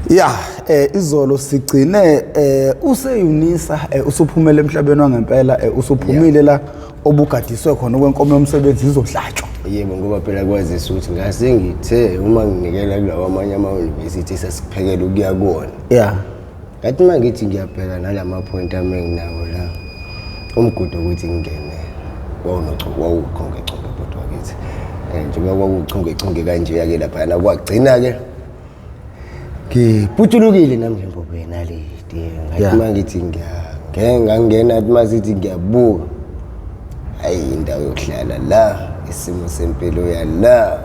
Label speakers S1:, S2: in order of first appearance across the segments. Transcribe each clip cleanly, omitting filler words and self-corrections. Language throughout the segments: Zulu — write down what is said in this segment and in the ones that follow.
S1: Ya, izolo sigcine use-Unisa, usuphumele emhlabeni wangempela, usuphumile la obugadiswe khona okwenkomo yomsebenzi izohlatshwa.
S2: Yebo, ngoba phela kwazisa ukuthi ngase ngithe uma nginikela kulawa amanye ama-university esasiphekela ukuya kuwona. Ngathi uma ngithi ngiyabheka nalama point ami enginawo la, umgudu ukuthi ngingene wawuchungechunge bhuti wakithi. Njengoba kwakuchungechunge kanje-ke laphayana kwagcina-ke ngiputulukile nami ngembobo yenaliti. Ngathi uma ngithi ngangena, athi uma sithi ngiyabuka, hayi, indawo yokuhlala la, isimo sempilo yala,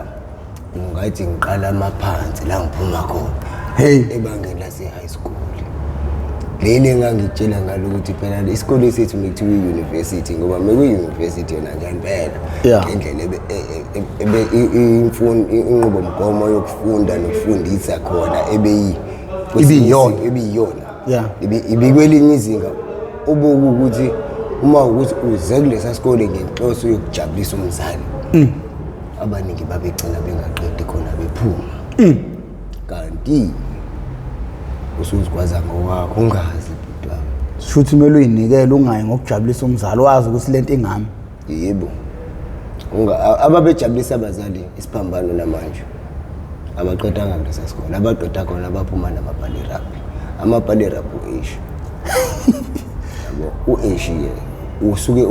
S2: ungathi ngiqala amaphansi la ngiphuma khona.
S1: Hey.
S2: Ebangeni lase-high school leli engangitshela ngalo ukuthi phela isikole sethu mekuthiwa i-university, ngoba mekuyi-university yona ngempela ngendlela inqubomgomo yokufunda nokufundisa khona ebeyi
S1: Ibiyiyona.
S2: Ebiyiyona. Ibikwelinye izinga obuka ukuthi uma ukuthi uze kulesa sikole ngenhloso yokujabulisa umzali, abaningi babegcina bengaqedi khona bephuma, kanti usuzigwaza ngowakho ungazi, bhuti wami.
S1: Shuthi kumele uyinikele, ungayi ngokujabulisa umzali, wazi ukuthi lento ingami.
S2: Yebo. Ababejabulisa abazali isiphambano namanje abaqedanga kulesa sikole, abaqeda khona baphuma namabhalirabhi, amabhalirabhi u-H, yabo, u-H ke usuke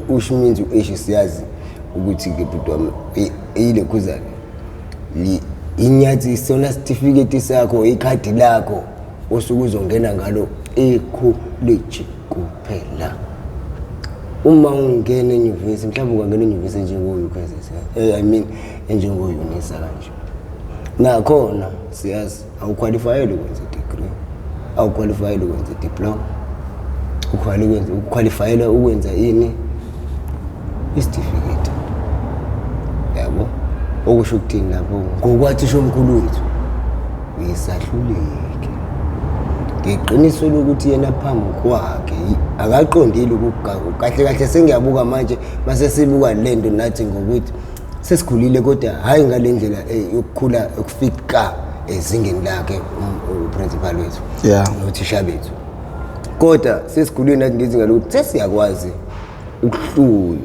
S2: usho means u-H, siyazi ukuthi-ke bhuti wami iyilekhuzane inyathi sona certificate sakho, ikhadi lakho osuke uzongena ngalo ekholeji kuphela. Uma ungena enyuvesi, mhlawumbe ungangena enyuvesi enjengo-UKZN, I mean enjengo-UNISA kanje, nakhona siyazi awukhwalifayeli ukwenza i-degree, awukhwalifayeli ukwenza i-diploma, ukhwalifayela ukwenza ini, isitifiketi, yabo. Okusho ukuthini lapho? Ngokwathisha omkhulu wethu uyisahluleki ngeqiniso lokuthi yena phambi kwakhe akaqondile ukugaga kahle kahle. Sengiyabuka manje, mase sibuka lento nathi ngokuthi sesikhulile, kodwa hhayi ngale ndlela yokukhula ukufika ezingeni lakhe uprincipal wethu nothisha bethu, kodwa sesikhulile nathi ngezinga lokuthi sesiyakwazi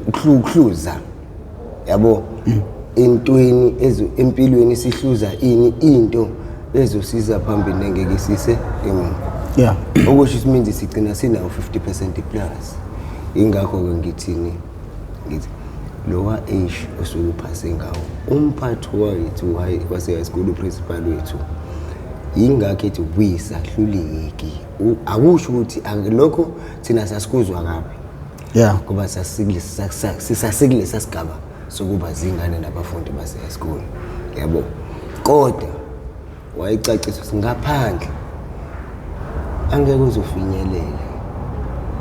S2: ukuhluza, yabo, entweni empilweni, sihluza ini, into ezosiza phambili nengeke isise emuva. Okusho ukuthi minje sigcina sinawo 50% plus. Ingakho-ke ngithini, ngithi lowa age osuke uphase ngawo umphathi wethu wase-high school, uprincipal wethu, yingakho ethi wisahluleki. Akusho ukuthi lokho thina sasikuzwa kabi ngoba sisasekulesa sigaba sokuba zingane nabafundi base-high school, yabo, kodwa wayecacisa ukuthi ngaphandle angeke uzofinyelela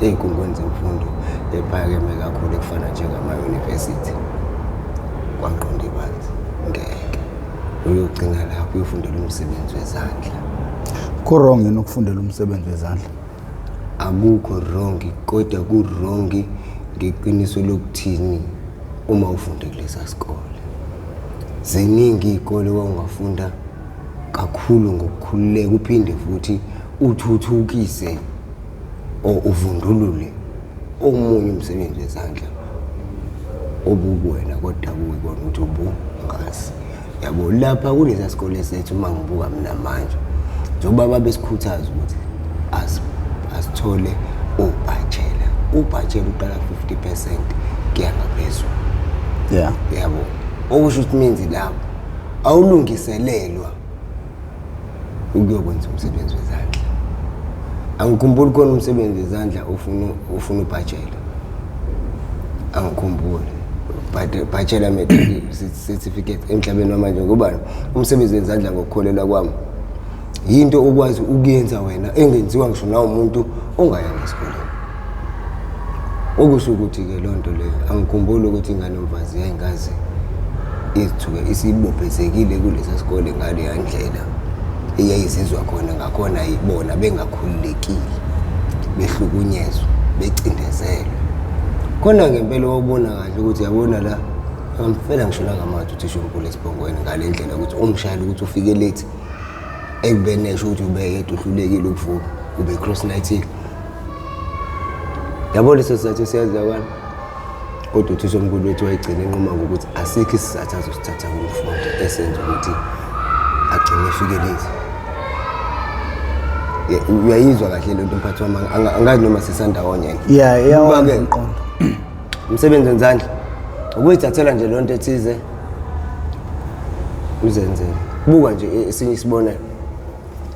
S2: ey'khungweni zemfundo ephakeme kakhulu ekufana njengama-university kwaqonda ibanzi, ngeke uyogcina lapho uyofundela umsebenzi wezandla.
S1: Ku-wrong yini ukufundela umsebenzi wezandla?
S2: Akukho wrong, kodwa ku-wrong ngeqiniso lokuthini uma ufunde kulesa sikole. Ziningi iy'kole wawungafunda kakhulu ngokukhululeka, uphinde futhi uthuthukise or uvundulule omunye umsebenzi wezandla obukuwena, kodwa kuyibona ukuthi ubungazi, yabo. Lapha kulesa sikole sethu, uma ngibuka mina manje, njengoba babesikhuthaza ukuthi asithole ubachelor, ubachelor uqala 50% kuya ngaphezulu. Yabo, okusho ukuthi means lapho awulungiselelwa ukuyokwenza umsebenzi wezandla. Angikhumbuli khona umsebenzi wezandla ufuna ubachelor, angikhumbuli, but bachelor matric certificate emhlabeni wamanje, ngoba umsebenzi wezandla ngokukholelwa kwami yinto okwazi ukuyenza wena engenziwa ngisho nawo umuntu ongayanga esikoleni. Okusho ukuthi-ke loo nto leyo angikhumbuli ukuthi ingane yomfazi yayingaze izithuke isibophezekile kulesa sikole ngaleya ndlela eyayizizwa khona ngakhona, ibona bengakhululekile, behlukunyezwa, becindezelwe khona. Ngempela wawubona kahle ukuthi yabona la angamfela ngisho nangamathe uthisha omkhulu esiphongweni ngale ndlela ukuthi umshayeli ukuthi ufike late. Ekubeni esho ukuthi ubeyedwa uhlulekile ukuvuka, ube cross nightile. Yabo leso sizathu siyazakala. Kodwa uthisha omkhulu wethu wayegcina enquma ngokuthi asikho isizathu azosithatha kumfundi esenza ukuthi agcine efike late. Uyayizwa kahle lento mphathi wami, angazi noma sisandawonye.
S1: Yeah, iyawenza umqondo.
S2: Umsebenzi wezandla ukuyithathela nje lonto ethize uzenzele. Buka nje esinye isibonelo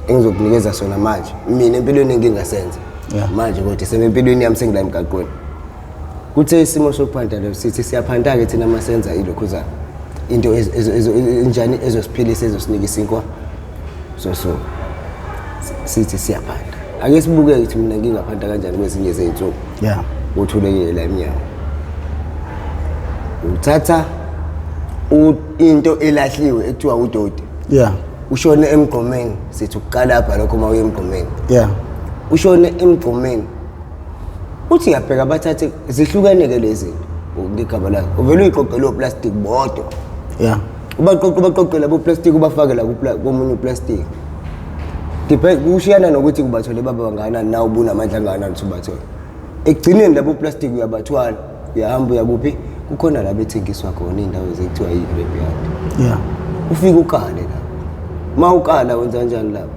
S2: engizokunikeza sona manje, mina empilweni engingasenza manje, kodwa semempilweni yami sengila emgaqweni. Kuthe isimo sokuphanta leyo sithi siyaphanta-ke thina uma senza ilokhuzana into enjani ezosiphilisa, ezosinika isinkwa sosuku, sithi siyaphanta. Ake sibuke ukuthi mina ngingaphanta kanjani kwezinye zey'nsuku. Uthulekile la emnyango, uthatha into elahliwe ekuthiwa udoti. Ushone emgqomeni, sithi ukuqalapha lokho uma uye emgqomeni. Ushone emgqomeni, uthi uyabheka bathathe zihlukene-ke lezi zinto ngegama lakho, uvele uyiqoqele oplastic bodwa. Ubaqoqe ubaqoqe labo plastic, ubafake la komunye uplastic. Kushiyana nokuthi kubathole baba bangakanani, nawe ubunamandla angakanani ukuthi ubathole. Ekugcineni labo plastic uyabathwala, uyahamba uyakuphi, kukhona la bethengiswa khona iy'ndawo ezekuthiwa yi-graveyard. Ufike ukale lapho. Uma ukala wenza kanjani lapho?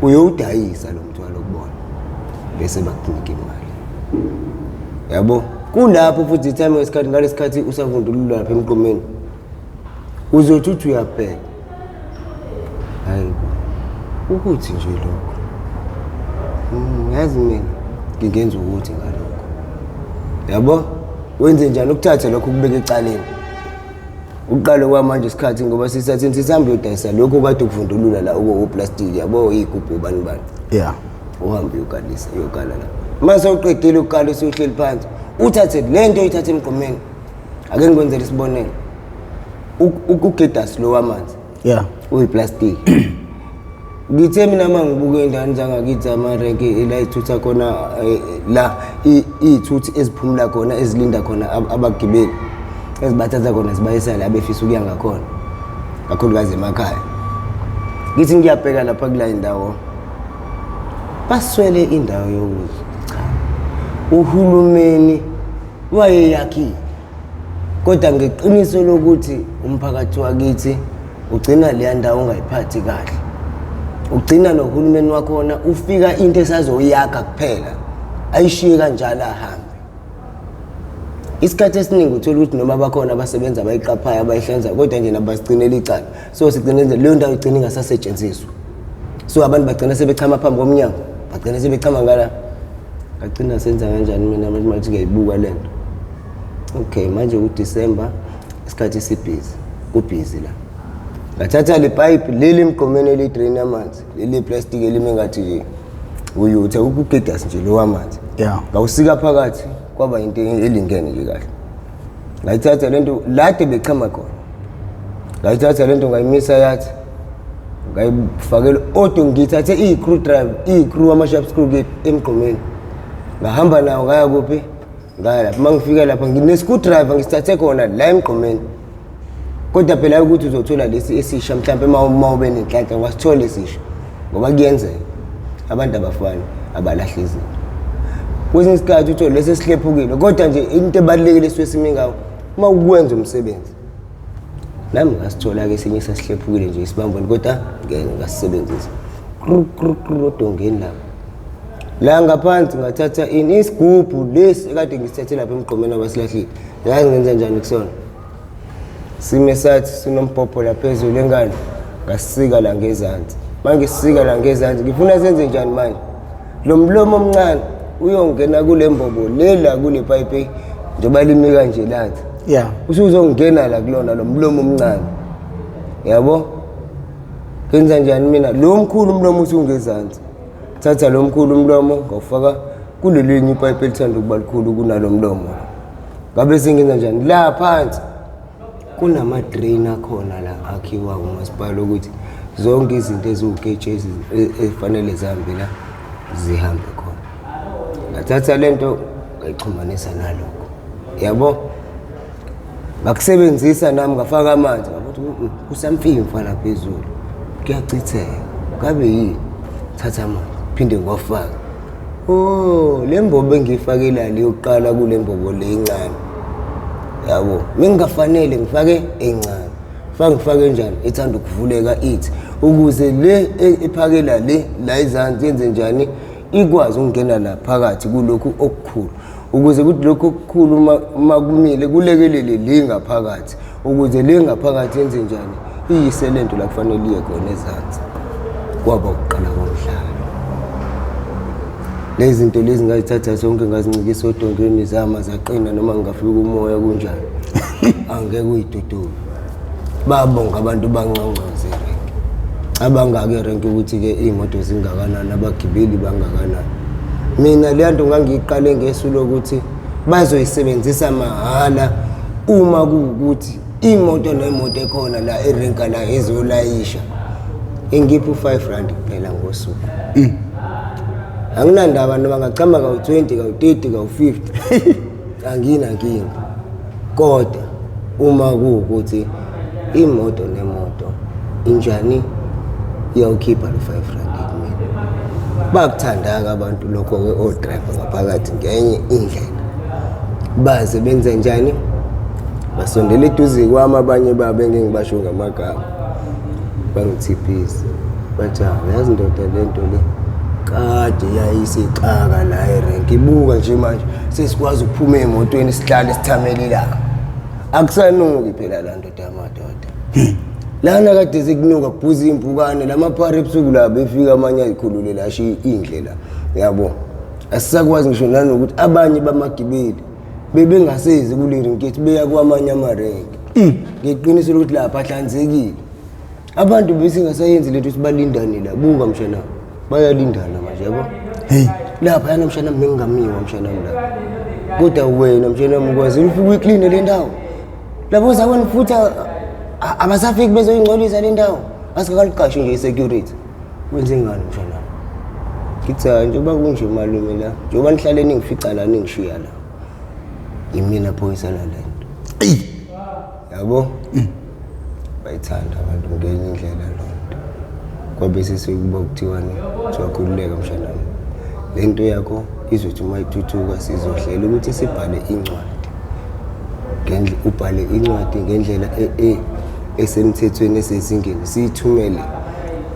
S2: Uyowudayisa lo mthwalo kubona, bese bakunika imali. Yabo? Kulapho futhi time ngesikhathi ngalesikhathi usavundulula lapha emqomeni. Uzothi uthi uyabheka. Hayi bo. Ukuthi nje lokho. Yazi mina ngingenza ukuthi ngalokho. Yabo? Wenze njani ukuthatha lokho ukubeka ecaleni? Uqale kwamanje isikhathi ngoba sisathe sihambe uyodayisa lokho kade ukuvundulula la okoplastic, yabo, iy'gubhu bani bani. Uhambe uyokalisa, uyokala la. Mase uqedile ukukala usuhleli phansi, uthathe le nto oyithathe emgqomeni. Ake ngikwenzele isibonelo. Ugedasi lo wamanzi. Uyiplastic. Ngithe mina uma ngibuka ey'ndaweni zangakithi amarenki la iy'thutha khona, la iy'thuthi eziphumula khona, ezilinda khona abagibeli, ezibathatha khona zibayisa la befisa ukuya ngakhona, kakhulukazi emakhaya. Ngithi ngiyabheka lapha kula indawo, baswele indawo yokuthi cha, uhulumeni wayeyakhile, kodwa ngeqiniso lokuthi umphakathi wakithi ugcina leya ndawo ungayiphathi kahle, ugcina nohulumeni wakhona ufika into esazoyakha kuphela ayishiye kanjalo ahambe. Isikhathi esiningi uthola ukuthi noma bakhona abasebenza abayiqaphayo abayihlanza, kodwa nje nabo basigcinela icala. So sigcine nje leyo ndawo igcina ingasasetshenziswa. So abantu bagcina sebechama phambi komnyango, bagcina sebechama ngala. Ngagcina senza kanjani mina manje manje ngiyayibuka le nto. Okay, manje uDecember isikhathi sibhizi, kubhizi la. Ngathatha le pipe leli emgqomeni elidrain amanzi, leli plastic elime ngathi nje uyuthe ukugedasi nje lo wamanzi. Ngawusika phakathi kwaba into elingene nje kahle. Ngayithatha lento lade bechama khona. Ngayithatha lento ngayimisa yathi ngayifakela odo, ngithathe i-screw drive, i-screw ama-sharp screw ke emgqomeni. Ngahamba nawo ngaya kuphi? Ngaya lapha. Uma ngifika lapha ngine-screw driver ngisithathe khona la emgqomeni. Kodwa phela ukuthi uzothola lesi esisha mhlawumbe uma ube nenhlanhla ungasithola esisha, ngoba kuyenzeka abantu abafani abalahla izinto. Kwesinye isikhathi uthole lesi esihlephukile, kodwa nje into ebalulekile esuke sime ngawo uma ukwenza umsebenzi. Nami ngasithola-ke esinye sasihlephukile nje isibamboni, kodwa ngeke ngasisebenzisa. Kru kru kru odongeni lapho. La ngaphansi ngathatha ini isigubhu lesi ekade ngisithathe lapha emgqomeni abasilahlile. Yazi ngenza njani kusona? Sime sathi sinombhobho la phezulu engane, ngasika la ngezansi. Mangisika la ngezansi ngifuna senze njani manje? Lo mlomo omncane uyongena kule mbobo le la kule pipe njengoba limi kanje lathi. Usuzongena la kulona lo mlomo omncane. Yabo? Ngenza njani mina? Lo mkhulu umlomo usungezansi. Thatha lo mkhulu umlomo ngawufaka kulelinye ipipe elithanda ukuba likhulu kunalo mlomo. Ngabe sengenza njani? La phansi kunama-drain akhona la akhiwa umasipala ukuthi zonke izinto eziwuketshezi ezifanele zihambe la zihambe khona. Ngathatha lento ngayixhumanisa nalokho. Yabo? Ngakusebenzisa nami ngafaka amanzi, ngabuthi kusamfimfa la phezulu. Kuyachitheka. Ngabe yini? Thatha amanzi, phinde ngiwafake. Oh, le mbobo engiyifakela le yokuqala kule mbobo le incane. Yabo, mengingafanele ngifake encane. Fake ngifake njani? Ithanda ukuvuleka ithi ukuze le ephakela le la izansi yenze njani ikwazi ukungena la phakathi kulokhu okukhulu ukuze kuthi lokhu okukhulu uma kumile kulekelele le ngaphakathi ukuze le ngaphakathi yenze njani iyise lento la kufanele iye khona ezansi. Kwaba ukuqala komdlalo. Lezi zinto lezi ngazithatha zonke ngazincikisa odongeni zama zaqina noma ngingafika umoya kunjani angeke uyidudule. Babonga abantu banconcoze erenki. Abangaka erenki ukuthi-ke iy'moto zingakanani, abagibeli bangakanani. Mina leya nto ngangiyiqale ngesu lokuthi bazoyisebenzisa mahhala uma kuwukuthi imoto nemoto ekhona la erenka la ezolayisha ingipha u-5 rand kuphela ngosuku. Anginandaba noma ngachama kawu-20, kawu-30, kawu-50, anginankinga. Kodwa uma kuwukuthi imoto nemoto injani iyawukhipha lo 5 rand kumina. Bakuthanda-ke abantu lokho-ke o-driver ngaphakathi ngenye indlela. Baze benze njani? Basondela eduze kwami abanye babo engeke ngibasho ngamagama. Bangithiphise. Bathi hawu yazi ndoda le nto le kade yayisixaka la erenki. Ibuka nje manje sesikwazi ukuphuma ey'motweni sihlale sithamele ilanga. Akusanuki phela la ndoda yamadoda. Lana kade sekunuka kubhuza iy'mpukane lamaphara ebusuku la befika amanye ayikhulule la ashiye indlela yabo. Asisakwazi ngisho nanokuthi abanye bamagibeli bebengasezi kule renki yethu beya kwamanye amarenki. Ngiqiniso lokuthi lapha ahlanzekile. Abantu besingasayenzi lento ukuthi balindane la. Buka mshana, bayalindana manje yabo.
S1: Hey,
S2: Lapha yana mshana mengingamiwa mshana la. Kodwa wena mshana ukwazi ufike uyikline le ndawo. Labo zakweni futhi abasafiki bezoyingcolisa le ndawo. Asikakaliqashi nje i-security. Wenze ngani mshana? Ngithi hayi njengoba kunje malume la. Njengoba nihlale ningifica la ningishiya la. Yimina phoyisa la lento. Yabo? Bayithanda abantu ngenye indlela loo nto. Kwabe sesekuba kuthiwani kuthiwa khululeka mshanami. Le nto yakho izothi uma ithuthuka sizohlela ukuthi sibhale incwadi. Ubhale incwadi ngendlela esemthethweni esezingeni siyithumele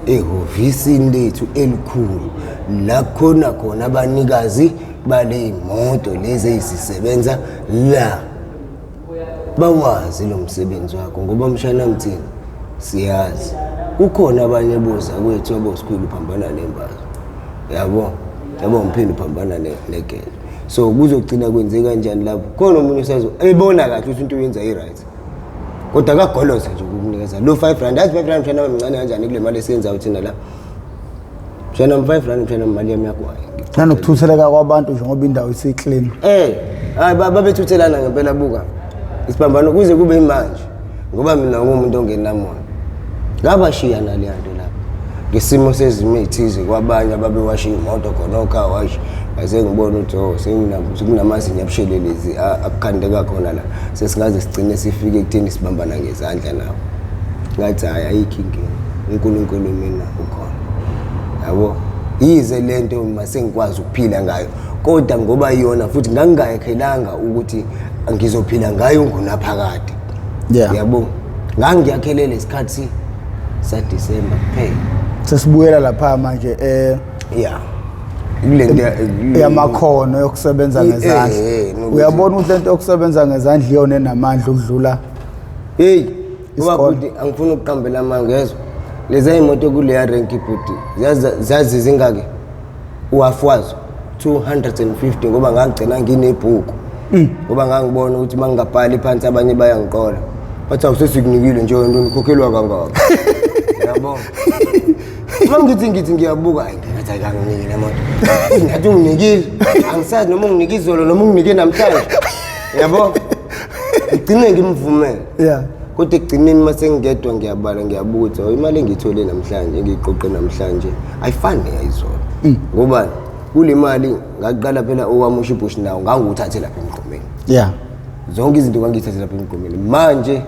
S2: ehhovisini lethu elikhulu la khona khona abanikazi bale moto lezi ezisebenza la bawazi lo msebenzi wakho ngoba mshana mthini siyazi kukhona abanye boza kwethu abosikhulu phambana nembazo yabo yabo ngiphinde uphambana negele so kuzogcina kwenze kanjani lapho khona omunye usazo ebona kahle ukuthi into uyenza i-right kodwa akagoloze nje ukukunikeza lo 5 rand azi 5 rand mshana wami mncane kanjani kule mali esiyenzayo thina la mshana wami 5 rand mshana wami imali yami yagwayi
S1: Nanokuthutheleka kwabantu nje ngoba indawo isiclean.
S2: Hayi babethuthelana ngempela buka. Isiphambano kuze kube imanje ngoba mina ngumuntu ongenamona. Ngabashiya naleya nto lapho. Ngesimo sezimo ey'thize kwabanye ababewasha iy'moto khona o-car wash ngase ngibona ukuthi oh sekunamazinyo abushelelezi akukhandeka khona la sesingaze sigcine sifike ekutheni sibambana ngezandla nabo. Ngathi hhayi ayikho inkinga uNkulunkulu mina ukhona. Yabo yize lento masengikwazi ukuphila ngayo kodwa ngoba yona futhi ngangingayakhelanga ukuthi ngizophila ngayo ngunaphakade. Yabo ngangiyakhelele isikhathi saDecember kuphela.
S1: Sesibuyela lapha manje
S2: Yeah. Kulento
S1: yamakhono yokusebenza ngezandla. Uyabona ukuthi lento yokusebenza ngezandla iyona enamandla ukudlula.
S2: Hey, ngoba bhuti angifuni ukuqambela amanga yezwa. Lezi imoto kuleya renki bhuti zazi zingaki? Uhafu wazo 250 ngoba ngangigcina nginebhuku. Ngoba ngangibona ukuthi mangingabhali phansi abanye bayangiqola. Bathi awusesikunikile nje wena ukhokhelwa kangaka. Yabo. Uma ngithi ngiyabuka hayi ngathi ayikanginiki le moto. Ngathi unginikile. Angisazi noma unginike izolo noma unginike namhlanje. Yabo. Ngigcine ngimvumele.
S1: Yeah.
S2: Kodwa ekugcineni uma sengingedwa ngiyabala ngiyabuka ukuthi oh, imali engiyithole namhlanje engiyiqoqe namhlanje ayifani neyayizolo. Ngobani? Kule mali ngaqala phela owami ushibhushi nawo ngangiwuthathe lapha emgqomeni.
S1: Yeah.
S2: Zonke izinto ngangiyithathe lapha emgqomeni. Manje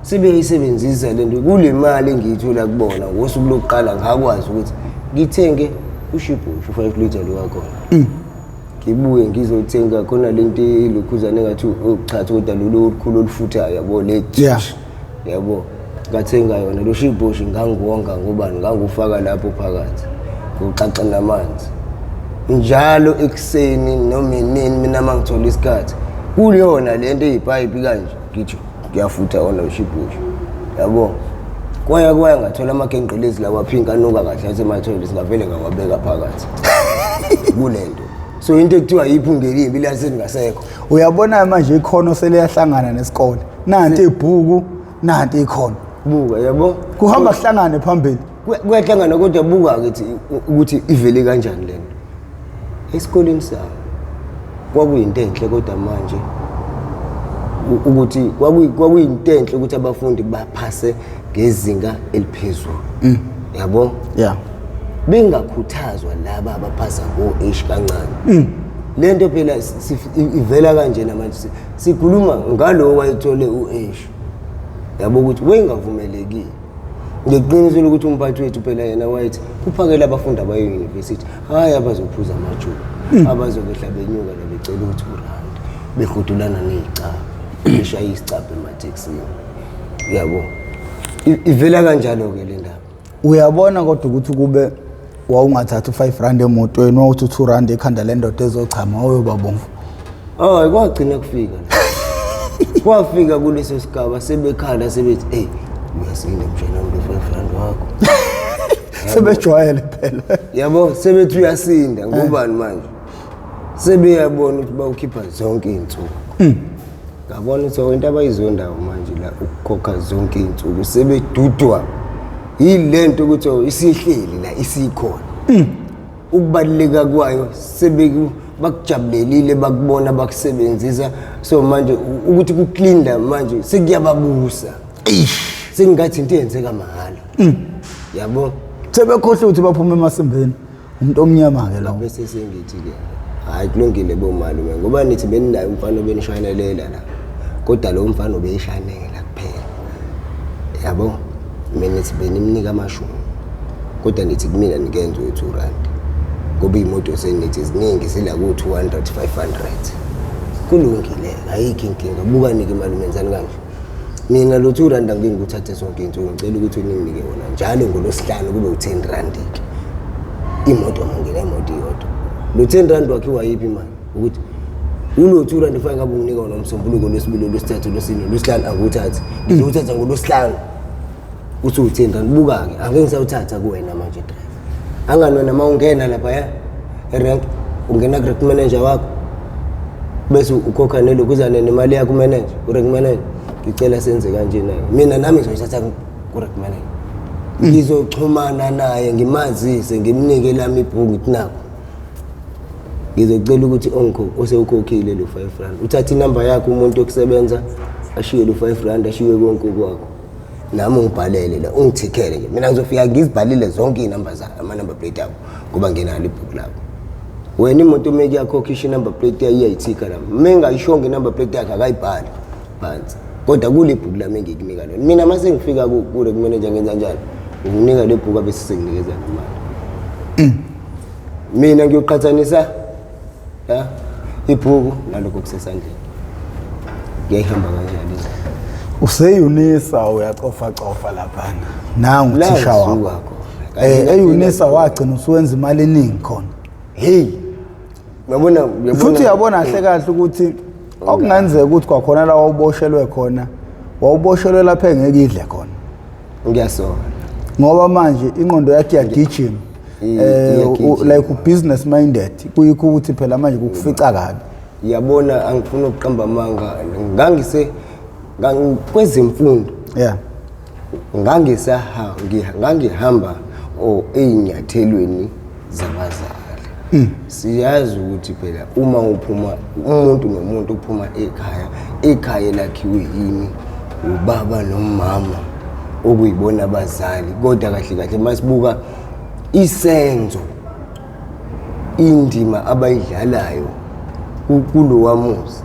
S2: Sebeyisebenzisa lento kule mali engiyithola kubona ngosuku lokuqala ngakwazi ukuthi ngithenge ushibhushu 5 litre lo wakhona. Ngibuye ngizothenga khona lento elokhuzana engathi ukuchatha kodwa lolu olukhulu olufuthayo yabo le. Yabo ngathenga yona lo shibhoshi ngangiwonga ngoba ngangufaka lapho phakathi ngixaxa namanzi njalo ekuseni noma inini mina mangithola isikhathi kuyona lento eyipayipi kanje ngithi ngiyafutha wona lo shibhoshi yabo. Kwaya kwaya ngathola amagenqelezi lawa pink anuka kahle asemathoyilethi ngavele ngawabeka phakathi kulento. So into ekuthiwa yiphunga elimbi la selingasekho.
S1: Uyabona manje ikhono seliyahlangana nesikole. Nanti ibhuku, nanti ikhono.
S2: Buka yabo.
S1: Kuhamba kuhlangane phambili.
S2: Kuyahlangana kodwa buka ukuthi ukuthi ivele kanjani lento. Esikoleni sami kwakuyinto enhle kodwa manje ukuthi kwakuyinto enhle ukuthi abafundi baphase ngezinga eliphezulu. Yabo?
S1: Yeah.
S2: Bengakhuthazwa laba abaphasa ngo-H kancane. Lento phela ivela kanjena manje sikhuluma ngalo wayethole u-H. Yabo ukuthi wayengavumelekile. Ngeqiniso lokuthi umphathi wethu phela yena wayethi kuphakela abafundi abaye university, hayi abazophuza amajuba, abazobehla benyuka nabecela u2 rand, behudulana nezicabha, beshaya isicabha emathekisini. Yabo. Ivela kanjalo ke le ndaba.
S1: Uyabona kodwa ukuthi kube wawungathatha u5 rand emotweni wawuthi u2 rand ekhanda lendoda ezochama uyoba bomvu.
S2: Hayi kwagcina kufika. Kwafika kuleso sigaba sebekhala sebethi hey uyasinda mshana wami lo 5 rand wakho.
S1: Sebejwayele phela.
S2: Yabo sebethi uyasinda ngobani manje? Sebeyabona ukuthi bawukhipha zonke izinsuku. Ngabona ukuthi into abayizondayo manje la ukukhokha zonke izinsuku sebedudwa yilento ukuthi isihleli la isikhona. Ukubaluleka kwayo sebeku bakujabulelile bakubona bakusebenzisa so manje ukuthi kuclean manje sekuyababusa. Sengathi into eyenzeka mahhala. Yabo
S1: sebekhohle ukuthi baphuma emasimbeni umuntu omnyama ke lawo.
S2: Bese sengithi ke hayi kulungile bomalume ngoba nithi beninayo umfana obenishanelela la kodwa lo mfana obeyishanela kuphela. Yabo mina nithi benimnika amashumi kodwa nithi kumina nikenze u2 rand ngoba imoto senithi ziningi zila ku 200 500. Kulungile ayikho inkinga bukani ke malume enzani kanje. Mina lo 2 rand angeke ngikuthathe sonke insuku ngicela ukuthi uninginike wona njalo ngolosihlanu kube u10 rand ke. Imoto mangena imoto iyodwa. Lo 10 rand wakhiwa yiphi imali? Ukuthi ulo 2 rand ufake ngabe unginika wona umsombuluko lwesibili lwesithathu lwesine lwesihlanu anguthathi. Ngizowuthatha ngolosihlanu. Uthi u10 rand buka ke angeke ngisawuthatha kuwena manje driver. Angani wena mawungena lapha ya erank ungena ku rank manager wakho bese ukhokha nelokuzane nemali yakho manager u rank manager ngicela senze kanje naye mina nami ngizoyithatha ku rank manager ngizoxhumana naye ngimazise ngimnike lami ibhuku ngithi nakho ngizocela ukuthi osewukhokhile lo 5 rand uthathe inamba yakhe umuntu okusebenza ashiye lo 5 rand ashiye konke kwakho nami ungibhalele la ungithikhele nje mina ngizofika ngizibhalile zonke izinamba zayo ama number plate abo ngoba nginalo ibhuku labo wena imoto uma kuyakhokhisha inumber plate yayo iyayithika la uma engayishongo inumber plate yakhe akayibhali phansi kodwa kule bhuku lami engikunika lona mina uma sengifika kule kumanager ngenza njani unginika le bhuku abese senginikeza nemali mina ngiyoqhathanisa la ibhuku nalokho kusesandleni ngiyayihamba kanjani
S1: Useyunisa uyacofa cofa laphana nangu uthisha wakho eYunisa wagcina usuwenza imali eningi khona
S2: hey uyabona
S1: futhi uyabona kahle kahle ukuthi okungenzeka ukuthi kwakhona la wawuboshelwe khona wawuboshelwe lapha engeke idle khona
S2: ngiyasola
S1: ngoba manje ingqondo yakhe iyagijima like business minded kuyikho ukuthi phela manje kukufica kabi
S2: Yabona angifuni ukuqamba amanga ngangise kwezemfundo
S1: yeah
S2: ngangihamba ey'nyathelweni zabazali. Siyazi ukuthi phela uma uphuma umuntu nomuntu uphuma ekhaya ekhaya lakhiwe yini ubaba nomama okuyibona abazali kodwa kahle kahle masibuka isenzo indima abayidlalayo kulowa muzi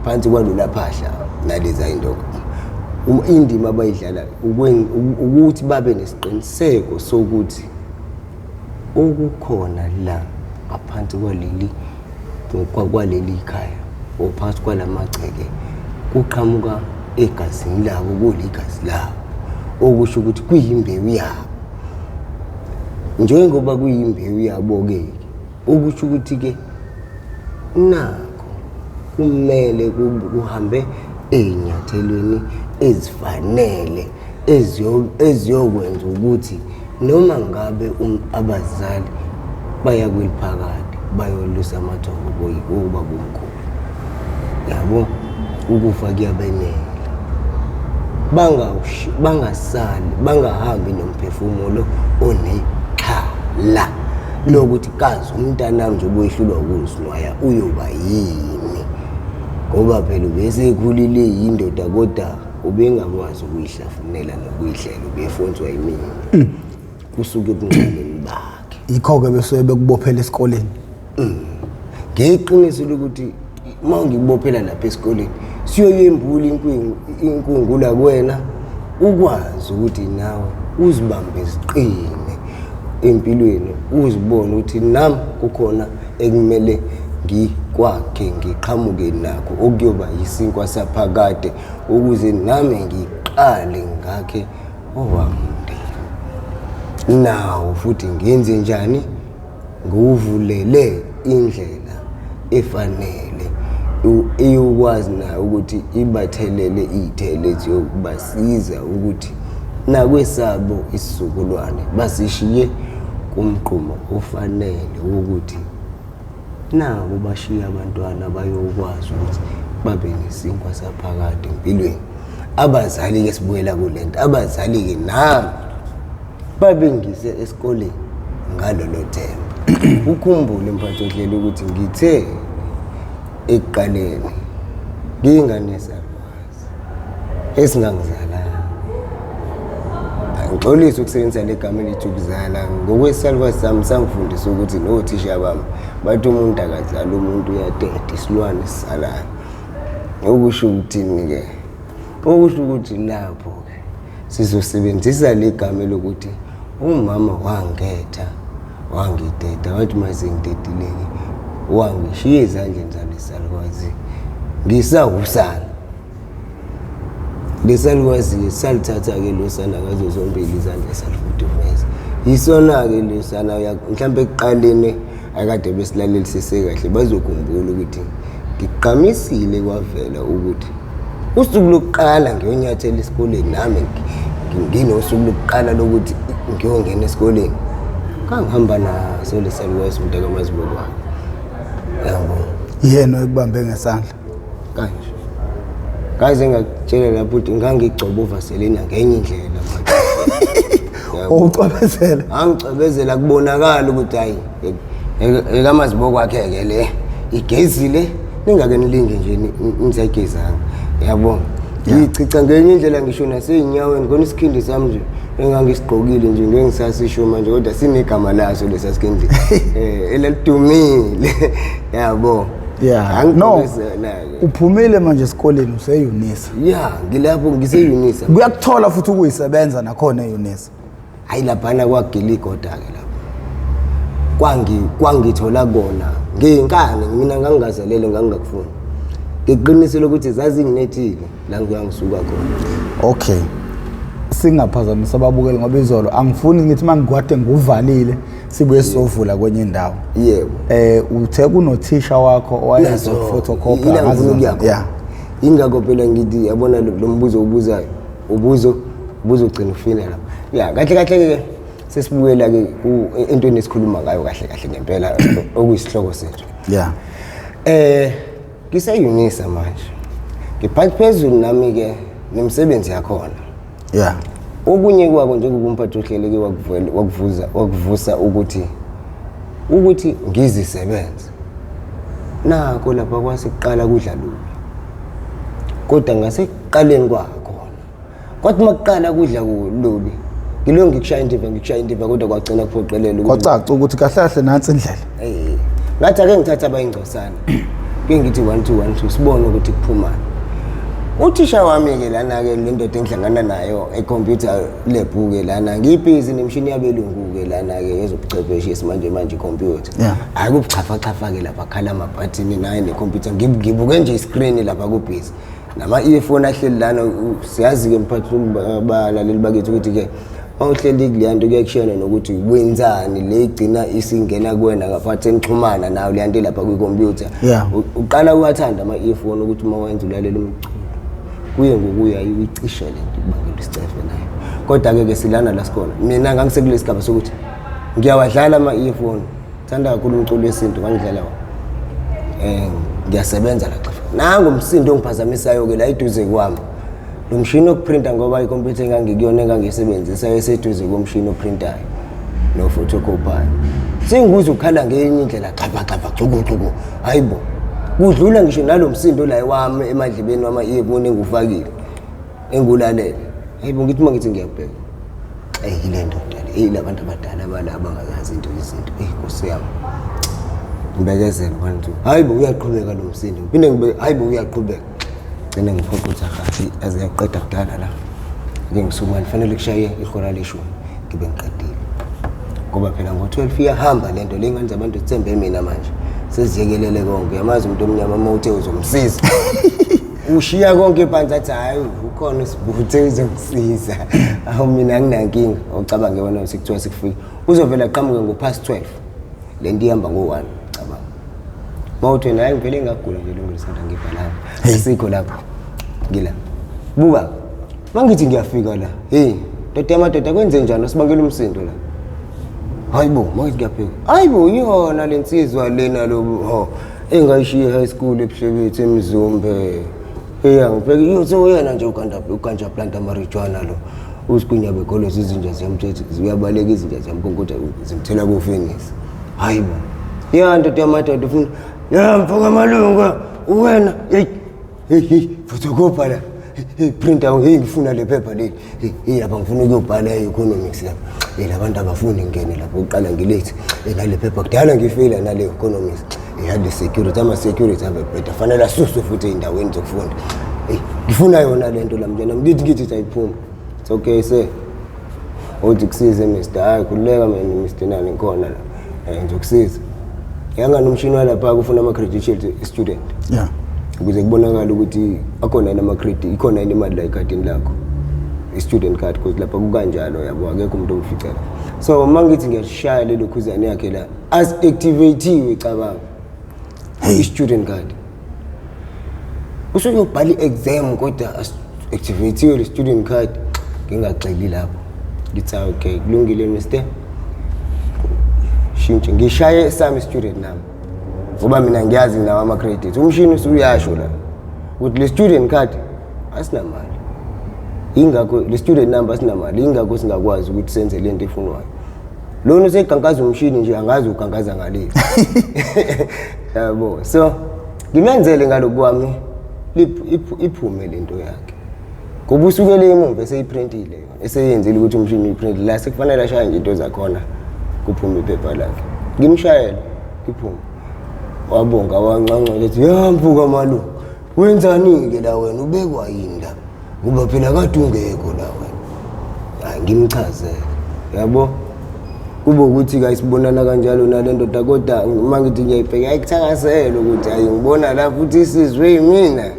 S2: phansi kwalola phahla naleza indoko Indima abayidlalayo ukuthi babe nesiqiniseko sokuthi okukhona la ngaphansi kwaleli kwaleli khaya or phakathi kwalamagceke kuqhamuka egazini labo, kuligazi labo, okusho ukuthi kuyimbewu yabo. Njengoba kuyimbewu yabo-ke, okusho ukuthi-ke nakho kumele kuhambe ey'nyathelweni ezifanele eziyokwenza ukuthi noma ngabe abazali baya kweliphakade bayolusa amathongo kobabomkhulu, yabo, ukufa kuyabenela, bangasali bangahambi nomphefumulo onexhala lokuthi kazi umntanami nje ubuyehlulwa ukuzinwaya uyoba yini, ngoba phela ubesekhulile yindoda kodwa ubengakwazi ukuyihlafunela nokuyihlela, ubefonzwa yimina kusuke ebuncaneni bakhe.
S1: Yikho-ke besuke bekubophela esikoleni.
S2: Ngeqiniso lokuthi uma ngikubophela lapha esikoleni siyoyembula inkungu la kuwena, ukwazi ukuthi nawe uzibambe ziqine empilweni, uzibone ukuthi nami kukhona ekumele ngikwakhe, ngiqhamuke nakho okuyoba yisinkwa saphakade, ukuze nami ngiqale ngakhe owami umndeni nawo, futhi ngenze njani, ngiwuvulele indlela efanele iyokwazi nayo ukuthi ibathelele iy'thelo eziyokubasiza ukuthi nakwesabo isizukulwane basishiye kumgqumo ofanele wokuthi nabo bashiye abantwana bayokwazi ukuthi babe nesinkwa saphakade empilweni. Abazali-ke, sibuyela kule nto, abazali-ke nami babengise esikoleni ngalolo themba. Ukhumbule mphathi ohlelo ukuthi ngithe ekuqaleni ngiyingane yesalukazi esingangizalanga. Angixolisi ukusebenzisa le gama elithi ukuzala. Ngokwesalukazi sami sangifundisa ukuthi nothisha bami bathi umuntu akazali, umuntu uyateta, isilwane esizalayo. Okusho ukuthini-ke? Okusho ukuthi lapho-ke sizosebenzisa le gama lokuthi umama wangetha wangideda, wathi uma sengidedile-ke wangishiya ezandleni zalesalukazi ngisawusana. Lesalukazi-ke salithatha-ke losana ngazo zombili izandla, salifudumeza. Yisona-ke losana, mhlawumbe ekuqaleni akade besilalelisise kahle bazokhumbula ukuthi ngigqamisile kwavela ukuthi usuku lokuqala ngiyonyathela esikoleni, nami nginosuku lokuqala lokuthi ngiyongena esikoleni, ngangihamba naso lesalukazi umntakamazibukwakhe, yabo.
S1: Yena oyekubambe ngesandla
S2: kanje, ngaze ngakutshela lapho ukuthi ngangigcoba uvaselina ngenye indlela.
S1: Ucwebezela?
S2: Angicwebezela, kubonakala ukuthi hayi, ekamazibo kwakhe-ke le igezile, ningake nilinge nje nisayigezanga, yabo. Ngiyichicha ngenye indlela ngisho nasey'nyaweni khona isikhindi sami nje engangisigqokile nje, ngeke ngisasisho manje, kodwa sinegama laso lesa sikhindi elalidumile, yabo.
S1: Yeah, no, uphumile manje esikoleni, use-Unisa.
S2: Ya, ngilapho ngise-Unisa.
S1: Kuyakuthola futhi ukuyisebenza nakhona e-Unisa?
S2: Hayi, laphana kwagila igoda-ke lapho. Kwangithola kona ngenkani, mina ngangingazelele, ngangingakufuni. Ngiqinisile ukuthi zazinginethile la ngisuka khona.
S1: Okay, singaphazamisa ababukeli ngoba izolo angifuni ngithi uma ngikwade nguvalile sibuye sizovula kwenye indawo.
S2: Yebo.
S1: Uthe kunothisha wakho owayezophotocopy.
S2: Ila ngifuna ukuya khona. Ingakho phela ngithi yabona lo mbuzo ubuzayo, ubuzo ubuzogcina ufina lapha. Ya, kahle kahle ke sesibuyela ke entweni esikhuluma ngayo kahle kahle ngempela, okuyisihloko sethu. Ngise-Unisa manje, ngiphathi phezulu nami ke nemisebenzi yakhona. Okunye kwako njengoba umphathi ohlele ke wakuvuza wakuvusa ukuthi ngizisebenze nakho lapha kwasekuqala kudla lubi, kodwa ngasekuqaleni kwakhona kwathi uma kuqala kudla lubi ngilo ngikushaya indiva, ngikushaya indiva, kodwa kwagcina kuphoqelela
S1: ukuthi kwacaca ukuthi kahle kahle nansi indlela.
S2: Ngathi ake ngithathe abayingcosana, ke ngithi 1 2 1 2 sibone ukuthi kuphumani. Uthisha wami-ke lana-ke le ndoda engihlangana nayo e-computer lab-ke lana, ngibhizi nemishini yabelungu-ke lana-ke yezobuchwepheshe yesimanje manje ikhompyutha. Hhayi kubuxhafaxhafa-ke lapha khala amabhathini naye nekhompyutha, ngibuke nje iskrini lapha kubhizi nama-earphone ahleli lana. Siyazi-ke mphathi balaleli bakithi ukuthi-ke mawuhleli kuleya nto kuyakushiyana nokuthi wenzani le igcina isingena kuwena ngaphathi enixhumana nayo leya nto lapha kwikhompyutha. Uqala uwathanda ama-earphone ukuthi uma wenza ulalela umculo, kuye ngokuya uyicishe le nto ikubangela isicefe nayo. Kodwa-ke ke silana la sikhona, mina ngangisekule sigaba sokuthi ngiyawadlala ama-earphone, thanda kakhulu umculo wesintu, ngangidlala wona. Ngiyasebenza la xafa, nangu umsindo ongiphazamisayo-ke la eduze kwami, lo mshini wokuprinta, ngoba ikhompyutha engangikuyona engangiyisebenzisa eseduze komshini oprintayo nofotokopayo. Sengikuze ukukhala ngenye indlela, xapha xapha, cuku cuku, hayi bo, kudlula ngisho nalo msindo la wami emadlebeni wama-earphone engiwufakile engiwulalele. Hayi bo, ngithi uma ngithi ngiyabheka, eyi ile ndoda le, eyi labantu abadala abala abangazazi into izinto, eyi nkosi yami, ngibekezele one two, hayi bo, uyaqhubeka lo msindo, ngiphinde ngibe, hayi bo, uyaqhubeka, gcine ngiphoqa ukuthi ahathi aze yaqeda kudala la ake ngisukuma, fanele kushaye ihora leshumi ngibe ngiqedile, ngoba phela ngo-12 iyahamba le nto le. Ingane zabantu zithembe mina manje, seziyekelele konke. Yamazi umuntu omnyama, uma uthe uzomsiza ushiya konke phansi, athi hhayi ukhona usibuthe uzomsiza, awu mina anginankinga. Awucabange wena sekuthiwa sekufika uzovela aqhamuke ngo-past 12, le nto ihamba ngo-1. Cabanga uma uthi wena, hayi ngivele ngagula nje, lungile sanda ngibhalanga, asikho lapho ngila. Buka uma ngithi ngiyafika la, hey ndoda yamadoda, kwenze njani asibangela umsindo la? Hayi bo, uma ngithi ngiyafika, hayi bo, iyona le nsizwa lena lo ho engayishiya high school eBuhlebethu eMzumbe, eya ngibheke iyo uyena nje uganda uganja plant marijuana lo usigwinya begoloza, izinja ziyamthetha, ziyabaleka izinja ziyamkonkotha, zimthela kofenisi. Hayi bo, ya ndoda yamadoda, ufuna ya mfoka malunga uwena, hey hey hey, photocopy la, hey printer, hey ngifuna le phepha leli, hey hey, lapha ngifuna ukuyobhala e-economics lapha, hey labantu abafuni ngene lapho uqala ngilethe, hey nale phepha kudala ngifeyila nale economics, hey hale security, ama-security abebheda fanele asuswe futhi ey'ndaweni zokufunda, hey ngifuna yona le nto la mntwana, ngithi ayiphuma. It's okay sir, uthi kusize Mr, hayi khululeka mina Mr nani ngikhona la, ngizokusiza. Yangani umshini walapha kufuna ama-credentials student ukuze kubonakale ukuthi akhona yini ama-credit, ikhona yini imali la ekhadini lakho, i-student card, because lapha kukanjalo yabo, akekho umuntu omficela. So uma ngithi ngiyashaya lelo khuzane yakhe la as-activate-iwe, cabanga i-student card usuyobhala i-exam kodwa as-activate-iwe le student card. Ngingagxili lapho, ngithi "Ah, okay kulungile mister, shintshe ngishaye sami student number, ngoba mina ngiyazi nginawo ama-credit." Umshini usuyasho la ukuthi le student card asinamali, ingakho le student number asinamali, ingakho singakwazi ukuthi senze lento efunwayo. Lona usegankaza umshini nje, angazi ugangaza ngaleli yabo. So ngimenzele ngalokhu kwami, iphume lento yakhe, ngoba usukele emumva eseyiprintile yona, eseyenzile ukuthi umshini uyiprintile la, sekufanele ashaye nje into zakhona kuphume iphepha lakhe. Ngimshayele iphume, wabonga wancancela, ethi ya mfuka malume, wenzani-ke la wena, ubekwa yini la, ngoba phela kade ungekho la wena. Hayi ngimchazele yabo, kube ukuthi kayisibonana kanjalo nale ndoda, kodwa uma ngithi ngiyayibheka ayikuthakasele ukuthi hayi ngibona la futhi isizwe yimina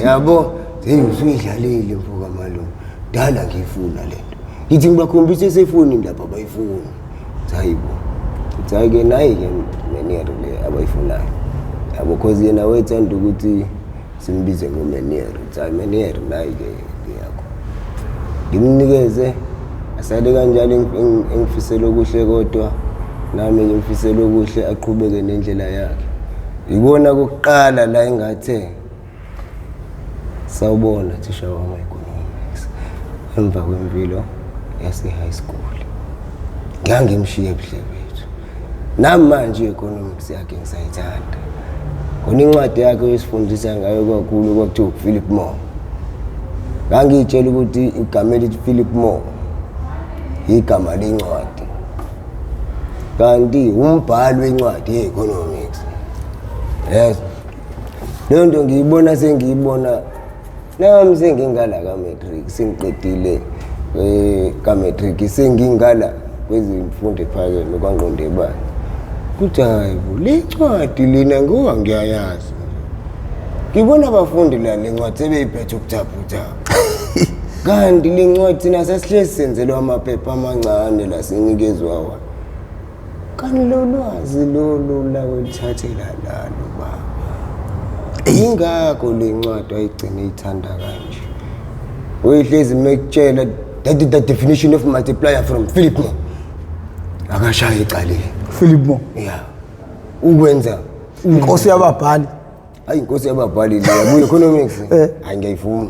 S2: yabo. Heyi usuyidlalile mfoka malume, dala ngiyifuna le nto, ngithi ngibakhombisa esefonini lapha abayifuni. Hayi bo, ngithi hayi-ke nayi-ke menere le abayifunayo yabo, cause yena wethanda ukuthi simbize ngomenere. Ngithi hayi menere, nayi-ke le yakho, ngimnikeze asale kanjalo, engifisela okuhle, kodwa nami ngimfisela okuhle, aqhubeke nendlela yakhe. Ikona kokuqala la engathe sawubona thisha wami economics emva kwempilo yase-high school, ngangimshiye eBuhlebethu. Nami manje i-economics yakhe ngisayithanda khona, incwadi yakhe oyisifundisa ngayo kakhulu kwakuthiwa uPhilip Moore. Ngangiyitshela ukuthi igama elithi Philip Moore igama lencwadi, kanti umbhali wencwadi ye-economics. Yes, leyo nto ngiyibona sengiyibona. Nami sengingala ka-matric, sengiqedile ka-matric, sengingala kwezemfundo ephakeme kwangqondo ebani. Kuthi hayi bo, le ncwadi lena ngoba ngiyayazi. Ngibona abafundi la le ncwadi sebeyiphethe ubuthaphuthaphu. Kanti le ncwadi thina sasihlezi senzelwa amaphepha amancane la sinikezwa wona. Kanti lo lwazi lolu la welithathela lalo baba. Yingakho le ncwadi wayigcina iyithanda kanje. Uyihlezi mekutshela that is the definition of multiplier from Philip Moore. Akashaye ecaleni.
S1: Philip Moore.
S2: Yeah. Ukwenza
S1: Inkosi yababhali.
S2: Hayi, inkosi yababhali le yabuye economics. Hayi, ngiyayivuma.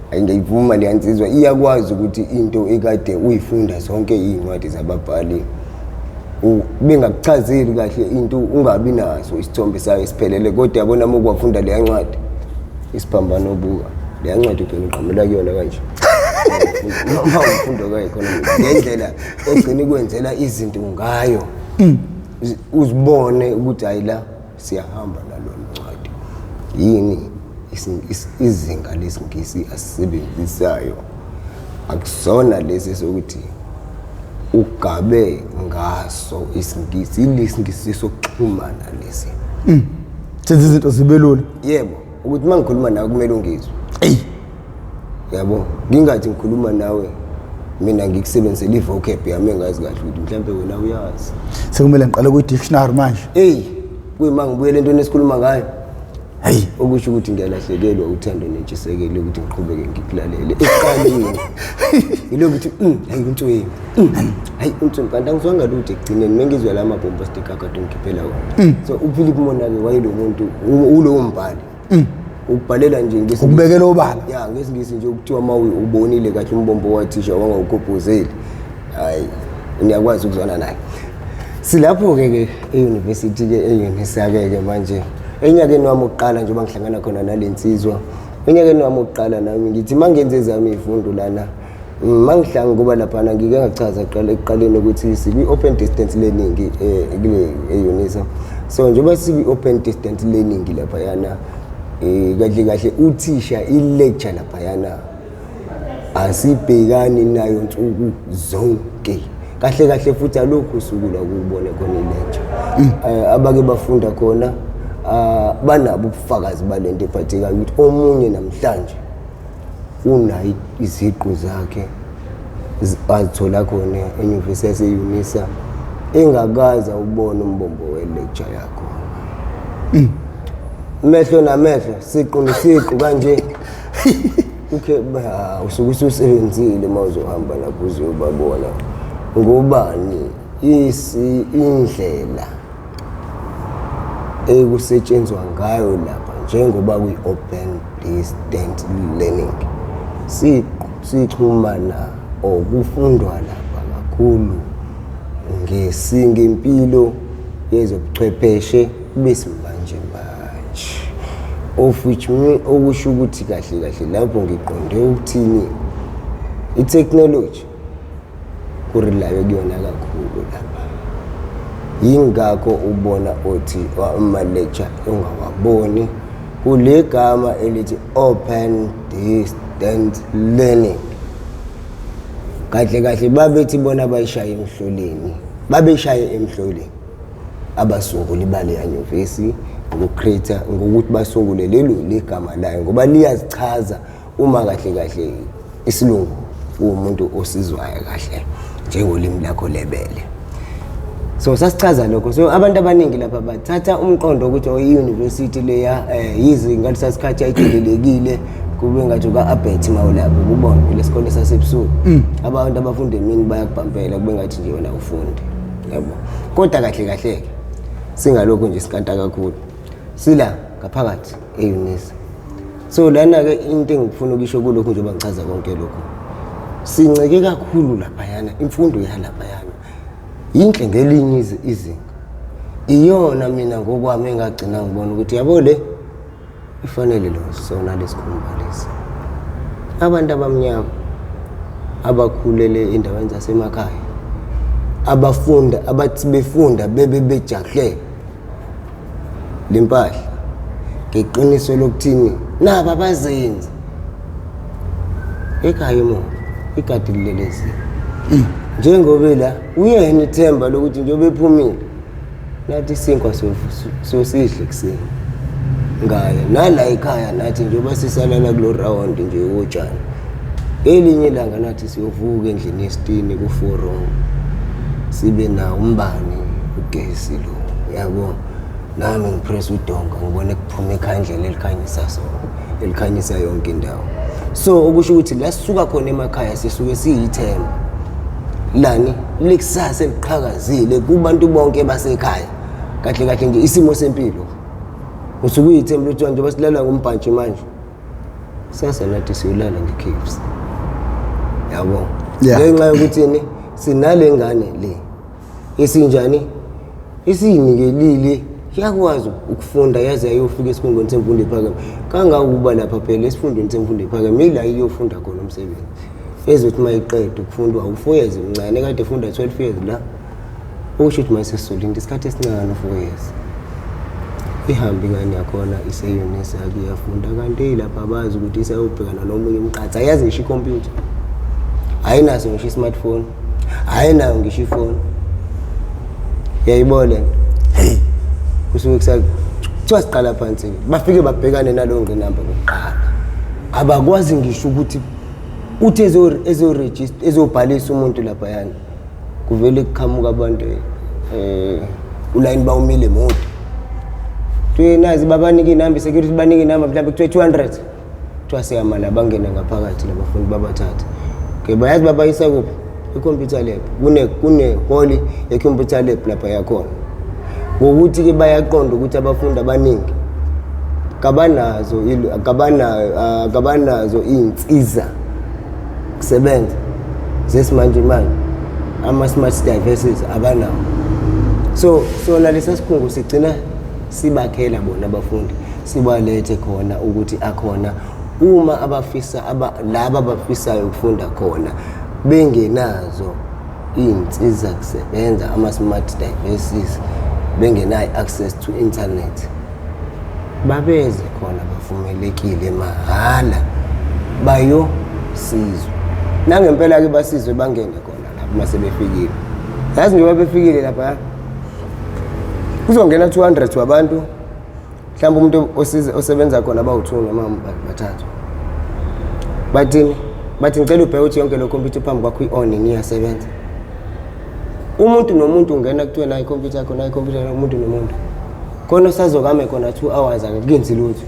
S2: Hayi, ngiyayivuma le yansizwa, iyakwazi ukuthi into ekade uyifunda zonke iy'ncwadi zababhali bengakuchazeli kahle into, ungabi naso isithombe sayo esiphelele, kodwa yabona uma ukwafunda leya ncwadi, isiphambano, obuka leya ncwadi ugcina uqhamela kuyona kanje uma ufunda ka-economics ngendlela egcina ikwenzela izinto ngayo, uzibone ukuthi hayi, la siyahamba nalo ncwadi. Yini izinga lesiNgisi asisebenzisayo akusona lesi sokuthi ugabe ngaso isiNgisi, ilesiNgisi sokuxhumana lesi.
S1: Senza izinto zibe lula.
S2: Yebo, ukuthi uma ngikhuluma nawe kumele ungizwe.
S1: Eyi.
S2: Yabo, ngingathi ngikhuluma nawe mina ngikusebenzisela i-vocab yami engazi kahle ukuthi mhlawumbe wena uyazi.
S1: Sekumele ngiqale kwi-dictionary manje.
S2: Eyi, kuyima ngibuyele entweni esikhuluma ngayo.
S1: Hayi.
S2: Okusho ukuthi ngiyalahlekelwa uthando nentshisekelo ukuthi ngiqhubeke ngikulalele. Ekuqaleni yilokhu ukuthi hayi uNtswembu, hayi uNtswembu, kanti angizwanga lutho ekugcineni mengizwa la mabhombastic akade ungikhiphela wona. So uPhilip Mona-ke wayelo muntu, ulowo mbhali ukubhalela nje ngesiNgisi.
S1: Ukubekela obala.
S2: Ya, ngesiNgisi nje okuthiwa uma ubonile kahle umbombo wathisha wangawukhophozeli, hayi, niyakwazi ukuzwana naye. Silapho-ke ke e-university-ke e-UNISA-ke ke manje enyakeni wami wokuqala, njengoba ngihlangana khona nale nsizwa enyakeni wami wokuqala, nami ngithi uma ngenze ezami iy'fundo lana, mangihlanga kuba laphana ngike ngachaza kuqala ekuqaleni ukuthi sikwi-open distance learning kule e-UNISA. So njengoba sikwi-open distance learning laphayana, kahle kahle uthisha i-lecture laphayana asibhekani nayo nsuku zonke kahle kahle, futhi alukho usuku la kuwubona khona i-lecture. Abake bafunda khona, banabo ubufakazi balento ephathekayo ukuthi omunye namhlanje unayo iziqu zakhe azithola khona enyuvesi yase-UNISA engakaze awubone umbombo we-lecture yakhona, mehlo namehlo, siqu nesiqu kanje. Ukhe ba usuke ususebenzile uma uzohamba lapho uzobabona ngobani isi indlela ekusetshenzwa ngayo lapha njengoba kwi-open distance learning siqu sixhumana or kufundwa lapha kakhulu ngempilo yezobuchwepheshe besimanje manje, of which okusho ukuthi kahle kahle lapho ngiqonde ukuthini, i-technology ku-rely-we kuyona kakhulu lapha. Yingakho ubona othi ama-lecture ungawaboni kule gama elithi open distance learning. Kahle kahle babethi bona bayishaye emhloleni, babeshaye emhloleni abasunguli baleya nyuvesi ngoku-create, ngokuthi basungule lelo ligama layo, ngoba liyazichaza uma kahle kahle isilungu uwumuntu osizwayo kahle njengolimi lakho lebele. So sasichaza lokho. So abantu abaningi lapha bathatha umqondo ukuthi oh, i-university leya yize ngalesa sikhathi yayijwayelekile kube ngathi uka-Abet mawulapho kubona lesikole sasebusuku, abantu abafunda emini bayakubhampela kube ngathi nje wena ufundi yabo. Kodwa kahle kahle-ke singalokhu nje sikanta kakhulu sila ngaphakathi e-UNISA. So lana-ke into engifuna ukusho kulokhu, njengoba ngichaza konke lokhu, sincike kakhulu laphayana. Imfundo yalaphayana yinhle ngelinye izinga, iyona mina ngokwami engagcina ngibona ukuthi yabo le ifanele lo sona lesikhumba lesi, abantu abamnyama abakhulele endaweni zasemakhaya, abafunda, abathi befunda bebe bejahle lempahla ngeqiniso lokuthini nabo abazenzi. Ekhaya emuva igadi lilelezile. Njengoba la uyena ithemba lokuthi njengoba ephumile nathi isinkwa sosidle ekuseni ngaye nala ekhaya nathi njengoba sisalala kulo round nje wotshani ngelinye ilanga nathi siyovuka endlini yesitini ku-four room sibe nawo umbani ugesi lo yabo. Nami ngipress udonga ngibone kuphuma ikhandlela elikhanyisa so elikhanyisa yonke indawo. So okusho ukuthi la sisuka khona emakhaya sisuke siyithemba lani likusasa eliqhakazile kubantu bonke basekhaya. Kahle kahle nje isimo sempilo usuke uyithemba ukuthi njengoba silala ngombhantshi manje kusasa nathi siyolala nge-KFC yabo. Ngenxa yokuthi ni sinale ngane le esinjani esiyinikelile yakwazi ukufunda yaze yayofika esikhungweni semfundo ephakeme kangangokuba lapha phela esifundweni semfundo ephakeme ila iyofunda khona umsebenzi ezothi uma iqeda ukufunda u-4 years mncane kade efunda 12 years la okusho ukuthi mase sizolinda isikhathi esincane u-4 years ihambe ingane yakhona ise-UNISA iyafunda kanti lapha abazi ukuthi isayobhekana nomunye umqatha ayazi ngisho ikhompyutha ayinaso ngisho i-smartphone ayinayo ngisho ifoni yayibona le nto. Hey, kusuke kuthiwa siqala phansi-ke bafike babhekane nalowo ngqinamba kokuqala abakwazi ngisho ukuthi uthi ezorejista ezobhalisa umuntu laphayana kuvele kuqhamuka abantu ulayini bawumile mude kuthiwe nazi babanike inamba i-security banike inamba mhlawumbe kuthiwe 200 kuthiwa siyamala bangene ngaphakathi labafundi babathathe ke bayazi babayisa kuphi i-computer lab kune-hall ye-computer lab lapha yakhona ngokuthi-ke bayaqonda ukuthi abafundi abaningi kabanazo kabanazo iy'nsiza kusebenza zesimanje manje ama-smart devices abanawo. So sona lesa sikhungo sigcina sibakhela bona abafundi sibalethe khona ukuthi akhona uma abafisa laba abafisayo ukufunda khona bengenazo iy'nsiza kusebenza ama-smart devices bengenayo access to internet babeze khona bavumelekile mahhala bayosizwa. Nangempela-ke basizwe bangene khona lapho uma sebefikile. Yazi njengoba befikile lapha kuzongena 200 wabantu mhlawumbe umuntu osebenza khona bawu-2 noma bathathu. Bathini? Bathi ngicela ubheke ukuthi yonke lo computer phambi kwakho i-on yini iyasebenza. Umuntu nomuntu ungena kuthiwe nayi computer yakho nayi computer umuntu nomuntu. Khona usazokame khona 2 hours akakenzi lutho.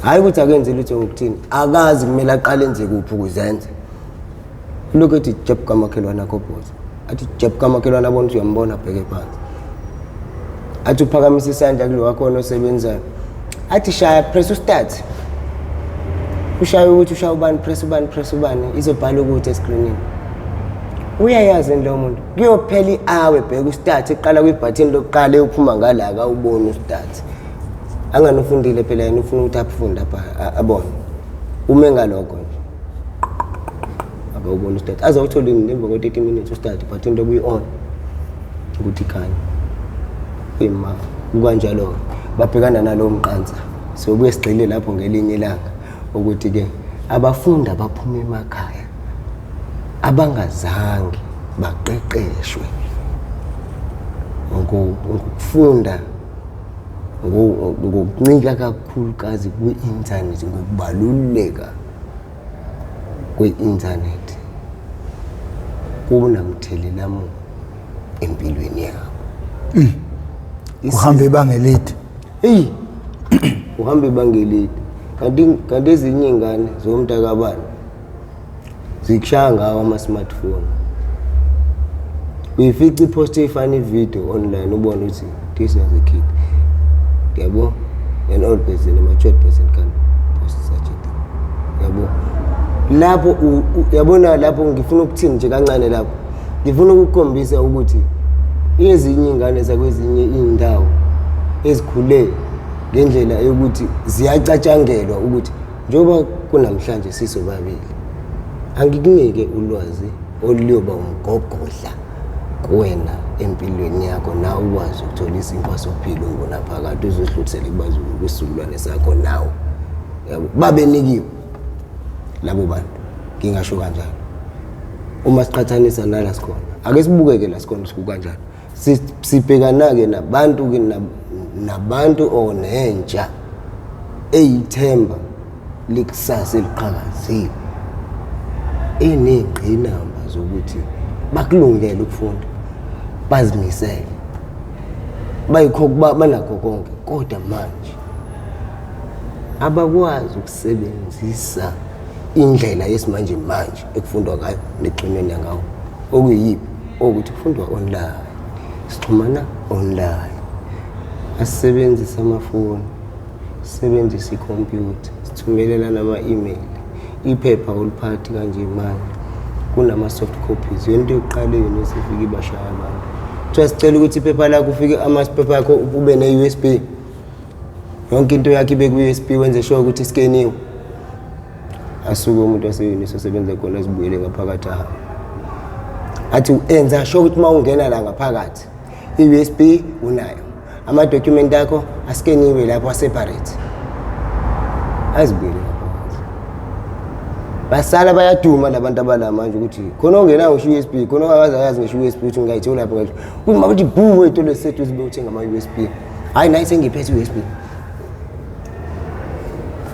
S2: Hhayi ukuthi akenzi lutho ngokuthini, akazi kumele aqale enze kuphi ukuze enze. Lokhu ethi jeb kamakhelwane akho bhoza. Athi jeb kamakhelwane abone ukuthi uyambona abheke phansi. Athi uphakamisa isandla kulo wakhona osebenzayo. Athi shaya press ustart. Ushaya ukuthi ushaya ubani press ubani press ubani izobhala ukuthi escreenini. Uyayazi lo muntu. Kuyophela i-hour ebheka ustart eqala kwibhathini lokuqala eyophuma ngala akawuboni ustart. Angani ufundile phela yena ufuna ukuthi afunde apha abone. Ume ngalokho nje. Akawuboni ustart. Azawuthola ngemva kwe-30 minutes ustart but into kuyi-on ukuthi ikhanye. Kuyima kukanjalo babhekana nalowo mqansa. Sobuye sigxile lapho ngelinye ilanga ukuthi ke abafundi abaphuma emakhaya abangazange baqeqeshwe ngokufunda ngokuncika kakhulukazi kwi-inthanethi ngokubaluleka kwe-inthanethi kunamthelela muni empilweni yabo.
S1: Uhamba ibanga elide.
S2: Eyi, uhamba ibanga elide. Kanti ezinye iy'ngane zomntakabani zikushaya ngawo ama-smartphone. Uyifica ipost efana ividiyo online ubone ukuthi this is a kid. Yabo? An old person, a matured person can post such a thing. Yabo? Lapho yabona lapho ngifuna ukuthini nje kancane lapho. Ngifuna ukukhombisa ukuthi ezinye iy'ngane zakwezinye iy'ndawo ezikhule ngendlela yokuthi ziyacatshangelwa ukuthi njengoba kunamhlanje sisobabili angikunike ulwazi oluyoba umgogodla kuwena empilweni yakho nawe ukwazi ukuthola isinkwa sokuphila ungunaphakade uzosidlulisele kubazukulu kwisizukulwane sakho nawe. Yabo, babenikiwe. Labo bantu ngingasho kanjalo, uma siqhathanisa nala sikhona, ake sibukeke la sikhona sikukanjani. Sibhekana-ke nabantu-ke nabantu or nentsha eyithemba likusasa eliqhakazile, eney'ngqinamba zokuthi bakulungele ukufunda, bazimisele, bayikho banakho konke, kodwa manje abakwazi ukusebenzisa indlela yesimanje manje ekufundwa ngayo nexhumene ngawo, okuyiphi okuthi kufundwa online, sixhumana online, asisebenzise amafoni, sisebenzise ikhompyutha, sithumelelana ama-email. Iphepha oliphathi kanje manje, kunama-soft copies. Yonto yokuqala eyona esifike ibashaya abantu, kuthiwa sicela ukuthi iphepha lakho ufike, amaphepha akho ube ne-USB, yonke into yakho ibe ku-USB, wenze sure ukuthi iskeniwe. Asuke umuntu wase-Unisa osebenza khona, azibuyele ngaphakathi, ahambe, athi enza sure ukuthi uma ungena la ngaphakathi i-USB unayo, amadokhumenti akho askeniwe lapho, aseparate, azibuyele ngaphakathi. Basala bayaduma labantu abala manje ukuthi khona ongenayo ngisho i-USB, khona ongakaze ayazi ngisho i-USB ukuthi ngingayithola lapho kanje, kuthi makuthi bhu ey'tolo sethu zibe uthenga ama-USB. Hhayi, nayi sengiphethe i-USB.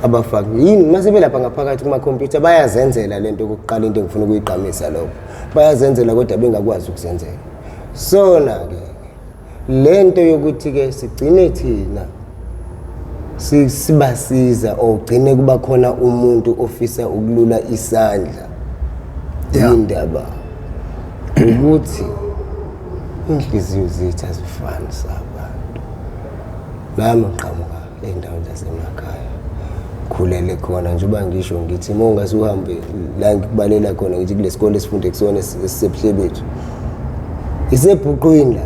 S2: Abafaki yini uma sebelapha ngaphakathi kumakhompyutha bayazenzela le nto. Okokuqala into engifuna ukuyigqamisa lokho, bayazenzela kodwa bengakwazi ukuzenzela. Sona-ke le nto yokuthi-ke sigcine thina sibasiza or gcine kuba khona umuntu ofisa ukulula isandla, indaba ukuthi inhliziyo zethu azifani sabantu. Nami ngiqhamuka ey'ndaweni zasemakhaya, khulele khona. Njengoba ngisho ngithi uma ungase uhambe la ngikubalela khona, ngithi kule sikole esifunde kusona esiseBuhlebethu, isebhuqwini la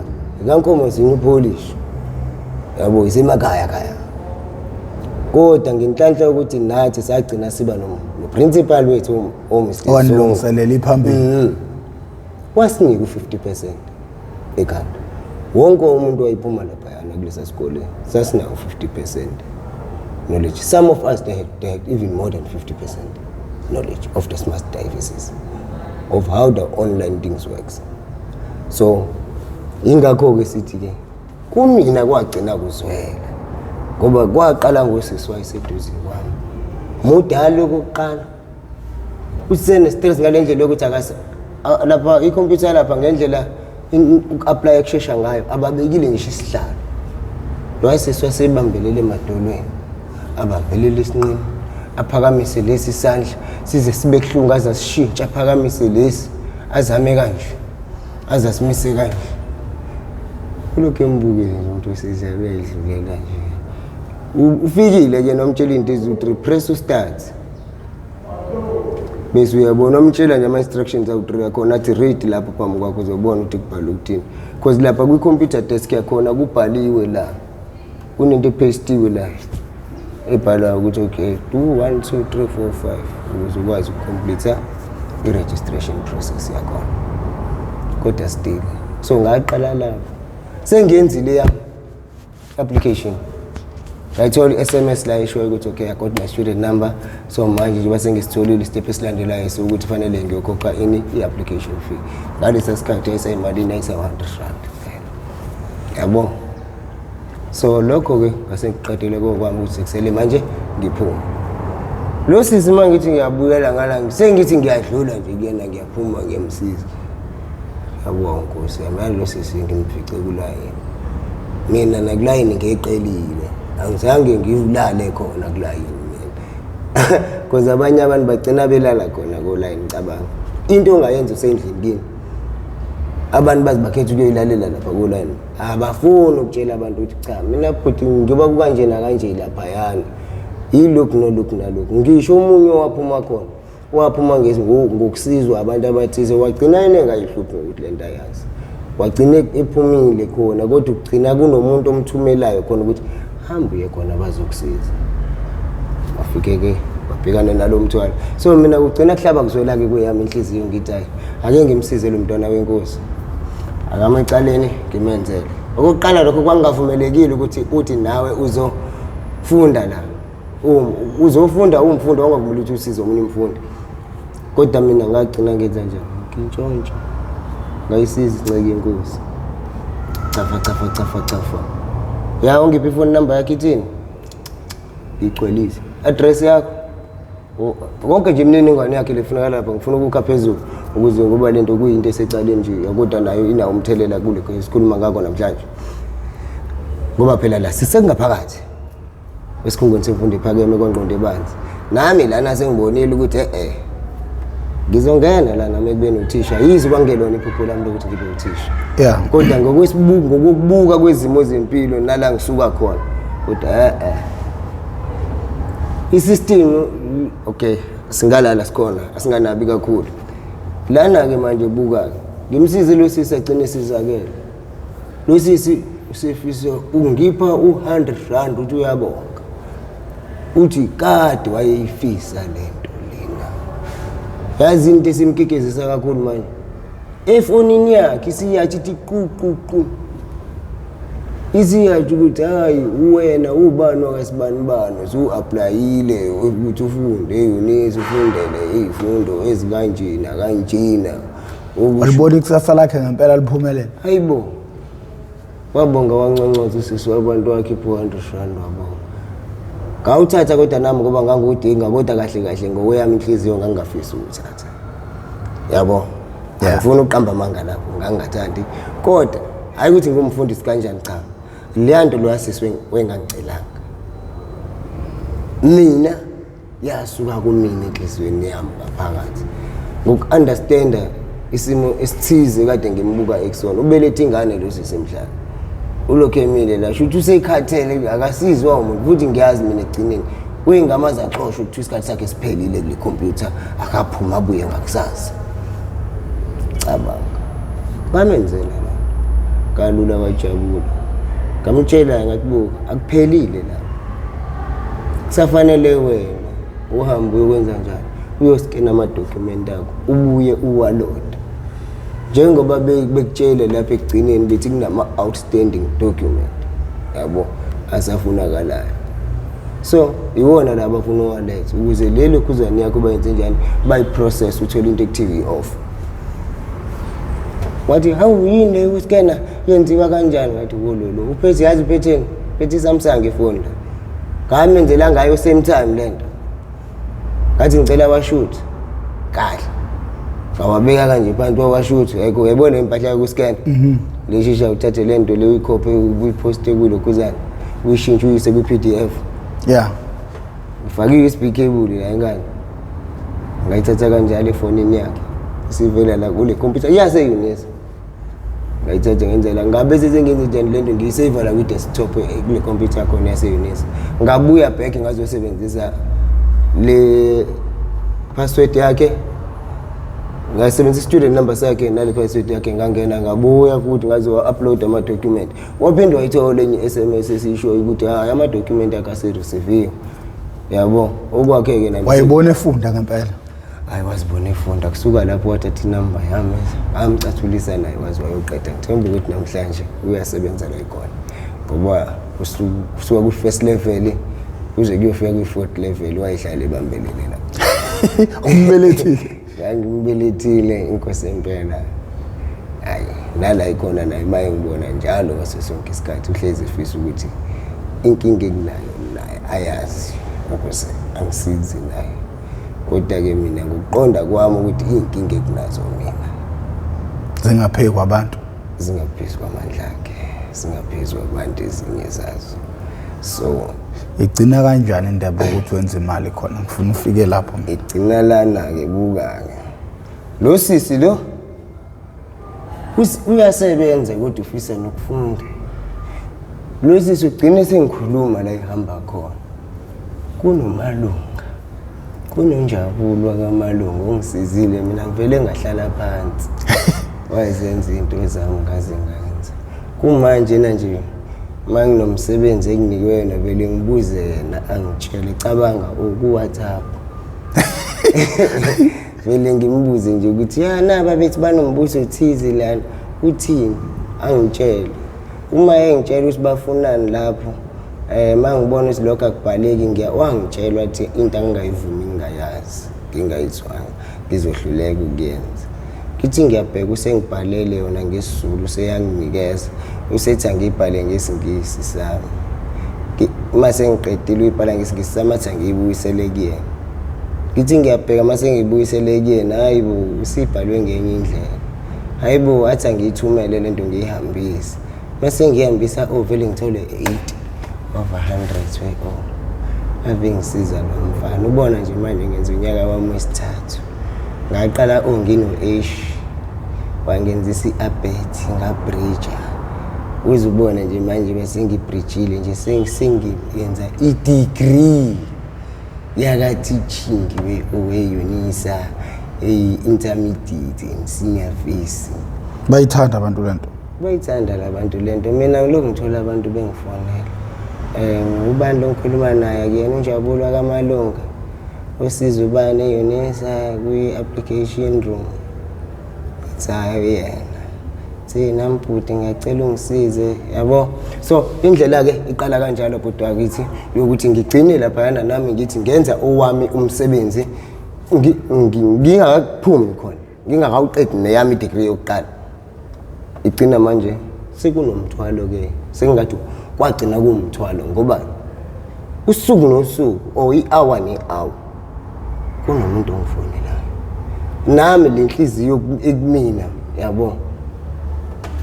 S2: ikaNkomo zinye upholishi, yabo, isemakhaya khaya, kodwa ngenhlanhla yokuthi nathi sagcina siba no-principal wethu oMr Zungu.
S1: Owanilungiselela iphambili.
S2: Wasinika u-50% ekhanda wonke umuntu wayiphuma laphayana kulesa sikole, sasinawo 50% knowledge. Some of us, they had even more than 50% knowledge of the smart devices, of how the online things works. So ingakho-ke sithi-ke kumina kwagcina kuzwela, ngoba kwaqala ngosisi wayeseduze kwami mudala okokuqala, usene-stress ngale ndlela yokuthi lapha ikhompyutha lapha ngendlela uku-applya kushesha ngayo, ababekile ngisho isihlalo, lo wayesesi wasebambelele emadolweni, abambelele esinqeni, aphakamise lesi sandla size sibe kuhlungu, aze asishintshe, aphakamise lesi, azame kanje, aze asimise kanje. Kulokhu embukele nje umuntu wesilisa uyayidlulela nje. Ufikile-ke nomtshela into eziwu-three, press u-start, bese uyabona, umtshela nje ama-instructions awu-three yakhona, athi read lapho phambi kwakho, uzobona ukuthi kubhalwe ukuthini, because lapha kwi-computer desk yakhona kubhaliwe la, kunento epastiwe la ebhalwayo ukuthi okay, do 1 2 3 4 5 ukuze ukwazi ukucomplete i-registration process yakhona. Kodwa still, so ngaqala lapho sengiyenzile yami application, ngayithola i-SMS la eshoyo ukuthi okay, I got my student number. So manje njengoba sengisitholile, istep esilandelayo sokuthi fanele ngiyokhokha ini, i-application fee. Ngalesa sikhathi yayisayimalini? Yayisa-100 rand kuphela, yabo. So lokho-ke ngase ngiqedile kokwami ukuthi sekusele manje ngiphume. Lo sisi, uma ngithi ngiyabuyela ngala, sengithi ngiyadlula nje kuyena, ngiyaphuma ngiyamsiza, yabo, nkosi yami, yalo sisi ngimfice kulayini. Mina nakulayini ngeqelile, angizange ngilale khona kulayini mina, because abanye abantu bagcina belala khona kolayini. Cabanga into ongayenza usendlini kini, abantu bazi bakhetha ukuyoyilalela lapha kolayini, abafuni ukutshela abantu ukuthi cha, mina bhuti, njengoba kukanje nakanje laphayana, yilokhu nalokhu nalokhu. Ngisho omunye owaphuma khona, waphuma ngokusizwa abantu abathize, wagcina yena engayihluphi ngokuthi le nto ayazi, wagcina ephumile khona, kodwa ugcina kunomuntu omthumelayo khona ukuthi hamba uye khona bazokusiza. Wafike-ke wabhekana nalo mthwalo. So mina kugcina kuhlaba kuzwela-ke kweyami inhliziyo, ngithi hayi, ake ngimsize lo mntwana wenkosi, akame ecaleni ngimenzele. Okokuqala lokho kwangavumelekile ukuthi uthi nawe uzofunda la, uzofunda uwumfundi, wangavumeli ukuthi usize omunye umfundi. Kodwa mina ngagcina ngenza njani? Ngintshontsho. Ngayisiza inceke yenkosi. Cafa cafa cafa cafa. Ya ungiphi ifoni number yakhe ithini? Igcwelise. Address yakho. Konke nje imininingwane yakhe lefunakala lapha ngifuna ukukha phezulu ukuze ngoba lento kuyinto esecaleni nje kodwa nayo inawo umthelela kule esikhuluma ngakho namhlanje. Ngoba phela la sisengaphakathi. Esikhungweni semfundo ephakeme kwangqondo ebanzi. Nami lana sengibonile ukuthi eh ngizongena la nami ekubeni uthisha. Yize kwangelona iphupho lami lokuthi ngibe uthisha.
S1: Yeah.
S2: Kodwa ngokwesibuko ngokubuka kwezimo zempilo nala ngisuka khona kodwa eh i-system okay singalala sikhona asinganabi kakhulu. Lana ke manje buka ngimsize lo sisi agcine sizakele. Lo sisi usefisa ungipha u-100 rand uthi uyabonga. Uthi kade wayeyifisa lento lena. Yazi into esimkikizisa kakhulu manje. Efonini yakhe isiyathi ithi qu qu qu. Isiyathi ukuthi hayi wena ubani wakasibani bani usu-applyile ukuthi ufunde e-UNISA ufundele iy'fundo ezikanjena kanjena.
S1: Walibona ikusasa lakhe ngempela liphumelela.
S2: Hayibo. Wabonga wanconcoza usisi wabantu wakhe 400 rand wabonga. Ngawuthatha kodwa nami ngoba ngangiwudinga kodwa kahle kahle ngokweyami inhliziyo ngangingafisi ukuwuthatha. Yabo.
S1: Yeah.
S2: Angifuni ukuqamba amanga lapho ngangingathandi. Kodwa hayi ukuthi ngumfundisi kanjani cha. Leya nto lo yasisi wengangicelanga. Mina yasuka kumina enhliziyweni yami ngaphakathi ngoku-understanda isimo esithize kade ngimbuka ekusona ubelethe ingane lo sisi mhlana ulokhu emile la shuthi usekhathele akasizwa umuntu futhi ngiyazi mina ekugcineni uyingamaze axoshwe kuthiwa isikhathi sakhe siphelile kule khompyutha akaphuma abuye ngakusasa. Cabanga bamenzela la kalula wajabula. Ngamtshela ngathi buka akuphelile la, kusafanele wena uhambe uyokwenza njani, uyoskena amadokhumenti akho ubuye uwaloda njengoba bekutshele lapha ekugcineni bethi kunama-outstanding document yabo asafunakalayo. So iwona la abafuna uwaletha ukuze lelo khuzane yakho bayenze njani, bayi-process uthole into ekuthiwa i-off. Wathi hawu yini le uskena yenziwa kanjani? Ngathi wololo uphethe yazi uphetheni, uphethe i-Samsung ifoni la. Ngamenzela ngayo same time lento. Ngathi ngicela washoot kahle. Ngawabeka kanje phansi wawashoot, yayikho uyayibona impahla yokuskena. Leshisha uthathe lento le uyikhophe uyiposte kulokhuzana. Uyishintshe uyise kwi-PDF.
S1: Yeah.
S2: Ufake i-USB cable la ingane. Ngayithatha kanjalo efonini yakhe. Isivela la kule computer yase-UNISA. Ngayithatha ngenzela ngabe sesengenze njani lento ngiyisave la kwi-desktop kule computer khona yase-UNISA. Ngabuya back ngazosebenzisa le password yakhe. Ngasebenzisa student number sakhe nale password yakhe ngangena ngabuya futhi ngazo-upload ama-document. Waphinde wayithola enye SMS esisho ukuthi hayi ama-document akhe ase-receive. Yabo okwakhe-ke nami
S1: Wayibona efunda ngempela.
S2: Hayi wazibona efunda kusuka lapho wathatha inamba yami ngamcathulisa naye waze wayoqeda. Ngithemba ukuthi namhlanje uyasebenza la ikhona ngoba usuka kwi-first level kuze kuyofika kwi-fourth level wayehlala ebambelele la.
S1: Umbelethile.
S2: Ngangimbelethile inkosi empela. Hayi nala ikhona naye maye ngibona njalo ngaso sonke isikhathi uhlezi efisa ukuthi inkinga enginayo naye ayazi ukuze angisize naye. Kodwa-ke mina ngokuqonda kwami ukuthi iy'nkinga ekunazo mina
S1: Zingaphekwa kwabantu.
S2: Zingaphezu kwamandla akhe, zingaphezu kwabantu ezinye zazo. So
S1: Igcina kanjani indaba yokuthi wenze imali khona? Ngifuna ufike lapho.
S2: Igcina lana-ke buka-ke. Lo sisi lo uyasebenza kodwa ufisa nokufunda. Lo sisi ugcine sengikhuluma la ihamba khona. Kunomalunga, kunonjabulo kamalunga ongisizile mina ngivele ngahlala phansi. Wayezenza into zami ngaze ngayenza. Kumanje na nje uma nginomsebenzi enginikwe yena vele ngibuze yena angitshele cabanga ku-WhatsApp. Vele ngimbuze nje ukuthi ya naba bethi banombuso thize lana uthini angitshele. Uma engitshela ukuthi bafunani lapho uma ngibona ukuthi lokho akubhaleki ngiya wangitshela wathi into angingayivumi ngingayazi. Ngingayizwanga, ngizohluleka ukuyenza. Ngithi ngiyabheka, usengibhalele yona ngesiZulu, useyanginikeza, usethi angiyibhale ngesiNgisi sami. Uma sengiqedile uyibhala ngesiNgisi sami, athi angiyibuyisele kuyena. Ngithi ngiyabheka, uma sengiyibuyisele kuyena, hayi bo, usibhalwe ngenye indlela. Hayi bo, athi angiyithumele lento ngiyihambise. Mase ngihambisa, oh, vele ngithole 80 over 100. We oh, ave ngisiza lo mfana. Ubona nje manje ngenza unyaka wami wesithathu. Ngaqala, oh, ngino-H, wangenzisa i-ABET, ngabridge. Uze ubone nje manje bese ngibridgile nje, sengiyenza i-degree yaka-teaching we-UNISA, eyi-intermediate and senior face.
S1: Bayithanda abantu lento.
S2: Bayithanda labantu lento. Mina ngilokhu ngithola abantu bengifonela. Ubani lo ngikhuluma naye? Akuyena uNjabulo kaMalunga osiza ubani e-UNISA kwi-application room? Ngithi hhayi, uyena. Thi nami bhuti, ngiyacela ungisize, yabo. So indlela-ke iqala kanjalo, bhuti wakithi, yokuthi ngigcine laphayana nami ngithi ngenza owami umsebenzi, ngingakaphumi khona, ngingakawuqedi neyami i-degree yokuqala. Igcina manje sekunomthwalo-ke, sengingathi kwagcina kuwumthwalo, ngoba usuku nosuku or i-hour ne-hour kunomuntu ongifonelayo. Nami le nhliziyo ekumina, yabo,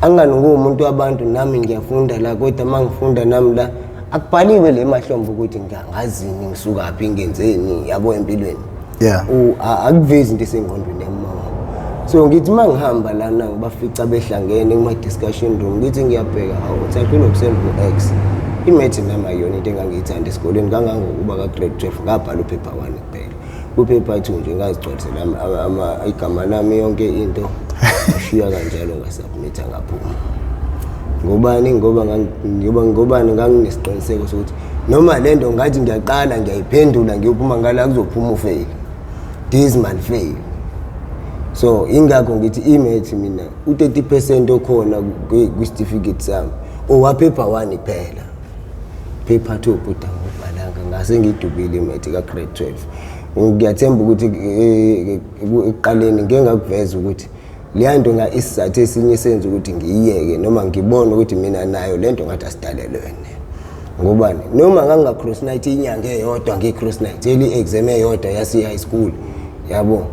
S2: angani nguwumuntu wabantu. Nami ngiyafunda la, kodwa uma ngifunda nami la akubhaliwe le mahlombe ukuthi ngazini, ngisukaphi, ngenzeni, yabo, empilweni. Akuvezi into esengqondweni yami mama. So ngithi uma ngihamba lana ngibafica behlangene kuma-discussion room, ngithi ngiyabheka, hawu, uthatha unokusenza u-X. I-maths nami ayiyona into engangiyithanda esikoleni, kangangokuba ka-grade 12 ngabhala uphepha 1 kuphela. Kuphepha 2 nje ngazigcwalisela igama lami, yonke into, ngashiya kanjalo, ngasubmitha, ngaphuma. Ngobani? Ngoba ngobani? Nganginesiqiniseko sokuthi noma le nto ngathi ngiyaqala ngiyayiphendula, ngiyophuma ngala kuzophuma u-fail, dismal fail. So ingakho ngithi i-maths mina u-30% okhona kwi-certificate sami owaphepha 1 kuphela. Paper 2, bhuti, angibhalanga, ngase ngidubile i-maths ka-grade 12. Ngiyathemba ukuthi ekuqaleni ngike ngakuveza ukuthi leya nto nga isizathu esinye senza ukuthi ngiyiyeke, noma ngibone ukuthi mina nayo le nto ngathi asidalelwene. Ngobani? Noma nganginga-cross night inyanga eyodwa, ngiyi-cross night eli-exam eyodwa yase-high school, yabo,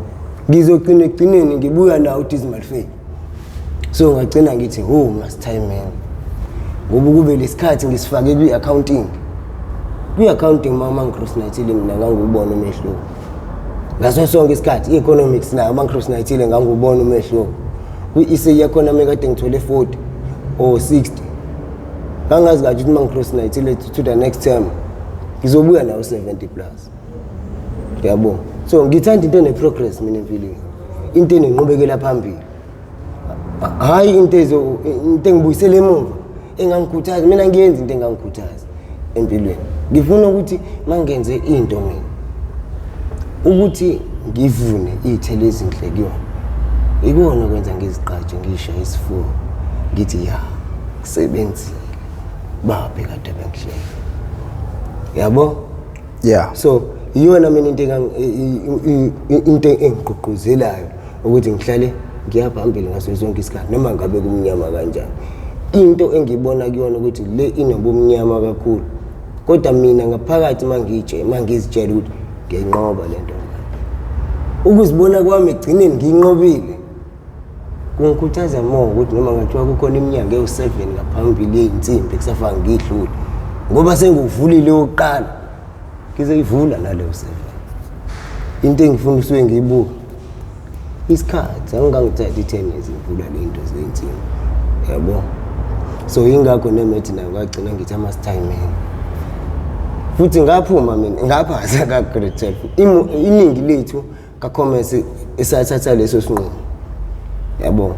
S2: ngizogcina ekugcineni ngibuya nawo u-dismal fail. So ngagcina ngithi, oh, must man, ngoba kube lesikhathi ngisifake kwi-accounting. Kwi-accounting uma ngi-cross nightile mina ngangiwubona umehluko ngaso sonke isikhathi. I-economics nayo uma ngi-cross nightile ngangiwubona umehluko. Kwi-essay yakhona mekade ngithole 40 or 60, ngangazi kahle ukuthi uma ngi-cross nightile to the next term ngizobuya nawo 70 plus, yabo. So ngithanda into ene-progress mina empilweni, into enenqubekela phambili, hhayi into ezo into engibuyisela emuva, engangikhuthaza. Mina ngiyenza into engangikhuthaza empilweni. Ngifuna ukuthi uma ngenze into mina ukuthi ngivune iy'thelo ezinhle kuyona. Ikona kwenza ngizigqaje, ngishaye isifuba, ngithi ya, kusebenzile, baphi kade bengihleka, yabo. So iyona mina into into engigqugquzelayo ukuthi ngihlale ngiya phambili ngaso sonke isikhathi, noma ngabe kumnyama kanjani. Into engibona kuyona ukuthi le inobumnyama kakhulu, kodwa mina ngaphakathi uma ngizitshela ukuthi ngiyayinqoba le nto, ukuzibona kwami ekugcineni ngiyinqobile kungikhuthaza more ukuthi noma ngathiwa kukhona iminyango ewu-7 ngaphambili yey'nsimbi kusafaka ngiyidlule, ngoba sengiwuvulile yokuqala, ngizoyivula naleyo 7. Into engifuna usuke ngiyibuka isikhathi, angikangithathi i-10 years ngivula le nto zey'nsimbi, yabo. So yingakho ne-maths nayo ngagcina ngithi ama-timing. Futhi ngaphuma mina, ngaphasa ka-grade 12. Iningi lethu ka-commerce esathatha leso sinqumo, yabo,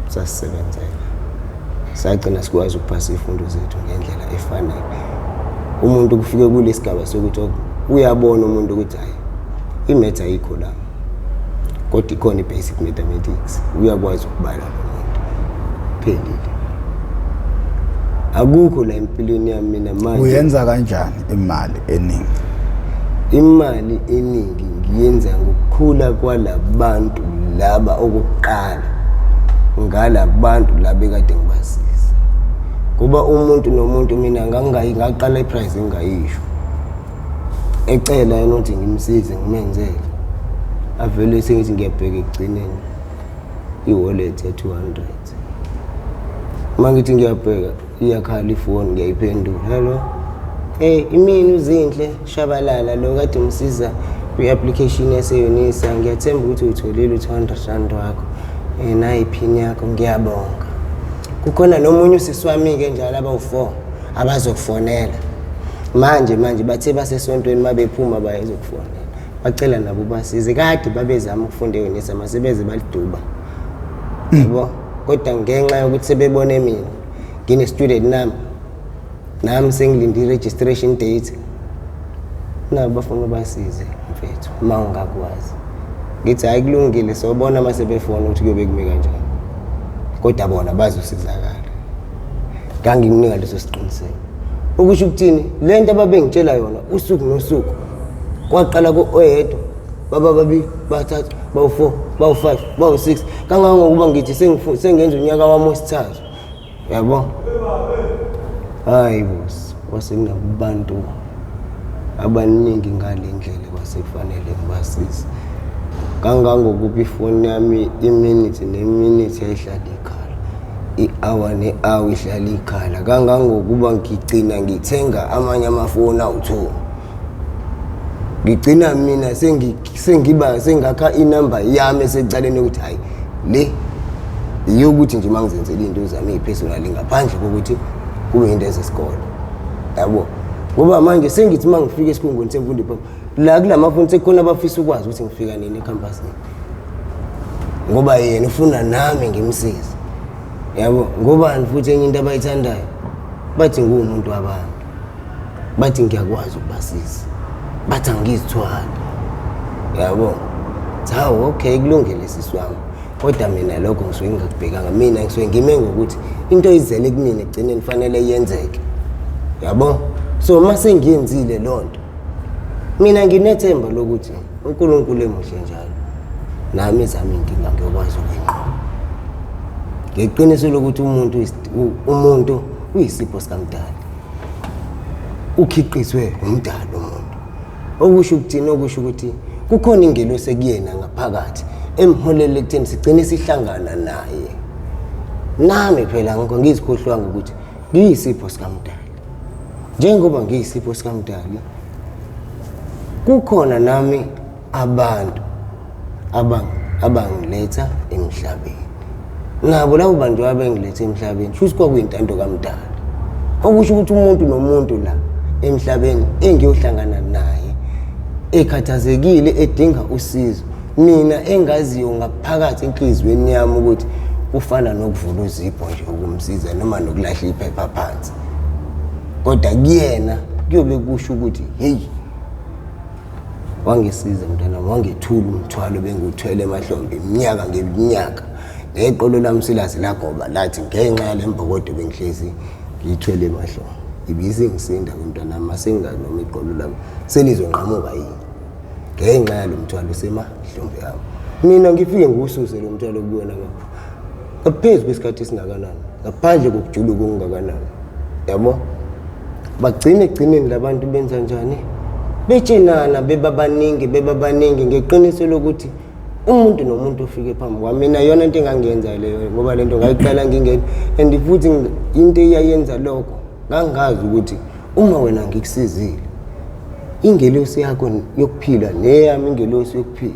S2: sasisebenzela, sagcina sikwazi ukuphasa iy'fundo zethu ngendlela efanele. Umuntu kufike kule sigaba sokuthi uyabona umuntu ukuthi hhayi, i-maths ayikho la, kodwa ikhona i-basic mathematics, uyakwazi ukubala lo muntu, phelile. Akukho la empilweni yami mina manje.
S1: Uyenza kanjani imali eningi?
S2: Imali eningi. ngiyenza ngokukhula kwalabantu laba okokuqala ngalabantu laba ekade ngibasiza. Kuba umuntu nomuntu mina ngangingayi ngaqala iprice ngingayisho. Ecela yena ukuthi ngimsize ngimenzele. Avele sengithi ngiyabheka ekugcineni i-wallet ya-200. Uma ngithi ngiyabheka iyakhala ifoni ngiyayiphendula. Hello. Hey, imini uZinhle Shabalala lo kade umsiza kwi-application yase-UNISA. Ngiyathemba ukuthi uyitholile u-200 rand wakho. Nayi iphini yakho ngiyabonga. Kukhona nomunye usisi wami-ke njalo abawu-4 abazokufonela. Manje manje bathe basesontweni mabephuma bayezokufonela. Bacela nabo basize kade babezama ukufunda e-UNISA masebeze baliduba. Yabo? Kodwa ngenxa yokuthi sebebone mina ngine student number nami sengilinde i-registration date nabo bafuna ubasize mfethu uma ungakwazi. Ngithi hhayi kulungile sobona uma sebefona ukuthi kuyobe kume kanjani. Kodwa bona bazosizakala. Ngangikunika leso siqiniseko. Okusho ukuthini le nto ababengitshela yona usuku nosuku kwaqala ko-oyedwa baba babili bathathu bawu-4 bawu-5 bawu-6 kangangokuba ngithi sengenza unyaka wami wesithathu yabo. Hayi boss, kwase kunabantu abaningi ngale ndlela kwasekufanele ngibasize kangangokuba ifoni yami iminute neminute yayihlala ikhala, i-hour ne-hour ihlala ikhala, kangangokuba ngigcina ngithenga amanye amafoni awu-2. Ngigcina mina sengiba sengakha inamba yami esecaleni ukuthi hayi le iyokuthi nje uma ngizenzela into zami ey'personal ngaphandle kokuthi kube into ezesikole yabo. Ngoba manje sengithi uma ngifika esikhungweni semfundo ephakeme la kula mafoni sekukhona abafisa ukwazi ukuthi ngifika nini ekhampasini, ngoba yena ufuna nami ngimsize yabo. Ngobani futhi enye into abayithandayo bathi nguwumuntu wabantu, bathi ngiyakwazi ukubasiza, bathi angizithwali yabo. Hawu okay kulungile sisi wami, kodwa mina lokho ngisuke ngingakubhekanga. Mina ngisuke ngime ngokuthi into izele kumina ekugcineni fanele yenzeke yabo. So uma sengiyenzile loo nto mina nginethemba lokuthi uNkulunkulu emuhle njalo nami ezami inkinga ngiyokwazi ukuyinqoba. Ngeqiniso lokuthi umuntu uyisipho sikamdali, ukhiqizwe umdali umuntu. Okusho ukuthini? Okusho ukuthi kukhona ingelosi ekuyena ngaphakathi emholele ekutheni sigcine sihlangana naye. Nami phela ngikho ngizikhohlwanga ukuthi ngiyisipho sikamdali. Njengoba ngiyisipho sikamdali, kukhona nami abantu abangiletha emhlabeni. Nabo labo bantu abengiletha emhlabeni shuthi kwakuyintando kamdali. Okusho ukuthi umuntu nomuntu la emhlabeni engiyohlangana naye ekhathazekile edinga usizo, mina engaziyo ngaphakathi enhliziyweni yami ukuthi kufana nokuvula uzipho nje ukumsiza noma nokulahla iphepha phansi, kodwa kuyena kuyobe kusho ukuthi hey wangisiza mntwana, wangethula umthwalo bengiwuthwele emahlombe iminyaka ngeminyaka, neqolo lami silazi lagoba lathi ngenxa yale mbokodo bengihlezi ngiyithwele emahlombe ibisingisinda mntwana, masengazi noma iqolo lami selizonqamuka yini ngenxa yalo mthwalo semahlombe ami. Mina ngifike ngiwususe lo mthwalo kuwena ngapha ngaphezu kwesikhathi esingakanani, ngaphandle kokujuluka okungakanani yabo. Bagcine ekugcineni labantu benza njani? Betshenana beba baningi beba baningi ngeqiniso lokuthi umuntu nomuntu ofike phambi kwami. Mina yona into engangiyenza leyo, ngoba lento ngayiqala ngingena and futhi into eyayenza lokho ngangazi ukuthi uma wena ngikusizile ingelosi yakho yokuphila neyami ingelosi yokuphila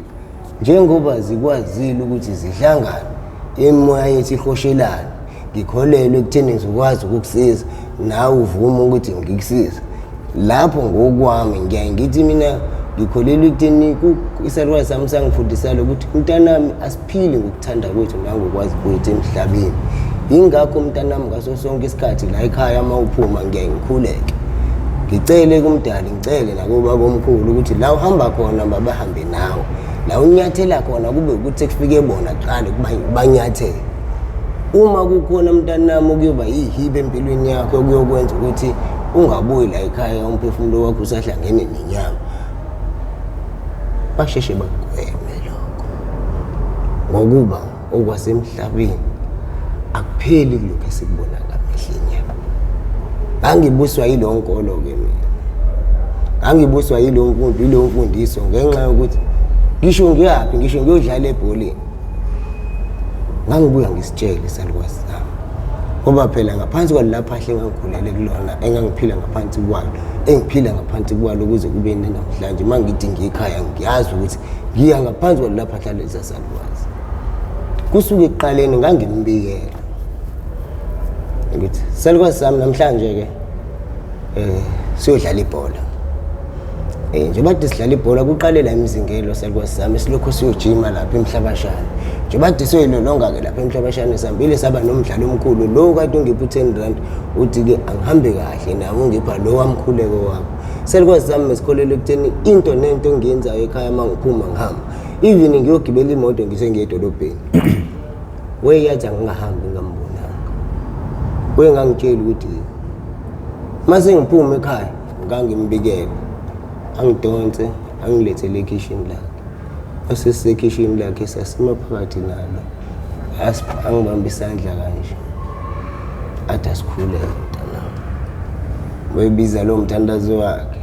S2: njengoba zikwazile ukuthi zihlangane imimoya yethu ihoshelane, ngikholelwe ekutheni ngizokwazi ukukusiza nawe uvume ukuthi ngikusize. Lapho ngokwami ngiyaye ngithi mina ngikholelwa ekutheni isalukazi sami sangifundisa ukuthi mntanami asiphili ngokuthanda kwethu nangokwazi kwethu emhlabeni. Yingakho mntanami ngaso sonke isikhathi la ekhaya uma uphuma ngiyaye ngikhuleke ngicele kumdali, ngicele nakubaba omkhulu ukuthi la uhamba khona mabahambe nawe, la unyathela khona kube ukuthi kufike bona kuqala banyathele. Uma kukhona mntanami okuyoba yihibe empilweni yakho okuyokwenza ukuthi ungabuyi la ekhaya umphefumulo wakho usahlangene nenyama, Basheshe bakugweme lokho ngokuba okwasemhlabeni akupheli kulokhu esikubona ngamehlo enyama. Ngangibuswa yilo nkolo-ke mina, ngangibuswa yilo mfundo, yilo mfundiso, ngenxa yokuthi ngisho ngiyaphi, ngisho ngiyodlala ebholeni, ngangibuya ngisitshele isalukwazi sami, ngoba phela ngaphansi kwalela phahla engangikhulele kulona, engangiphila ngaphansi kwalo, engiphila ngaphansi kwalo kuze kube namhlanje, uma ngithi ngiyekhaya ngiyazi ukuthi ngiya ngaphansi kwalela phahla leza salukwazi. Kusuke ekuqaleni ngangimbikela ukuthi salukwazi sami namhlanje-ke siyodlala ibhola. Njengoba kade sidlala ibhola kuqale la emzingelo salukwazi sami, silokhu siyojima lapha emhlabashane. Njengoba kade siyoyilolonga-ke lapha emhlabashane, sihambile saba nomdlalo omkhulu lo kade ungipha u-10 rand, uthi-ke angihambe kahle nami ungipha lo wamkhuleko wakho. Salukwazi sami besikholelwa ekutheni into nento engiyenzayo ekhaya uma ngiphuma ngihamba, even ngiyogibela imoto ngise ngiye edolobheni, weyathi angingahambi ngingambonanga. Wengangitshela ukuthi mase ngiphuma ekhaya ngangimbikela, angidonse angilethele ekhishini lakhe. Mase sisekhishini lakhe sasima phakathi nalo, angibambe isandla kanje, athi asikhuleke mntanami. Webiza lo mthandazo wakhe,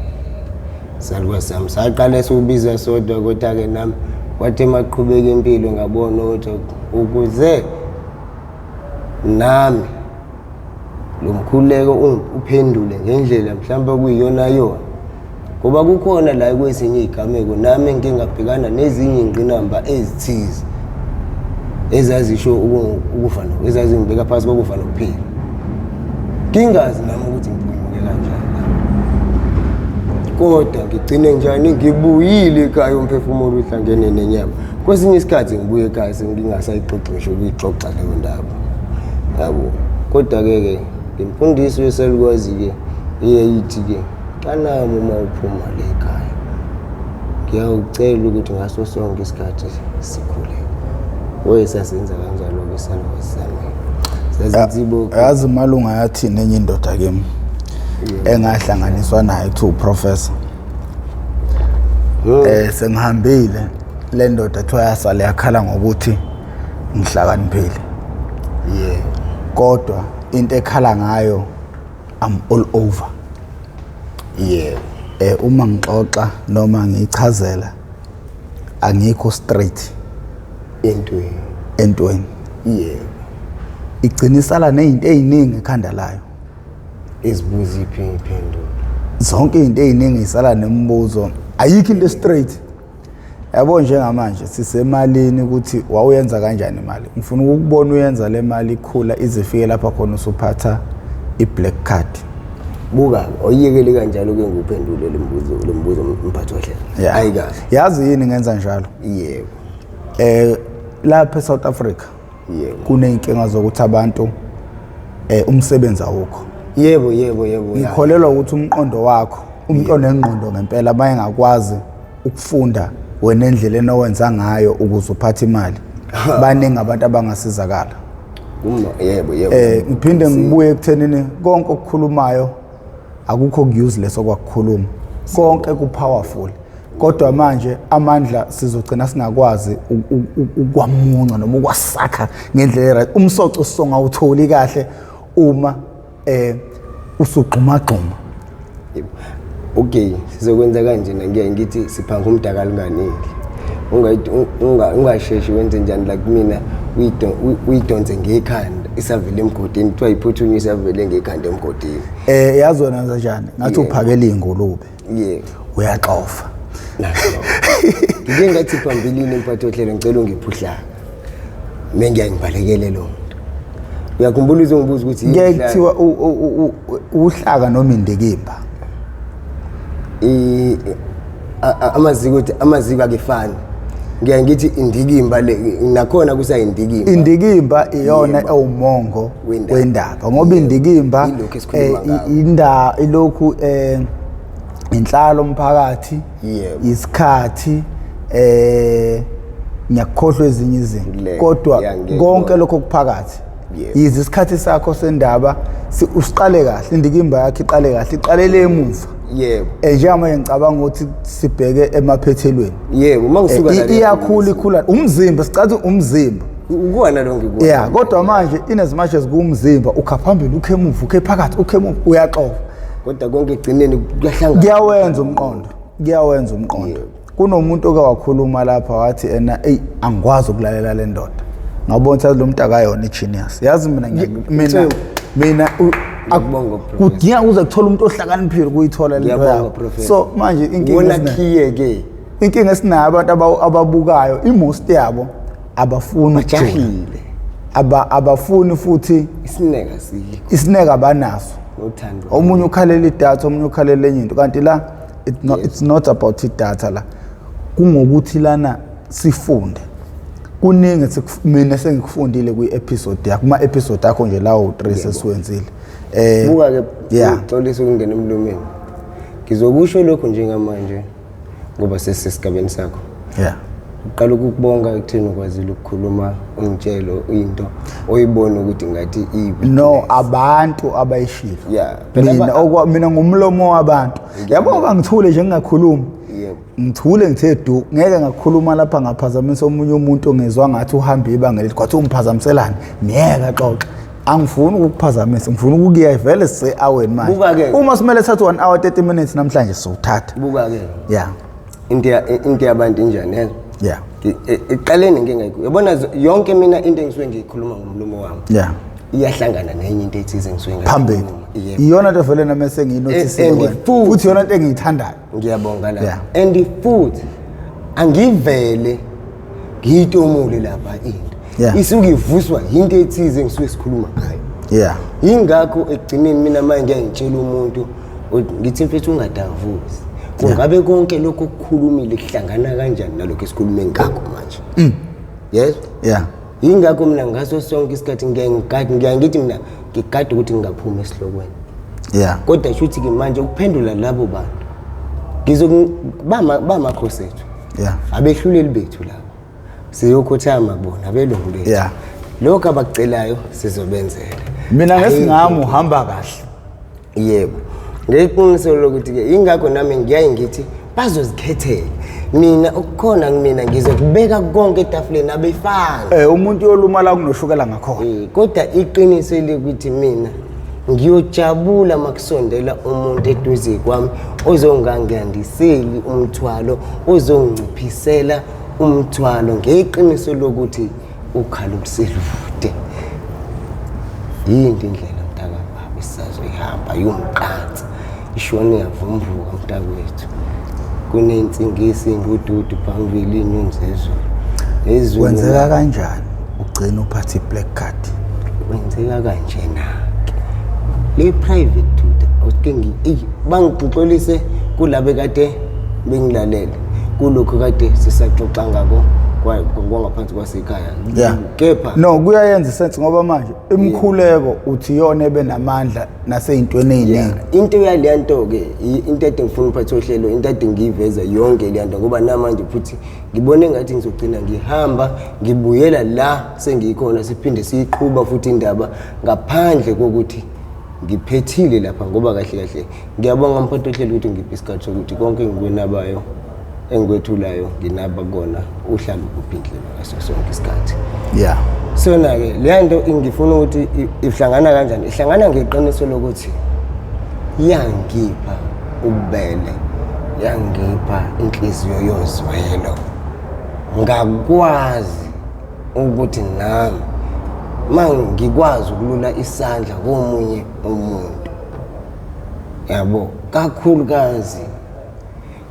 S2: salukwazi sami saqala siwubiza sodwa, kodwa-ke nami kwathi maqhubeka impilo ngabona ukuthi ukuze nami lo mkhuleko uphendule ngendlela mhlawumbe okuyiyona yona, ngoba kukhona la kwezinye iy'gameko nami engike ngabhekana nezinye iy'ngqinamba ezithize ezazisho ukufa, ezazingibeka phakathi kokufa nokuphila, ngingazi nami ukuthi ngiphunyuke kanjani, kodwa ngigcine njani ngibuyile ekhaya, umphefumulo uhlangene nenyama. Kwesinye isikhathi ngibuye ekhaya sengingasayixoxi ngisho ukuyixoxa leyo ndaba, yabo. Kodwa-ke ke ngemfundiso yesalukwazi-ke eyayithi-ke, mntanami uma uphuma le ekhaya ngiyawucela ukuthi ngaso sonke isikhathi sikhuleke. Wayesasenza kanjalo-ke isalukwazi sami. Sazithi bo
S1: Yazi malunga yathini enye indoda kimi engahlanganiswa naye, kuthiwa uprofessor. Sengihambile, le ndoda kuthiwa yasala yakhala ngokuthi ngihlakaniphile, kodwa into ekhala ngayo, I'm all over. Uma ngixoxa noma ngichazela angikho straight
S2: entweni.
S1: Entweni. Igcina isala nezinto eziningi ekhanda layo.
S2: Ezibuza iphi iphendulo.
S1: Zonke izinto eziningi isala nemibuzo, ayikho into straight, yabo. Njengamanje sisemalini, ukuthi wawuyenza kanjani imali. Ngifuna ukukubona uyenza le mali ikhula ize ifike lapha khona usuphatha i-black card.
S2: Buka, oyiyekele kanjalo-ke nguphendule lo mbuzo mphathi wohlelo. Hayi kahle.
S1: Yazi yini ngenza njalo?
S2: Yebo.
S1: Lapha eSouth Africa kuney'nkinga zokuthi abantu umsebenzi awukho.
S2: Yebo yebo yebo ya.
S1: Ngikholelwa ukuthi umqondo wakho, umuntu onengqondo ngempela bayengakwazi ukufunda wena endleleni owenza ngayo ukuze uphathe imali, baningi abantu abangasizakala.
S2: Yebo yebo
S1: Ngiphinde ngibuye ekuthenini konke okukhulumayo akukho useless okwakukhuluma, konke ku-powerful, kodwa manje amandla sizogcina singakwazi ukwamunca noma ukwasakha ngendlela e-right. Umsoco songawutholi kahle uma usugxumagxuma.
S2: Yebo. Okay, sizokwenza kanjena, ngiyaye ngithi siphanga umdaka lunganeli. Ungasheshi wenze njani la kumina, uyidonse ngekhanda isavele emgodini, kuthiwa iphuthunywe isavele ngekhanda emgodini.
S1: Yazi wena kanjani, ngathi uphakela iy'ngulube. Uyaxofa.
S2: Nakho. Ngike ngathi phambilini mphathi wohlelo ngicela ungiphuhlaka. Mengiyaye ngibalekele lo muntu. Uyakhumbula uzongibuza ukuthi yini
S1: Kuyaye
S2: uhlaka?
S1: kuthiwa uhlaka noma indikimba.
S2: Amaziko ukuthi amaziko akefani. Ngiyaye ngithi indikimba le nakhona kusayindikimba.
S1: Indikimba iyona ewumongo
S2: wendaba.
S1: Wendaba, ngoba indikimba
S2: Ilokhu esikhuluma ngakho.
S1: Inda ilokhu inhlalo umphakathi, isikhathi, ngiyakukhohlwa ezinye izinto, kodwa konke lokho kuphakathi. Yize isikhathi sakho sendaba usiqale kahle, indikimba yakho iqale kahle, iqalele emuva.
S2: Yebo.
S1: Njengamanje ngicabanga ukuthi sibheke emaphethelweni.
S2: Yebo, uma ngisuka la
S1: Iyakhula, ikhula umzimba, sicathi umzimba.
S2: Ukuwana lo ngikuwona.
S1: Yeah, kodwa manje in as much as kuwumzimba, ukha phambili, ukhe emuva, ukhe phakathi, ukhe emuva, uyaxova.
S2: Kodwa konke ekugcineni kuyahlangana.
S1: Kuyawenza umqondo, kuyawenza umqondo. Kunomuntu oke wakhuluma lapha wathi ena, eyi, angikwazi ukulalela le ndoda, ngabona ukuthi lo muntu akayona i-genius. Yazi mina mina mina
S2: Ngiyakubonga, Professor.
S1: Kudinga uze kuthola umuntu ohlakaniphile ukuyithola le nto
S2: Ngiyabonga,
S1: yakho.
S2: Professor.
S1: So manje inkinga
S2: Wona
S1: esinayo
S2: khiye-ke.
S1: Inkinga esinayo, abantu ababukayo, i-most yabo abafuni ukujula.
S2: Bajahile.
S1: Abafuni futhi.
S2: Isineke asikho.
S1: Isineke abanaso.
S2: Nothando.
S1: Omunye ukhalela idatha, omunye ukhalela enye into, kanti la it's not about idatha la, kungokuthi lana sifunde kuningi. Mina sengikufundile kwi-episode yakho, kuma-episode akho nje lawo 3 sesiwenzile.
S2: Buka-ke,
S1: Yeah.
S2: xolisa ukungena emlomeni, ngizokusho lokhu njengamanje ngoba sesisesigabeni sakho. Uqala ukukubonga ekutheni ukwazile ukukhuluma, ungitshelo into oyibona ukuthi ngathi iyi
S1: No, abantu abayishilo.
S2: Phela
S1: Mina mina ngumlomo wabantu, yabo, bangithule nje ngingakhulumi. Ngithule ngithe du, ngeke ngakhuluma lapha ngaphazamisa omunye umuntu ongezwa ngathi uhamba ibanga elithi kwathi umphazamiselani. Ngeke xoxa, angifuni ukukuphazamisa, ngifuna ukukuya vele sise-aweni manje.
S2: Buka-ke.
S1: Uma simele thathe 1 hour 30 minutes namhlanje, sizowuthatha.
S2: Buka-ke, into yabantu injani, yezwa? Ekuqaleni ngike ngayikho, yabona, yonke mina into engisuke ngiyikhuluma ngomlomo wami iyahlangana nenye into ethize engisuke
S1: phambili.
S2: ngayikhuluma. Yebo.
S1: Iyona nto vele nami esengiyinothisile
S2: And
S1: wena.
S2: futhi-
S1: Futhi iyona nto engiyithandayo.
S2: Ngiyabonga la.
S1: Yeah.
S2: And futhi angivele ngiyitomule lapha into, isuke ivuswa into ethize engisuke sikhuluma ngayo. Yingakho ekugcineni mina manje ngeke ngitshele umuntu ngithi, mfethu, ungadavuzi, kungabe konke lokho okukhulumile kuhlangana kanjani nalokho esikhulume ngakho manje, yes. Yingakho mina ngaso sonke isikhathi ngiyaye ngigade, ngiyaye ngithi mina ngigade ukuthi ngingaphumi esihlokweni. Kodwa shuthi-ke manje ukuphendula labo bantu bamakhosi ethu, abehluleli bethu labo, siyokhothama kubona abelungu bethu. Lokhu abakucelayo sizobenzela.
S1: Mina ngesingami uhamba kahle.
S2: Yebo, ngeqiniso lokuthi-ke ingakho nami ngiyaye ngithi bazozikhethela. Mina okukhona kumina ngizokubeka konke etafuleni, abefana.
S1: Umuntu uyoluma la kunoshukela ngakhona.
S2: Kodwa iqiniso elikuthi mina ngiyojabula makusondela umuntu eduze kwami ozongangandiseli umthwalo, ozonginciphisela umthwalo, ngeqiniso lokuthi ukhala oluselude. Yinto indlela, mntakababa, esisazoyihamba yumqansa, ishone yavumbuka, mntakwethu. Kunensingisi ngududu phambili, inyoni zezulu ezulu.
S1: Kwenzeka kanjani ugcina uphathe i-black card?
S2: Kwenzeka kanjena-ke, le private tutor oke eyi, bangixolise kulabe kade bengilalele kulokhu kade sisaxoxa ngako kwangaphansi kwasekhaya, kepha
S1: No, kuyayenza isense ngoba manje imkhuleko uthi iyona ebenamandla nasey'ntweni ey'ningi.
S2: Yeah. Into yaleya nto-ke, into ade ngifuna uphathe ohlelo, into ade ngiyiveza yonke leya nto, ngoba namanje futhi ngibone ngathi ngizogcina ngihamba ngibuyela la sengiyikhona, siphinde siyiqhuba futhi indaba ngaphandle kokuthi ngiphethile lapha, ngoba kahle kahle ngiyabonga mphathi ohlelo ukuthi ngiphe isikhathi sokuthi konke engikwenabayo, engikwethulayo, nginaba kona uhlala ukuphi indlela ngaso sonke isikhathi. Sona-ke leya nto ngifuna ukuthi ihlangana kanjani, ihlangana ngeqiniso lokuthi yangipha ububele, yangipha inhliziyo yozwelo, ngakwazi ukuthi nami ma ngikwazi ukulula isandla komunye umuntu, yabo, kakhulukazi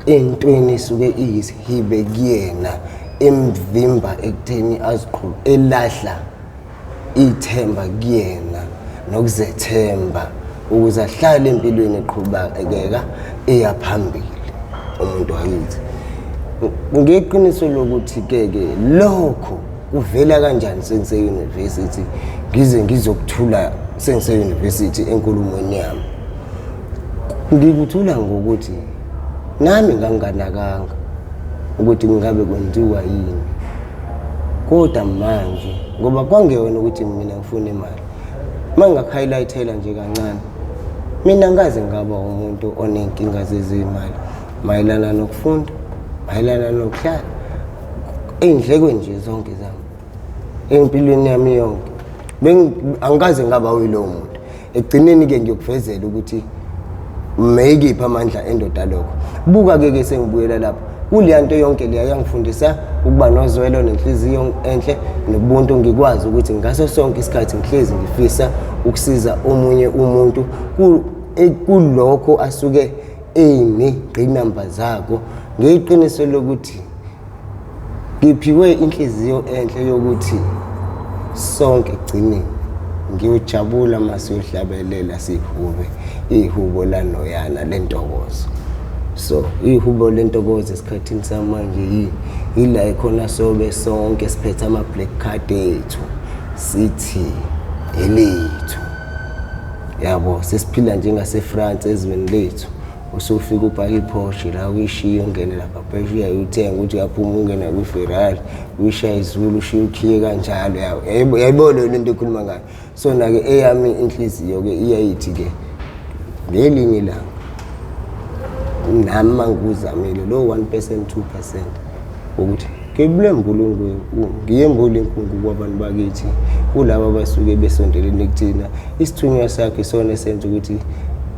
S2: entweni esuke iyisihibe kuyena, emvimba ekutheni aziqhube, elahla ithemba kuyena nokuzethemba ukuze ahlale empilweni eqhubekeka eya phambili umuntu wakithi. Ngeqiniso lokuthi ke lokho kuvela kanjani sengise-university, ngize ngizokuthula sengise-university enkulumweni yami, ngikuthula ngokuthi nami nganginganakanga ukuthi kungabe kwenziwa yini, kodwa manje ngoba kwangeyona ukuthi mina ngifuna imali, uma ngingakhighlightela nje kancane. Mina ngaze ngaba umuntu oney'nkinga zezimali mayelana nokufunda, mayelana nokuhlala, ey'ndlekweni nje zonke zami empilweni yami yonke. Angikaze ngaba uyilowo muntu. Ekugcineni-ke ngiyokuvezela ukuthi meyikiphi amandla endoda lokho. Buka-ke ke sengibuyela lapho kuleya nto yonke leya yangifundisa ukuba nozwelo nenhliziyo enhle nobuntu, ngikwazi ukuthi ngaso sonke isikhathi ngihlezi ngifisa ukusiza omunye umuntu kulokho asuke eyinegqinamba zako, ngeqiniso lokuthi ngiphiwe inhliziyo enhle yokuthi sonke ekugcineni ngiyojabula uma siyohlabelela sihube ihubo lanoyana lentokozo. So ihubo lentokozo esikhathini samanje yila ekhona sobe sonke siphethe ama-black card ethu sithi elethu, yabo, sesiphila njengase-France ezweni lethu. Usufika upake iPorsche la, uyishiye ungene lapha phesheya uyithenga, ukuthi uyaphuma ungena kwi-Ferrari uyishaye izulu ushiye ukhiye kanjalo, yabo. Yayibona le nto ekhuluma ngayo. So na-ke eyami inhliziyo-ke iyayithi-ke ngelinye ilanga nami uma ngikuzamile lo 1%, 2% ukuthi ngibulembula ngiyembula inkungu kwabantu bakithi, kulabo abasuke besondelene kuthina. Isithunywa sakhe isona esenza ukuthi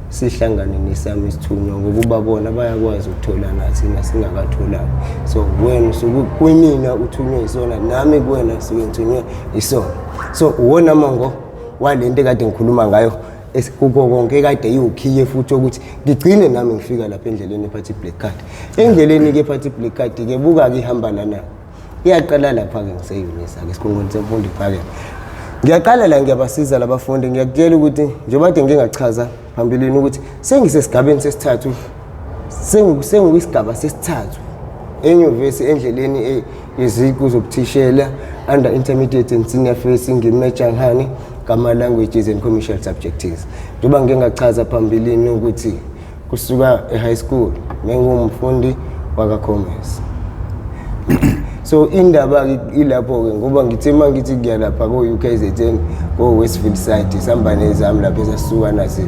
S2: sihlangane nesami isithunywa, ngokuba bona bayakwazi ukutholana thina singakatholani. So wena usuke kwimina uthunywe isona, nami kuwena suke ngithunywe isona. So uwona mongo walento ekade ngikhuluma ngayo kukho konke kade iwukhiye futhi ukuthi ngigcine nami ngifika lapha endleleni ephatha i-black card. Endleleni-ke ephatha i-black card-ke, buka-ke ihamba lana, iyaqala lapha-ke ngise-UNISA-ke esikhungweni semfundo iphakeme. Ngiyaqala la ngiyabasiza labafundi, ngiyakutshela ukuthi njengoba kade ngingachaza phambilini ukuthi sengisesigabeni sesithathu, sengikwisigaba sesithathu enyuvesi endleleni yeziqu zobuthishela under intermediate and senior first, ngi-major ngani ngama-languages and commercial subjects. Njengoba ngike ngachaza phambilini ukuthi kusuka e-high school mengiwumfundi waka-commerce. So indaba-ke ilapho-ke, ngoba ngithe uma ngithi kuya lapha ko-UKZN ko-Westville side, sihamba nezami lapho esasisuka nasi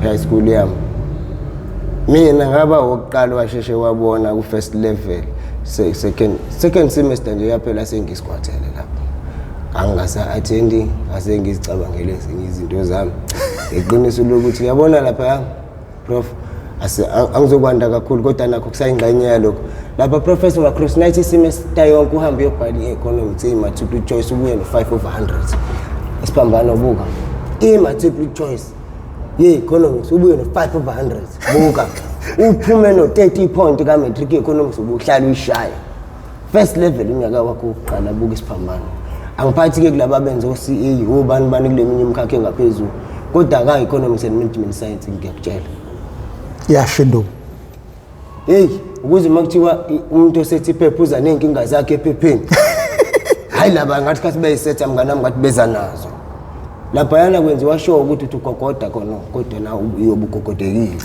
S2: high school yami, mina ngaba wokuqala washeshe wabona ku-first level, second semester nje yaphela sengisigwathele lapho, angingasa-attendi, ngase ngizicabangele ezinye izinto zami. Iqiniso lokuthi uyabona lapha, prof, angizokwanda kakhulu, kodwa nakho kusayingxenye yalokho lapha, professor wa-cross night isemester yonke, uhambe uyobhala i-economics eyi-multiple choice, ubuye no-5 over 100. Isiphambano, buka i-multiple choice ye-economics, ubuye no-5 over 100. Buka, uphume no-30 point ka-matric economics, ubuhlala uyishaya first level unyaka wakho wokuqala. Buka isiphambano. Angiphathi-ke kulaba abenza o-CA, obani bani kule minye imikhakha engaphezulu, kodwa ka-economics and management science ngiyakutshela.
S1: Iyashinduka.
S2: Heyi, ukuze uma kuthiwa umuntu osethi iphepha uza ney'nkinga zakhe ephepheni, hhayi, laba ngathi khathi beyisetha mnganami, ngathi beza nazo laphayana, kwenziwa sure ukuthi uthi ugogoda khona, kodwa na uyobe ugogodekile,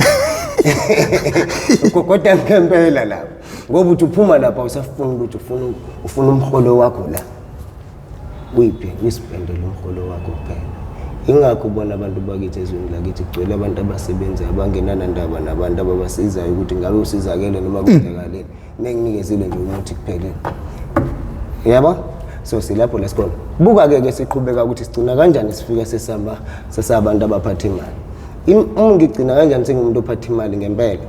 S2: ugogoda ngempela lapha, ngoba uthi uphuma lapha usafuna ukuthi ufuna umholo wakho la, uyiphi uyisipendele umholo wakho kuphela. Ingakho ubona abantu bakithi ezweni lakithi kugcwele abantu abasebenzayo abangenanandaba nabantu ababasizayo ukuthi ngabe usizakele noma kwenzakaleni, menginikezile nje umuthi kuphelile, yabo. So silapho la sikhona. Buka-ke ke siqhubeka ukuthi sigcina kanjani sifika sesaba sesabantu abaphatha imali. Uma ngigcina kanjani sengumuntu ophatha imali ngempela,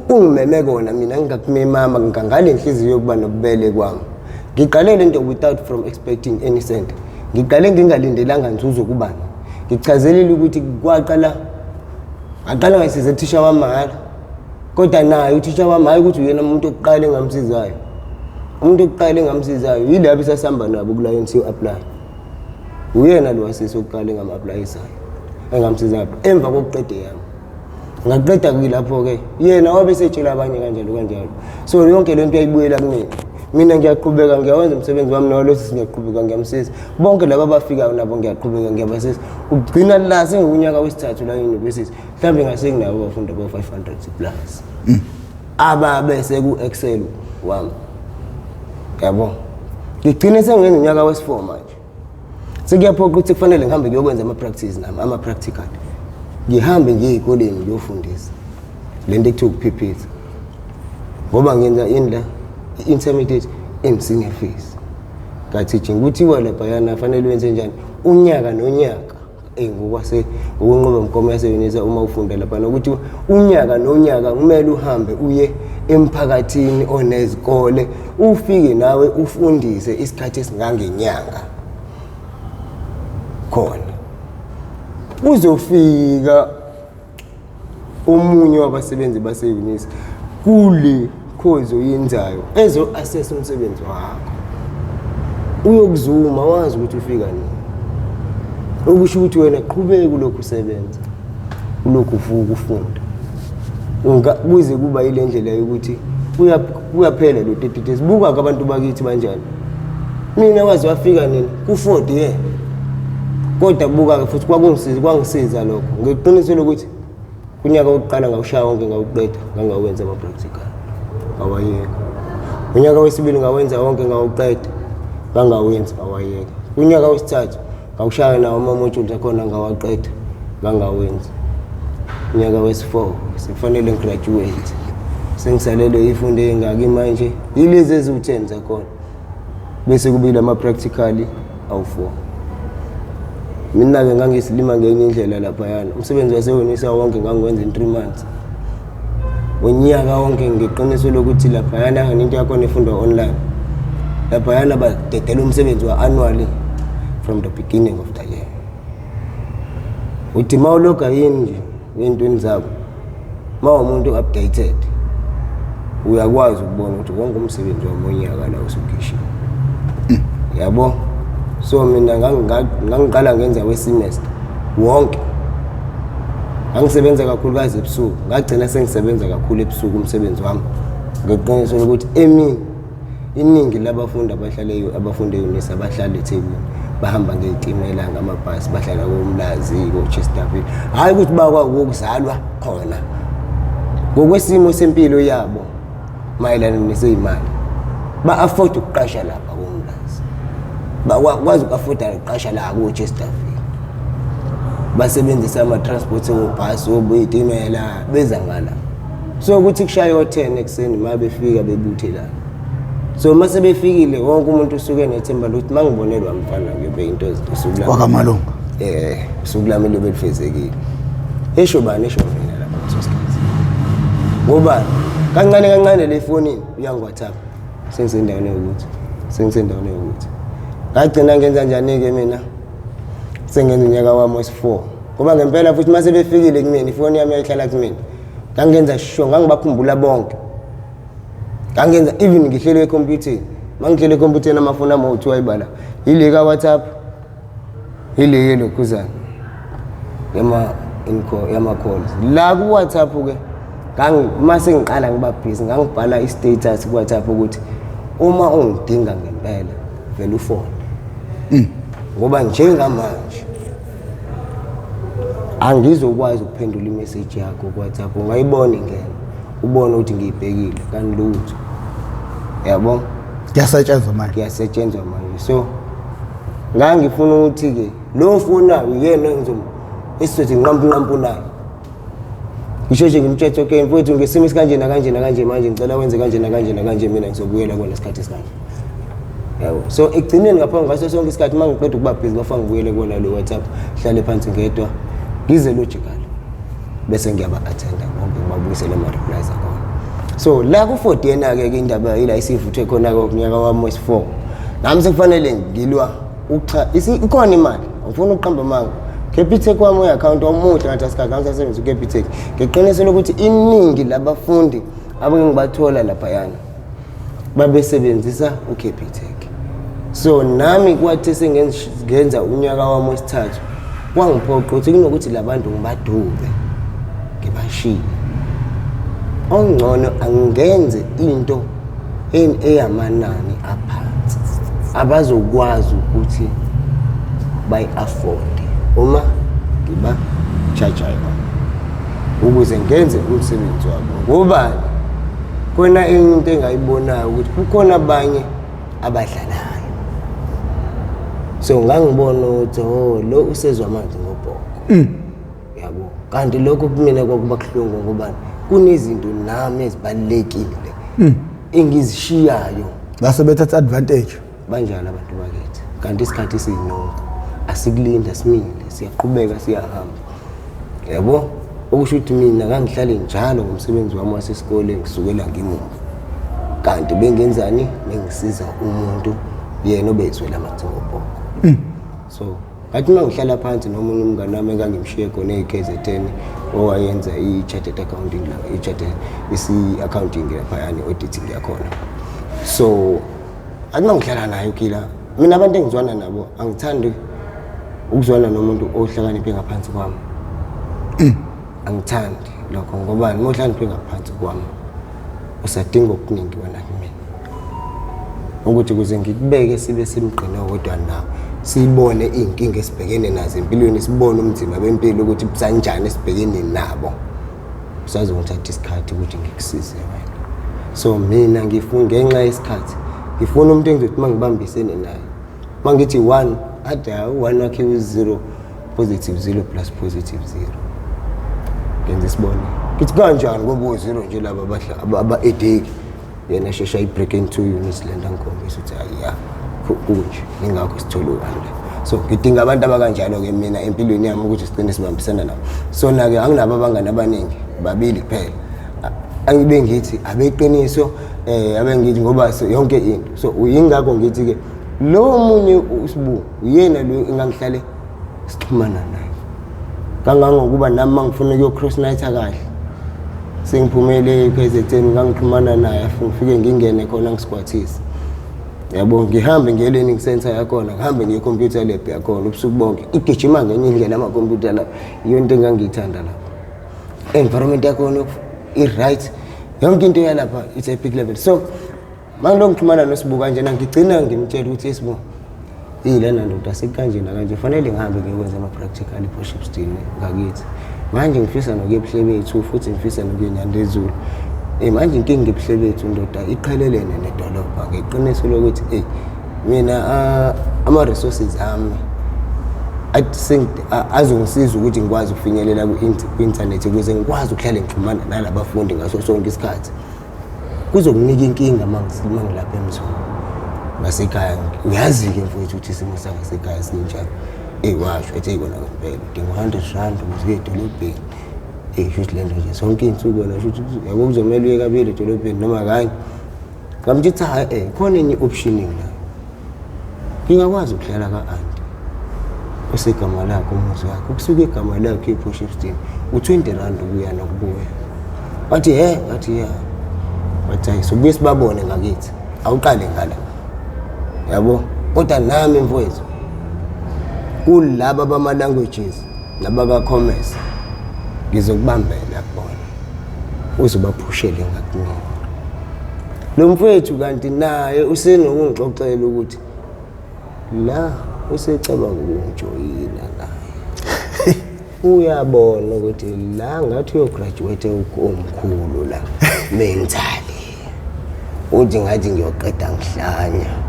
S2: kungimeme kona mina ngingakumemama ngale nhliziyo yokuba nobubele kwami, ngiqale lento without from expecting any cent, ngiqale ngingalindelanga nzuzo kubani. Ngichazelile ukuthi kwaqala ngaqala ngayisiza uthisha wami mahhala, kodwa naye uthisha wami, hhayi ukuthi uyena umuntu wokuqala engamsizayo. Umuntu wokuqala engamsizayo yilabo esasihamba nabo kula NCO apply, uyena lo wasisi wokuqala engam-applayisayo, engamsizayo emva kokuqeda yami. Ngaqeda kuyilapho-ke yena wabe setshela abanye kanjalo kanjalo. So yonke le nto yayibuyela kumina. Mina ngiyaqhubeka ngiyawenza umsebenzi wami, nawo lesi ngiyaqhubeka ngiyamsiza, bonke laba abafikayo nabo ngiyaqhubeka ngiyabasiza, ugcina la sengikunyaka wesithathu la university, mhlawumbe ngase nginabo abafundi abo-500 plus ababe seku-excel wami, yabo. Ngigcine sengenza unyaka wesi-4 manje, sekuyaphoqa ukuthi kufanele ngihambe ngiyokwenza ama-practice nami, ama-practical. Ngihambe ngiye ey'koleni ngiyofundisa le nto ekuthiwa ukuphiphitha, ngoba ngenza ini la, i-intermediate and senior phase ka-teaching. Kuthiwa laphayana fanele wenze njani unyaka nonyaka, ngokwase ngokwenqubomgomo yase-UNISA, uma ufunda laphana ukuthi unyaka nonyaka kumele uhambe uye emphakathini onezikole, ufike nawe ufundise isikhathi esingangenyanga khona. Uzofika omunye wabasebenzi base-UNISA kule course oyenzayo ezo-assess umsebenzi wakho, uyokuzuma wazi ukuthi ufika nini, okusho ukuthi wena qhubeka ulokhu usebenza, ulokhu uvuka ufunda, kuze kuba yile ndlela yokuthi kuyaphela lo 30 days. Buka-ke abantu bakithi banjani, mina waze wafika nini ku-40 year, kodwa buka-ke futhi kwakungisiza, kwangisiza lokho ngeqiniso lokuthi kunyaka wokuqala ngawushaya wonke, ngawuqeda, ngangawenza ama-practical, ngawayeka. Unyaka wesibili ngawenza wonke, ngawuqeda, ngangawenzi, ngawayeka. Unyaka wesithathu ngawushaya nawo ama-modules akhona, ngawaqeda, ngangawenzi. Unyaka wesi-4 sekufanele ngigraduate, sengisalelwe ifundo ey'ngaki manje, yilezi eziwu-10 zakhona, bese kubile ama-practical awu-4. Mina-ke ngangisilima ngenye indlela laphayana, umsebenzi wase-UNISA wonke ngangiwenza in 3 months, unyaka wonke, ngeqiniso lokuthi laphayana into yakhona ifundwa online. Laphayana badedela umsebenzi wa-annually from the beginning of the year. Uthi uma uloga yini nje ey'ntweni zakho, uma umuntu updated, uyakwazi ukubona ukuthi wonke umsebenzi wami wonyaka la usukhishiwe, yabo. So mina ngangiqala ngenza we-semester wonke. Ngangisebenza kakhulukazi ebusuku, ngagcina sengisebenza kakhulu ebusuku umsebenzi wami, ngeqiniso lokuthi emini iningi labafundi abahlale, abafunde e-UNISA, abahlala eThekwini, bahamba ngey'timela, ngamabhasi, bahlala koMlazi, ko-Chesterfield. Hhayi ukuthi bakwakukuzalwa khona, ngokwesimo sempilo yabo mayelana neseyimali ba-afford ukuqasha lapha koMlazi, bakwazi uku-afforda ukuqasha la ko-Chesterfield, basebenzisa ama-transport, obhasi, obuyitimela, beza ngala. So ukuthi kushaye o-10 ekuseni uma befika bebuthe la. So uma sebefikile, wonke umuntu usuke nethemba lokuthi uma ngibonelwa mfana ngiyobe into usuku lami.
S1: Wakamalunga.
S2: Usuku lami liyobe lifezekile. Esho bani? Esho mina lapho ngaleso sikhathi, ngoba kancane kancane le fonini uyangi-WhatsApp, sengisendaweni yokuthi, sengisendaweni yokuthi. Ngagcina ngenza njani-ke mina? Sengenza unyaka wami wesi-4, ngoba ngempela futhi uma sebefikile kumina, ifoni yami yayihlala kumina. Ngangenza sure ngangibakhumbula bonke. Ngangenza even ngihleli ekhompyutheni, uma ngihleli ekhompyutheni amafoni ami owu-two ayibala, yile ka-WhatsApp, yile yelokhuzana yama-calls la ku-WhatsApp-ke. Uma sengiqala ngiba busy, ngangibhala i-status ku-WhatsApp ukuthi uma ungidinga ngempela vele ufone, ngoba njengamanje angizokwazi ukuphendula imeseji yakho ku-WhatsApp. Ungayibona ingena, ubone ukuthi ngiyibhekile, kanti lutho, yabo.
S1: Kuyasetshenzwa manje.
S2: Kuyasetshenzwa manje. So ngangifuna ukuthi-ke lo ofunayo uyena engizom esizothi nqampu nqampu naye, ngisheshe ngimtshetse, okay mfowethu, ngesimo esikanje nakanje nakanje, manje ngicela wenze kanje nakanje nakanje, mina ngizobuyela kona isikhathi esikanje, yabo. So ekugcineni ngaphambi ngaso sonke isikhathi, uma ngiqeda ukuba busy, bafuna ngibuyele kuwona lo WhatsApp, hlale phansi ngedwa, ngize logical, bese ngiyaba-attenda bonke, ngibabuyisele ama-replies akhona. So la ku-fourth yena-ke ke indaba ila isivuthwe khona-ke kunyaka wami wesi-4, nami sekufanele ngilwa ucha ikhona imali. Angifuni ukuqamba amanga, Capitec wami uyi-account omuhle ngathi asikhathi ngangisasebenzisa uCapitec, ngeqiniso lokuthi iningi labafundi abengibathola laphayana babesebenzisa uCapitec. So nami kwathi sengenza unyaka wami wesithathu, kwangiphoqa ukuthi kunokuthi labantu ngibadube ngibashiye, ongcono angenze into eyamanani aphansi abazokwazi ukuthi bayi-afford uma ngiba-charge yona, ukuze ngenze umsebenzi wabo. Ngobani? Khona enye into engayibonayo ukuthi kukhona abanye abadlalayo. So ngangibona ukuthi, oh, lo usezwa amanzi ngobhoko, yabo. Kanti lokho kumina kwakuba kuhlungu ngoba kunezinto nami ezibalulekile engizishiyayo.
S1: Base bethatha advantage.
S2: Banjalo abantu bakithi. Kanti isikhathi siyinongo, asikulinda, simile, siyaqhubeka, siyahamba, yabo. Okusho ukuthi mina ngangihlale njalo ngomsebenzi wami wasesikoleni ngisukela ngimuva, kanti bengenzani? Bengisiza umuntu yena obezwela amathingo. So ngathi uma ngihlala phansi nomunye umngane wami engangimshiye khona e-KZN owayenza i-chartered accounting la, i-chartered isi-accounting laphayana, i-auditing yakhona. So athi uma ngihlala naye ukila, mina abantu engizwana nabo, angithandi ukuzwana nomuntu ohlakaniphe ngaphansi kwami. Angithandi lokho ngobani? Uma uhlakaniphe ngaphansi kwami, usadinga okuningi wena kumina ukuthi ukuze ngikubeke sibe semgqini owodwa nawe, sibone iy'nkinga esibhekene nazo empilweni, sibone umzimba bempilo ukuthi busanjani esibhekene nabo, kusazongithatha isikhathi ukuthi ngikusize wena. So mina ngifuna, ngenxa yesikhathi, ngifuna umuntu engizothi uma ngibambisene naye, uma ngithi one, athi hayi, u-one wakhe u-zero positive zero plus positive zero. Ngenza isibonelo, ngithi kanjani ngoba u-zero nje laba aba-edeki, yena shesha i-break into units le nto, angikhombisa ukuthi hayi ya, kunje, ingakho sithole u-one la. So ngidinga abantu abakanjalo-ke mina empilweni yami ukuthi sigcine sibambisana nabo. So na-ke anginabo abangani abaningi, babili kuphela. Angibe ngithi abeqiniso, abengithi ngoba yonke into. So yingakho ngithi-ke lo munye uSibu uyena lo engangihlale sixhumana naye kangangokuba nami uma ngifuna ukuyo-cross nighter kahle, sengiphumele e-KZN, ngangixhumana naye, ngifike ngingene khona ngisigwathise, yabo. Ngihambe ngiye learning center yakhona, ngihambe ngiye computer lab yakhona ubusuku bonke, igijima ngenye indlela amakhompyutha lapho. Iyo nto engangiyithanda lapho, environment yakhona i-right, yonke into yalapha it's a big level. So mangilo ngixhumana noSibu kanjena, ngigcina ngimtshela ukuthi, "Sibu, yilena ndoda, sekanje nakanje, fanele ngihambe ngiyokwenza ama-practical e-Port Shepstone ngakithi. Manje ngifisa nokuya eBuhlebethu, futhi ngifisa nokuya eNyandezulu. Manje inkinga ngeBuhlebethu ndoda, iqhelelene nedolobha. Ngeqiniso lokuthi mina ama-resources ami azongisiza ukuthi ngikwazi ukufinyelela ku-inthanethi ukuze ngikwazi ukuhlale ngixhumana nalabafundi ngaso sonke isikhathi, kuzokunika inkinga uma ngilapha emzini ngasekhaya. Uyazi-ke mfowethu ukuthi isimo sangasekhaya sinjani." Eyi, washo ethi, "Eyi, kona ngempela udinga u-R100 ukuze uye edolobheni. Eyi, shuthi le nto nje zonke iy'nsuku wena, shuthi yabo kuzomele uye kabili edolobheni noma kanye." Ngamtsho hhayi, khona enye i-option nginayo, ngingakwazi ukuhlala ka-anti osegama lakhe umuzi wakhe, ukusuka egama lakhe ePort Shepstone u-R20 ukuya nokubuya." Wathi, "He?" Ngathi, "Ya." Wathi, "Hayi, sobuye sibabone ngakithi, awuqale ngala, yabo." Kodwa nami mfowethu, kulaba bama-languages nabaka-commerce, ngizokubambela kubona, uzobaphushele ngakuningi lo mfowethu. Kanti naye usenokungixoxela ukuthi la usecabanga ukungijoyina naye, uyabona ukuthi la ngathi uyograduate omkhulu la mentally, uthi ngathi ngiyoqeda ngihlanya.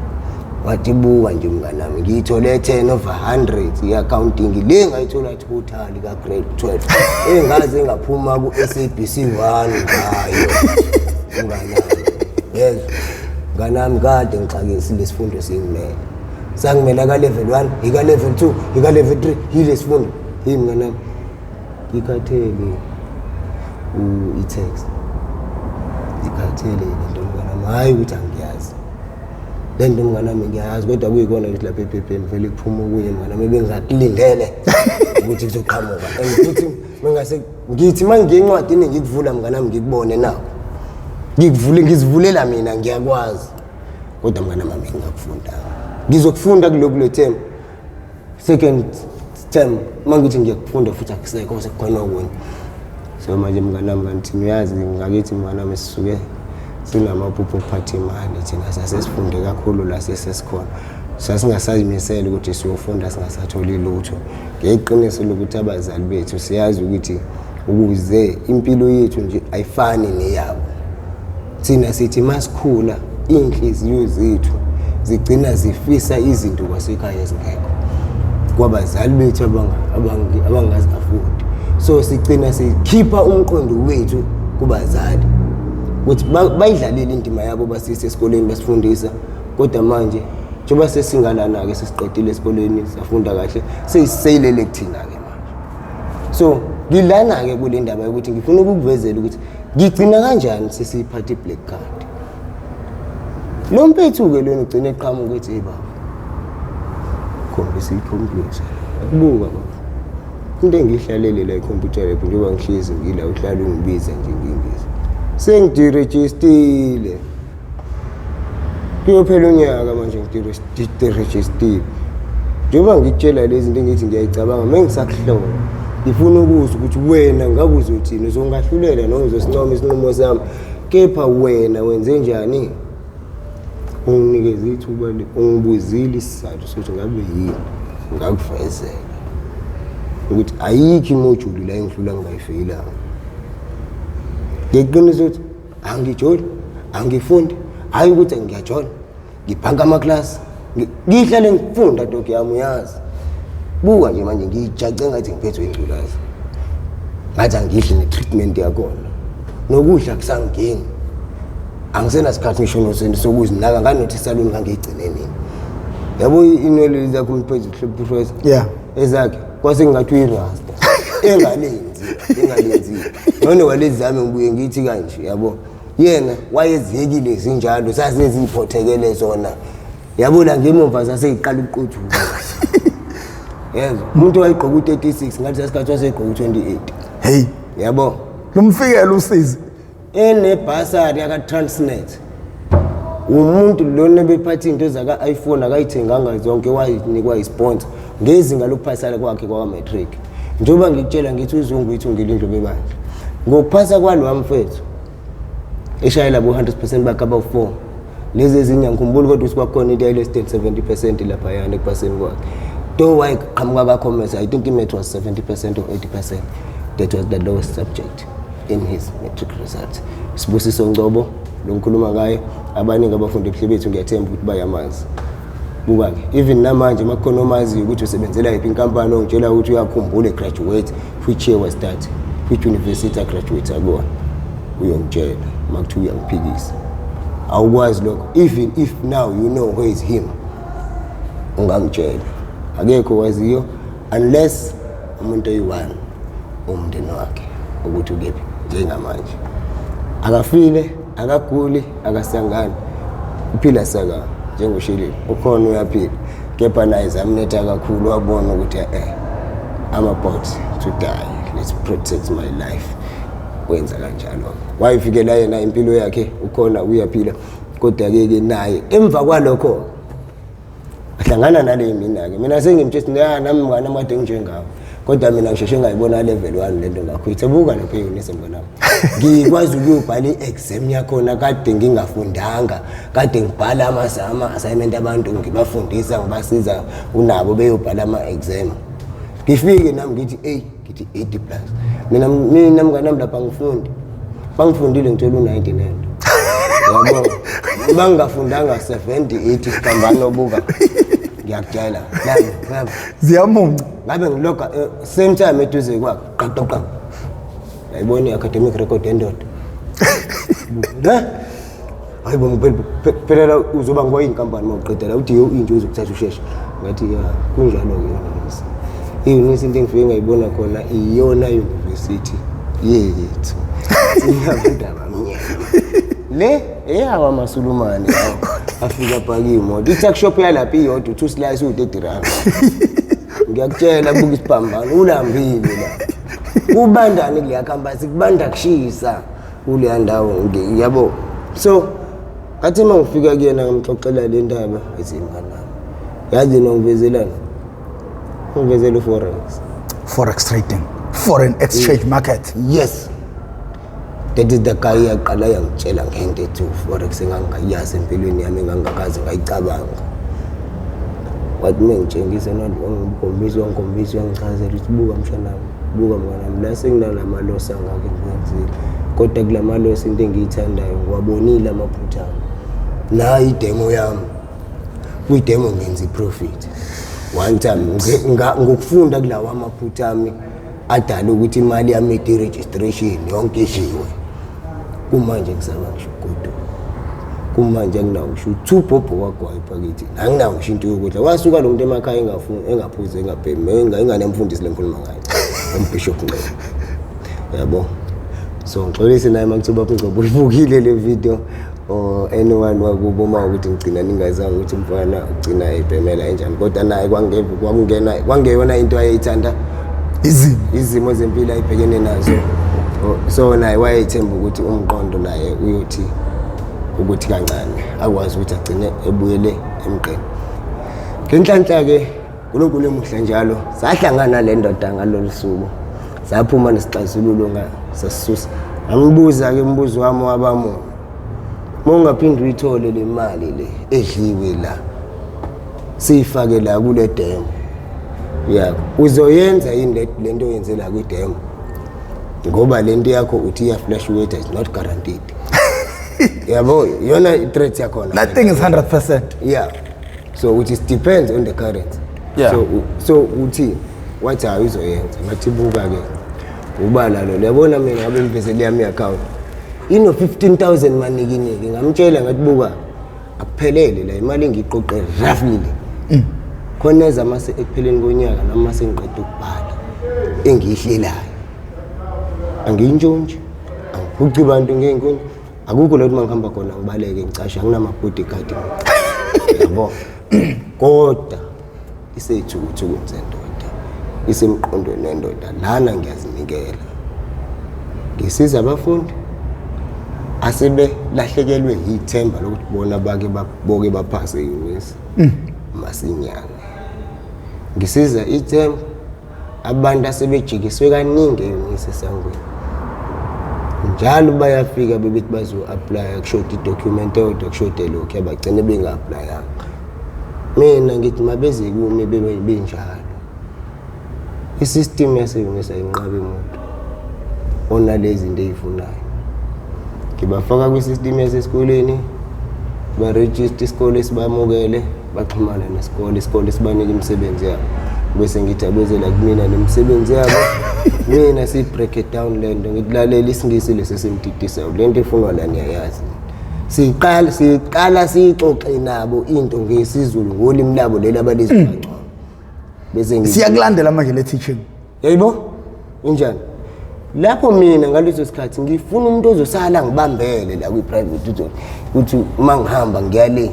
S2: Wathi, "Buka nje mnganami, ngiyithole 10 over 100 i-accounting le, ngayithola total ka-grade 12, engaze ngaphuma ku-SABC 1 ngayo mnganami. Yezwa mnganami, kade ngixakesi lesifundo singimele, sangimela ka-level 1, ika-level 2, ika-level 3, yile sifundo yini mnganami. Ngikhathele i-tax, ngikhathele le nto mnganami. Hhayi ukuthi angiyazi le nto mnganami, ngiyayazi, kodwa kuyikona ukuthi lapha ephepheni vele kuphuma okunye mnganami ebengingakulindele ukuthi kuzoqhamuka. And futhi mengase ngithi uma ngiye encwadini ngikuvula mnganami, ngikubone nakho, ngikuvule, ngizivulela mina, ngiyakwazi, kodwa mnganami ami ngingakufundanga. Ngizokufunda kulokhu le term, second term, uma ngithi ngiyakufunda futhi akusekho, sekukhona okunye. So manje mnganami, kanti thina uyazi ngakithi mnganami, sisuke sinamaphupho okuphatha imali. Thina sasesifunde kakhulu la sesesikhona, sasingasazimisele ukuthi siyofunda, singasatholi lutho. Ngeqiniso lokuthi abazali bethu, siyazi ukuthi ukuze impilo yethu nje ayifani neyabo. Thina sithi masikhula, iy'nhliziyo zethu zigcina zifisa izinto kwasekhaya ezingekho kwabazali bethu abangazi-afford. So sigcina sikhipha umqondo wethu kubazali ukuthi bayidlalile indima yabo, basise esikoleni, basifundisa, kodwa manje njengoba sesingalana-ke, sesiqedile esikoleni, safunda kahle, seyiseyilele kuthina-ke manje. So ngilana-ke kule ndaba yokuthi ngifuna ukukuvezela ukuthi ngigcina kanjani sesiyiphatha i-black card. Lo mpethu-ke lona ugcina eqhamuka ukuthi, hey baba, khombisa ikhompyutha, akubuka baba, into engiyihlalele la ikhompyutha lapho, njengoba ngihlezi ngila, uhlala ungibiza nje, ngingibiza, sengidirejistile, kuyophela unyaka manje ngidirejistile. Njengoba ngikutshela lezi zinto engithi ngiyayicabanga, uma ngisakuhlola ngifuna ukuzwa ukuthi wena ngabe uzothini, uzongahlulela noma uzosincoma isinqumo sami, kepha wena wenze njani? Unginikeze ithuba, ungibuzile isizathu sokuthi ngabe yini, ngakuvezela ukuthi ayikho imojuli la engihlula ngingayifeyilanga. Ngeqiniso ukuthi angijoli, angifundi, hhayi ukuthi ngiyajola, ngibhanka amaklasi, ngihlale ngifunda, dog yami, uyazi. Buka nje manje ngiyijace ngathi ngiphethwe ingculazi, ngathi angidli ne-treatment yakhona, nokudla kusangeni, angisenasikhathi ngisho nosento sokuzinaka. Nganothi isaluni ngangiyigcine nini, yabo, inwele zakho umphezulu professor ezakhe kwase ngingathi uyirasta engalenzi, engalenzi noma walezi zami, ngibuye ngithi kanje, yabo, yena wayeziyekile zinjalo, saseziphothekele zona, yabo, la ngemumva zaseyiqala ukuqothuka, yezwa, umuntu wayegqoka u-36 ngathi sasikhathi wasegqoka u-28.
S1: Hey.
S2: Yabo.
S1: Lumfikele usizi.
S2: Enebhasari yaka-Transnet, umuntu lona bephatha into zaka-iPhone, akayithenganga zonke, wayinikwa isponsor ngezinga lokuphasala kwakhe kwaka-matric. Njengoba ngikutshela ngithi uzungu ithungile indlu bebandla ngokuphasa kwalowa mfethu eshayela bo-100% bakhe abawu-4, lezi ezinye angikhumbuli, kodwa ukuthi kwakukhona into yayi-less than 70% laphayana ekuphaseni kwakhe. Though wayeqhamuka ka-commerce, I think i-math was 70% or 80%, that was the lowest subject in his matric results. Sibusiso Ngcobo lo ngikhuluma ngaye, abaningi abafundi ebuhle bethu ngiyathemba ukuthi bayamazi. Buka-ke, even namanje uma kukhona omaziyo ukuthi usebenzela yiphi inkampani, ongitshela ukuthi uyakhumbula graduate, which year was that, which university agraduate akona, uyongitshela. Uma kuthiwa uyangiphikisa, awukwazi lokho. Even if now you know where is him, ungangitshela. Akekho waziyo unless umuntu oyi-one, umndeni wakhe, ukuthi ukephi njengamanje. Akafile, akaguli, akasangani, uphila saka njengoshilile, ukhona, uyaphila, kepha naye zamnetha kakhulu, wabona ukuthi I'm about to die, let's protect my life. Wenza kanjalo, wayifikela yena impilo yakhe, ukhona, uyaphila. Kodwa-ke ke naye emva kwalokho ahlangana nale mina-ke, mina sengimtshela, ya, nami mngane wami kade nginjengawe, kodwa mina ngisheshe ngayibona level 1 lento, ngakhwitha. Buka lapha e-Unisa, mngane wami, ngikwazi ukuyobhala i-exam yakhona kade ngingafundanga, kade ngibhala ama-assignment abantu, ngibafundisa, ngibasiza unabo beyobhala ama-exam, ngifike nami ngithi eyi, ngithi 80 plus. Mina mngane wami lapha ngifundi, bangifundile, ngithola u-90 nento, yabo, bangingafundanga 70 80 siphambano. Buka, ngiyakutshela ngabe
S1: Ziyamunca.
S2: Ngabe ngiloga same time eduze kwakhe, qaq qaq, yayibona i-academic record yendoda ne. Hayi bo, phela la uzoba ngoyinkampani uma uqeda la, uthi yo inje uzokuthatha usheshe. Ngathi ya, kunjalo-ke. I-Unisa, i-Unisa into engifike ngayibona khona, iyona university yethu inabantu abamnyama, le eyawa amasulumane lawo afika apaka iy'moto, i-tuck shop yalapha iyodwa, two slice uwu-R30. Ngiyakutshela, buka isiphambano, ulambile la, kubandani kuleya campus, kubanda, kushisa kuleya ndawo, yabo. So ngathi uma ngifika kuyena ngimxoxela le ndaba, ethi mngani wami, yazi nongivezelani, ngivezela u-forex.
S1: Forex trading, foreign exchange market.
S2: Yes, that is the guy. Yaqala yangitshela ngento ethi u-forex engangingayazi empilweni yami, engangingakaze ngayicabanga. Wathi uma ngitshengisa, wangikhombisa, wangikhombisa, wangichazela ukuthi buka mshanami, buka mnganami, la senginalama-loss angake ngiwenzile, kodwa kula ma-loss into engiyithandayo ngiwabonile amaphutha ami. Nayi i-demo yami, kwi-demo ngenza i-profit one time. Ngokufunda kulawa amaphutha ami. Adala ukuthi imali yami i-registration yonke idliwe. Kumanje ngisaba ngisho ukugoduka, kumanje anginawo ngisho uthubhobho kwagwayi phakathi, anginawo ngisho into yokudla. Wasuka lo muntu emakhaya engafuni, engaphuzi, engabhemi, enganemfundisi le ngikhuluma ngayo, umbishop Ngcobo, yabo. So ngixolise naye uma kuthiwa ubaba Ngcobo uyibukile le video or anyone wakubo, uma ukuthi ngigcina ningazange ukuthi umfana ugcina ebhemela enjani, kodwa naye kwakungena kwangeyona into ayeyithanda.
S1: Izimo.
S2: Izimo zempilo ayibhekene nazo. So naye wayethemba ukuthi umqondo naye uyothi ukuthi kancane akwazi ukuthi agcine ebuyele emgqeni. Ngenhlanhla-ke uNkulunkulu emuhle njalo, sahlangana le ndoda ngalolu suku, saphuma nesixazululo, sasisusa. Ngambuza-ke umbuzo wami wabamunye: uma ungaphinde uyithole le mali le edliwe la, siyifake la kule demo yakho, uzoyenza yini le nto oyenze la kwidemo? Ngoba le nto yakho uthi iya-fluctuate, is not guaranteed, yabo, iyona i-threat yakhona.
S1: Nothing is 100%.
S2: Yeah, so which is depends on the current. So uthi, wathi hayi, uzoyenza. Ngathi buka-ke, ubala lo, yabona, mina ngabe ngivezele yami i-account ino 15,000 manikiniki. Ngamtshela ngathi buka, akuphelele la imali engiyiqoqe roughly le khona eza mase ekupheleni konyaka noma sengiqeda ukubhala engiyihlelayo, angiyintshontshi, angiphuci bantu ngey'nkundla, akukho lokhu uma ngihamba khona ngibaleke ngicashe, anginama-bodyguard, yabo, kodwa isey'thukuthukwini zendoda, isemqondweni wendoda lana. Ngiyazinikela, ngisiza abafundi asebelahlekelwe yithemba lokuthi bona bake boke baphase e-UNISA masinyane. Ngisiza ithemba abantu asebejikiswe kaningi e-UNISA esangweni, njalo bayafika bebethi bazo-applya, kushoda i-document eyodwa, kushode lokhu, bagcine benga-applyanga. Mina ngithi mabeze kumi bebe benjalo. I-system yase-UNISA ayinqabi umuntu onalezi zinto ey'funayo. Ngibafaka kwi-system yasesikoleni, barejista, isikole sibamukele, baxhumane nesikole, isikole sibanike imisebenzi yabo, bese ngithi abeze la kumina nemisebenzi yabo. Mina siyi-break it down le nto, ngithi lalela, isiNgisi lesi esimdidisayo, le nto efunwa la niyayazi. Siqala siyixoxe nabo into ngesiZulu, ngolimi labo leli abalizwa kangcono, bese ngithi
S1: Siyakulandela manje le teaching.
S2: Yayibo injani lapho? Mina ngaleso sikhathi ngifuna umuntu ozosala ngibambele la kwi-private tutor, ukuthi uma ngihamba ngiya le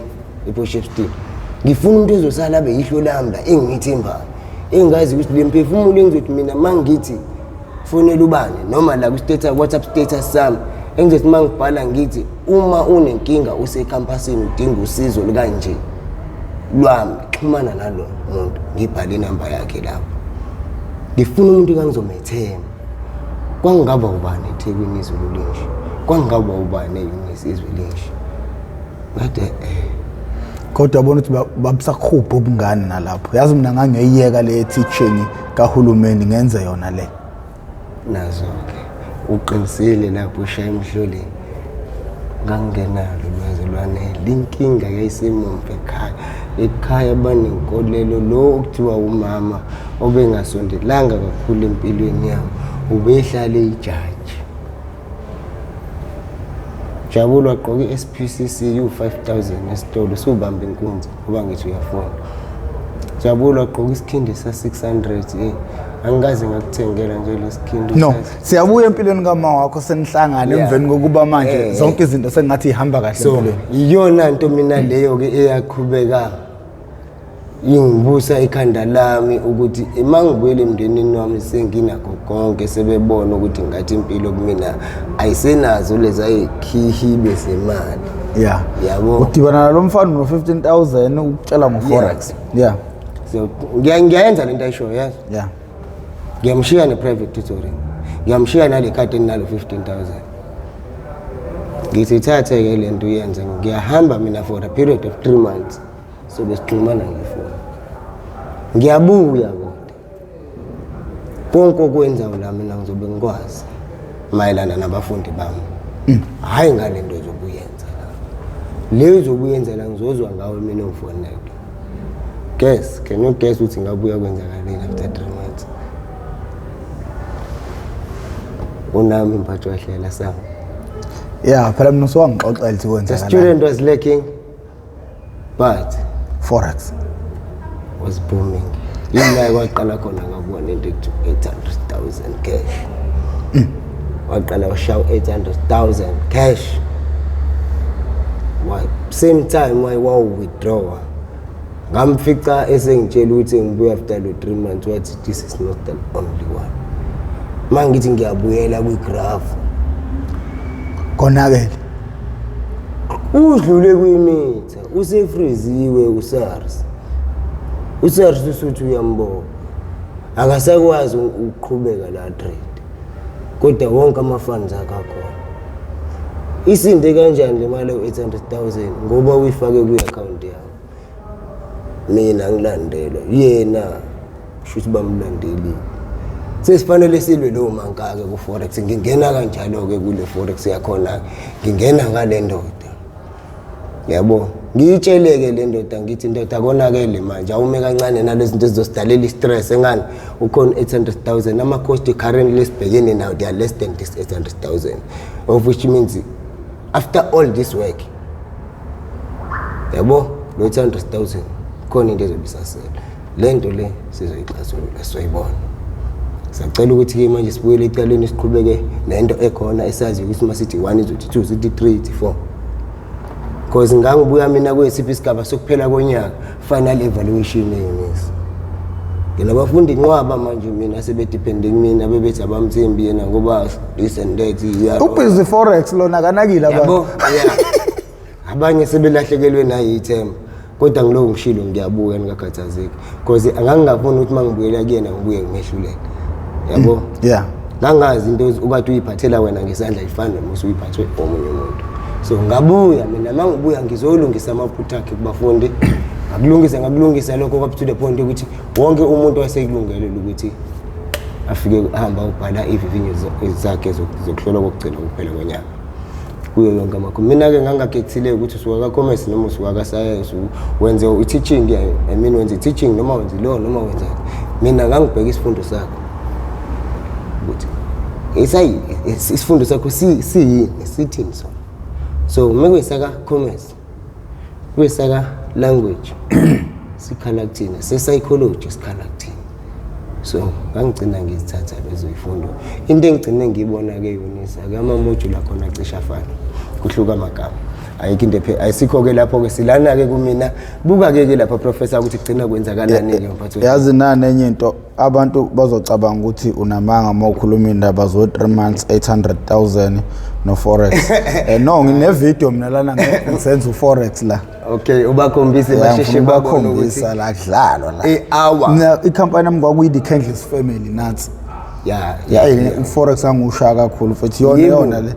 S2: ePort Shepstone, ngifuna umuntu ozosala abe yihlo lami la, engithembayo, engazi ukuthi le mphefumulo engizothi mina uma ngithi fonela ubani, noma la ku-status, WhatsApp status sami, engizothi uma ngibhala ngithi uma unenkinga usekhampasini, udinga usizo lukanje lwami, xhumana nalo muntu, ngibhale inamba yakhe lapho. Ngifuna umuntu engangizomethemba. Kwangingaba ubani eThekwini izulu linje, kwangingaba ubani e-UNISA izwe linje? Ngathi
S1: Kodwa yabona ukuthi babusakhupha ubungane nalapho. Yazi, mina ngangiyoyiyeka le teaching kahulumeni, ngenze yona le.
S2: Nazo-ke, uqinisile lapho, ushaya emhloleni. Ngangingenalo ulwazi olwanele. Inkinga yayisemumva ekhaya. Ekhaya banenkolelo, lo okuthiwa umama obengasondelanga kakhulu empilweni yami, ubehlala eyijaji. Jabula wagqoka i-SPCC u-5000 esitolo, siwubamba inkunzi ngoba ngithi uyafuna. Jabula wagqoka isikhindi sa-600, angikaze ngakuthengela nje lesikhindi.
S1: No, siyabuya empilweni kama wakho, senihlangana emveni kokuba manje zonke izinto sengathi ihamba kahle
S2: So
S1: empilweni.
S2: Iyona nto mina leyo-ke eyaqhubeka ingibusa ikhanda lami, ukuthi uma ngibuyele emndenini wami senginakho konke, sebebona ukuthi ngathi impilo kumina ayisenazo lezi ayikhihibe zemali. Yabo.
S1: Udibana nalo mfana no 15,000, ukutshela ngo-forex. Yeah.
S2: So ngiyayenza lento ayishoyo, yazi. Ngiyamshiya ne-private tutoring, ngiyamshiya nale khadi enginalo 15,000, ngithi ithathe-ke le nto uyenze. Ngiyahamba mina for a period of 3 months, so besixhumana ngefoni. Ngiyabuya, kodwa konke okwenzayo la mina ngizobe ngikwazi mayelana nabafundi bami, hhayi ngale nto ozobe uyenza la. Leyo ozobe uyenza la ngizozwa ngawe mina ngifonele. Guess, can you guess ukuthi ngabuya kwenzakaleni after 3 months? Unami mphathi wahlela sami.
S1: Yeah, phela mina usowangixoxela ukuthi
S2: The
S1: kwenzakalani.
S2: student was lacking, but
S1: Forex.
S2: was booming. Yila kwaqala khona ngabona into ethi 800,000 cash. Waqala washaya 800,000 cash. Why same time why wa withdraw. Ngamfica esengitshela ukuthi ngibuya after lo 3 months, wathi this is not the only one. Mangithi ngiyabuyela kwi-graph,
S1: Konakele.
S2: Udlule kwimitha, usefriziwe uSARS. USARS usuthi uyambona, akasakwazi ukuqhubeka la trade, kodwa wonke ama-funds akhe akhona. Isinde kanjani le mali ewu-800,000? Ngoba uyifake kwi-akhawunti yami, mina ngilandelwa yena, kusho ukuthi bamlandelile. Sesifanele silwe lowo mankake ku-forex. Ngingena kanjalo-ke kule forex yakhona, ngingena ngale ndoda, yabo. Ngiyitsheleke le ndoda, ngithi, "Ndoda, konakele manje, awume kancane nalezi zinto ezizosidalela i-stress engani ukhona 800,000. Ama-cost currently esibhekene nawo, they are less than this 800,000, of which means after all this work, yabo, lo 800,000 khona into ezobe isasele. Le nto le sizoyixazulula, sizoyibona. Siyacela ukuthi-ke manje sibuyele ecaleni, siqhubeke nento ekhona esaziyo ukuthi uma sithi 1 izothi 2, sithi 3 ithi 4, because ngangibuya mina kwesiphi isigaba sokuphela konyaka, final evaluation e-UNISA. Nginabafundi inqwaba manje mina sebedepende kumina, bebethi abamthembi yena ngoba this and that, yeah.
S1: Ubhizi forex lona, kanakile abantu.
S2: Yabo, yeah, abanye sebelahlekelwe nayithemba, kodwa ngiloko ngishilo, ngiyabuka, ningakhathazeki, because angangingafuni ukuthi uma ngibuyela kuyena ngibuye ngimehluleke, yabo. Ngangazi into ukade uyiphathela wena ngesandla ifana noma usuyiphathwe omunye umuntu. So ngabuya mina, uma ngibuya ngizolungisa amaphutha akhe kubafundi. Ngakulungisa, ngakulungisa lokho up to the point ukuthi wonke umuntu wasekulungelele ukuthi afike ahamba ubhala ivivinyo zakhe zokuhlolwa kokugcina kuphela konyaka kuyo yonke amakhono. Mina-ke ngangakhethile ukuthi usuka ka-commerce noma usuka ka-science, wenze i-teaching, I mean, wenze i-teaching noma wenze law noma wenzani. Mina ngangibheka isifundo sakho ukuthi isifundo sakho siyini, sithini sona. So uma kuyisaka-commerce, kuyisaka-language, sikhala kuthina, se-psychology sikhala kuthina. So ngangigcina ngizithatha lezo yifundo. Into engigcine ngiyibona-ke UNISA-ke, ama-module akhona acishe afana, kuhluka amagama, ayikho into ayisikho-ke lapho-ke. Silana-ke kumina, buka-ke ke lapha, professor, ukuthi kugcina kwenzakalani-ke, mphathi.
S1: Yazi nani enye into, abantu bazocabanga ukuthi unamanga uma ukhuluma indaba zo 3 months 800,000 no forex. No, ngine video mina lana, ngisenza uforex la.
S2: Okay, ubakhombise.
S1: Yeah,
S2: Basheshe
S1: ngifuna
S2: babone ukuthi
S1: ukubakhombisa la, kudlalwa la.
S2: I-hour.
S1: Mina ikhampani yami kwakuyi The Candles Family, nansi.
S2: Ya.
S1: Uforex angushaya kakhulu futhi yona.
S2: Yebo.
S1: Yona le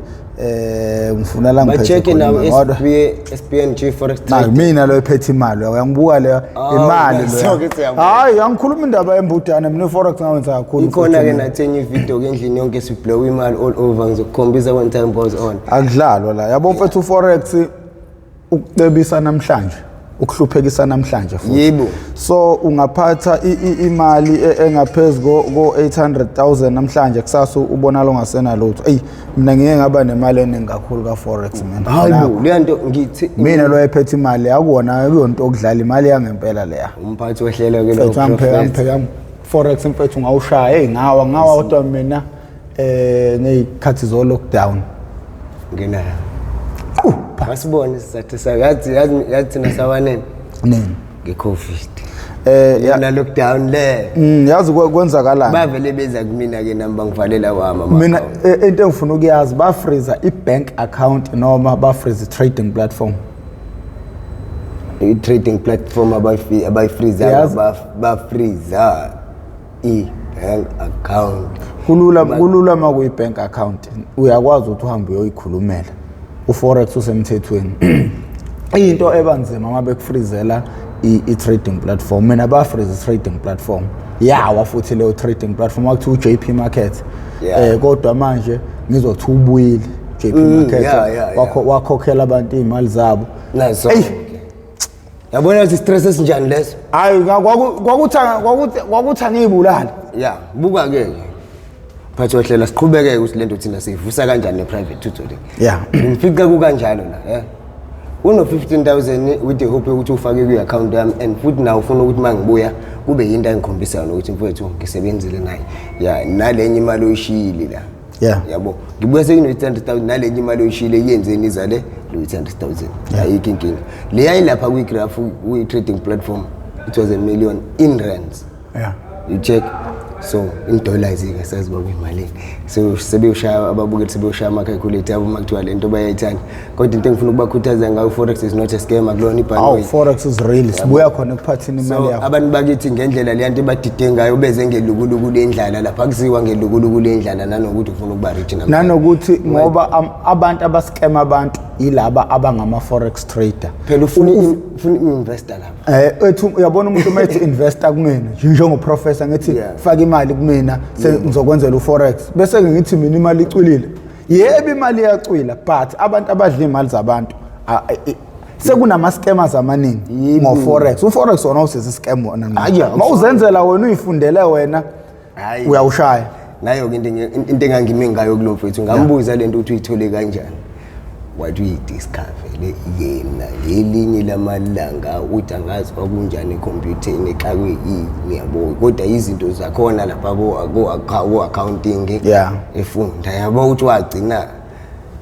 S1: ngifuna la ngiphethe
S2: Ba-check-e
S1: khona
S2: nawo
S1: imali, kodwa
S2: SPNG Forex
S1: Na
S2: Trade.
S1: mina lo ephethe imali, uyangibuka leyo
S2: Oh,
S1: imali
S2: so
S1: leyo.
S2: ke siyabona.
S1: Hayi, angikhuluma indaba embudane mina, iforex ngawenza kakhulu.
S2: Ikhona-ke
S1: Futhi mina.
S2: nathi enye ividiyo ke endlini yonke, siblow imali all over, ngizokukhombisa when time goes on.
S1: Akudlalwa la, yabo mfethu, uforex ukucebisa namhlanje, ukuhluphekisa namhlanje futhi. So ungaphatha imali engaphezu ko 800,000 namhlanje, kusasa ubonakala ungasenalutho. Ey, mina ngike ngaba nemali eningi kakhulu ka forex mina.
S2: Hayi
S1: Nakho.
S2: bo, leyo nto ngithi
S1: Mina lo ephethe imali akuwona, akuyonto okudlala, imali yangempela leya.
S2: Umphathi wohlelo ke lo.
S1: Mfethu, angipheka
S2: Professor.
S1: angipheka forex mfethu, ngawushaya, hey, ngawa ngawa, kodwa mina ngeyikhathi zo lockdown.
S2: Ngena wasibona isizathu sakho, yazi yazi yazi thina sawaneni
S1: Nini?
S2: nge-COVID.
S1: Ya.
S2: Yona lockdown le.
S1: Yazi kwenzakalani?
S2: Bavele beza kumina ke nami, bangivalela wami
S1: Mina
S2: ama-account.
S1: into engifuna ukuyazi, bafreeza i-bank account noma bafreeze i-trading platform?
S2: I-trading platform abayifreeza.
S1: Yazi.
S2: Bafreeza i-bank account.
S1: Kulula, kulula uma kuyi-bank account, uyakwazi ukuthi uhambe uyoyikhulumela. U-forex usemthethweni. Into ebanzima uma bekufrizela i-trading platform. Mina bafreeze i-trading platform, yawa futhi leyo trading platform wakuthiwa u-JP Market. Kodwa manje ngizothi ubuyile JP Market. Wakhokhela abantu iy'mali zabo.
S2: Naso.
S1: Eyi.
S2: Yabona ukuthi stress esinjani leso.
S1: Hayi, kwakuthi angiyibulale.
S2: Ya, buka ke. Mphathi wohlelo, siqhubeke ukuthi lento thina siyivusa kanjani ne-private tutoring. Ngifica kukanjalo la, uno 15,000 with the hope yokuthi ufake kwi-account yami, and futhi nawe ufuna ukuthi uma ngibuya kube yinto angikhombisa yona ukuthi mfowethu ngisebenzile naye, ya, nalenye imali oyishiyile la. Yabo, ngibuya sekino-800,000, nalenye imali oyishiyile yenzeni izale lo 800,000. Ayikho inkinga, leya ilapha kwi-graph kwi-trading platform. It was a million in rands. You check, so in dollars-ke sazi uba kuyimalini. So sebeyoshaya ababukeli, sebeyoshaya ama-calculator abo uma kuthiwa le nto bayayithanda. Kodwa into engifuna ukubakhuthaza ngayo, forex is not a scam, akulona
S1: Awu,
S2: ibhanoyi.
S1: Forex is real. Sibuya khona ekuphathini imali
S2: So
S1: yakho.
S2: abantu bakithi, ngendlela leya nto ebadide ngayo, beze ngelukuluku lendlala. Lapha kuziwa ngelukuluku lendlala nanokuthi ufuna ukuba rich namhlanje.
S1: Nanokuthi ngoba abantu abaskema abantu yilaba abangama-forex trader.
S2: Phela ufuna i-investor lapha.
S1: Ethi uyabona umuntu uma ethi investor kumina njengoprofessor, ngithi faka imali kumina, sengizokwenzela uforex, bese ngithi mina imali icwilile. Yebo, imali iyacwila, but abantu abadla imali zabantu, sekunama-scammers amaningi ngo-forex. U-forex wona usesi-scam wona.
S2: Hhayi,
S1: Ma uzenzela wena, uyifundele wena,
S2: Hhayi.
S1: uyawushaya.
S2: Nayo-ke into engangime ngayo kulo mfethu, ngambuza le nto ukuthi uyithole kanjani, wathi uyidiscovele yena ngelinye lamalanga, uthi angazi kwakunjani ekhompyutheni, exakwe yini, yabo, kodwa izinto zakhona lapha ku-accounting efunda, yabo, ukuthi wagcina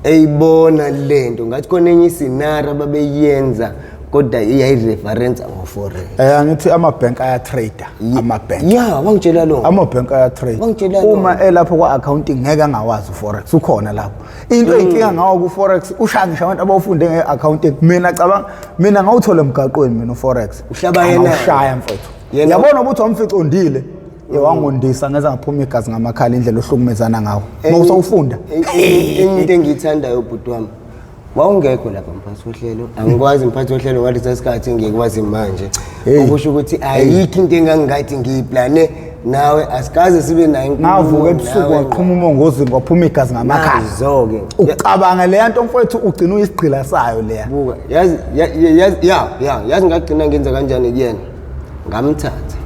S2: eyibona lento ngathi khona enye isinari ababeyenza, kodwa iyayireferensa ngo-forex.
S1: Angithi amabhenki ayatrade, amabhenki.
S2: Ya, wangitshela lo.
S1: Amabhenki ayatrade.
S2: Wangitshela
S1: Uma elapho kwa-accounting ngeke angawazi uforex, ukhona lapho. Into eyinkinga ngawo ku-forex, ushaya ngisho abantu abawufunde nge-accounting. Mina cabanga, mina ngawuthola emgaqweni mina uforex.
S2: Uhlaba yena.
S1: Angawushaya mfethu. Yabona ukuthi wamfica ondile, wangondisa ngeze ngaphuma igazi ngamakhala, indlela ohlukumezana ngawo uma usawufunda.
S2: Enye into engiyithandayo, bhuti wami, wawungekho lapha mphathi wohlelo, angikwazi mphathi wohlelo ngalesa sikhathi, ngikwazi manje.
S1: Hey.
S2: Okusho ukuthi ayikho into engangingathi ngiyiplane nawe, asikaze sibe nayo inkulumo
S1: Ngavuka ebusuku,
S2: nawe.
S1: waqhuma umongozi, kwaphuma igazi ngamakhala.
S2: Nazo-ke.
S1: Ucabanga leya nto mfowethu, ugcina uyisigqila sayo leya.
S2: Buka, yazi yazi ya yazi ngagcina ngenza kanjani kuyena? Ngamthatha,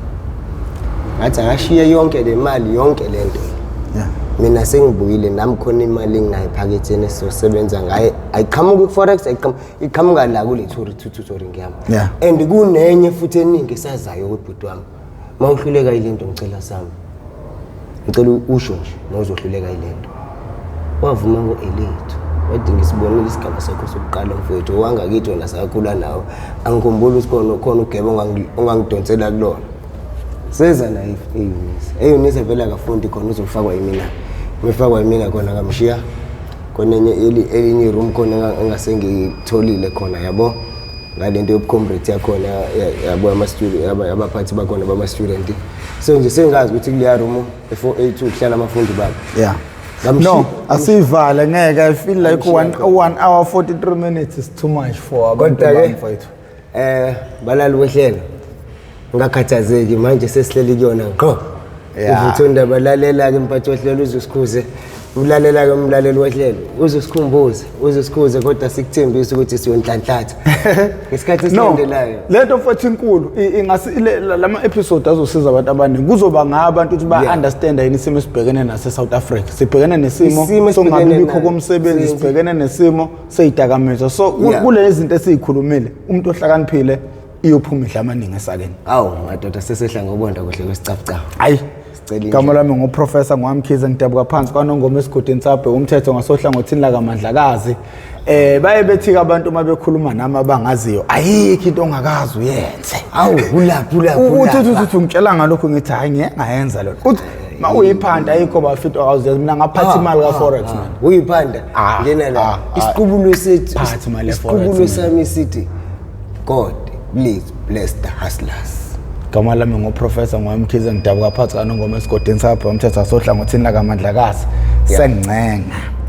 S2: ngathi akashiye yonke le mali, yonke le nto. Mina sengibuyile nami, khona imali enginayo ephaketheni esizosebenza ngayo, ayiqhamuki ku-forex, iqhamuka la kule tutoring yami. And kunenye futhi eningi esazayo kwebhuti wami. Uma uhluleka yile nto, ngicela sami, ngicela usho nje uma uzohluleka yile nto. Wavuma ngo-elethu, wathi ngisibonile isigaba sakho sokuqala mfowethu, owangakithi wena, sakhula nawe, angikhumbuli ukuthi khona ugebe ongangidonsela kulona. Seza naye e-Unisa, e-Unisa vele akafundi khona, uzofakwa yimina, mefakwa yimina khona, ngamshiya khona enye elinye iroom khona engasengiyitholile khona, yabo, ngalento yobucomrade yakhona, yabo, abaphathi bakhona bama-student. So nje sengazi ukuthi kuleya room e-482 kuhlala abafundi babo.
S1: No, asivale, ngeke. I feel like 1 hour 43 minutes is too much for abantu
S2: Kodwa-ke,
S1: bami, mfowethu.
S2: Balali wehlelo, ngakhathazeki, manje sesihleli kuyona ngqo. Uvuthondaba, lalela-ke mphathi wohlelo, uzusikhuze, ulalela-ke umlaleli wehlelo, uzosikhumbuze, uzosikhuze, kodwa sikuthembise ukuthi siyonhlanhlatha ngesikhathi
S1: No,
S2: esilandelayo.
S1: lento mfowethu inkulu. Ingasi lama episode azosiza abantu abaningi, kuzoba ngabantu ukuthi ba-understanda yini isimo esibhekene naso e-South Africa. Sibhekene nesimo
S2: Isimo esibhekene
S1: sokungabibikho
S2: nayo.
S1: komsebenzi, sibhekene nesimo sey'dakamizwa. So kule zinto esiyikhulumile, umuntu ohlakaniphile iyophuma idla amaningi esakeni.
S2: Awu madoda, sesehla ngobonda kuhle kwesicabucabu.
S1: Hayi.
S2: Sicela indlela.
S1: Igama lami nguprofessor Ngwamkhize, ngidabuka phansi kwaNongoma esigodini sabhe umthetho ngasohlangothini lakaMandlakazi. Baye bethi abantu uma bekhuluma nami abangaziyo, ayikho into ongakazi uyenze.
S2: Awu, kulaphi, kulaphi?
S1: Uthi uthi ungitshela ngalokho, ngithi hayi, ngeke ngayenza lona. Uthi ma uyiphanda, ayikho bafito awuzenza. Mina ngaphatha imali ka forex man.
S2: Uyiphanda. Ngena la. Isiqubulo sethu,
S1: Phatha imali ye-forex,
S2: isiqubulo
S1: man.
S2: sami sithi God please bless the hustlers.
S1: Igama lami nguprofessor Ngwamkhize, ngidabuka phansi kaNongoma esigodini sabhe umthetho ngasohlangothini lakaMandlakazi. Sengincenga.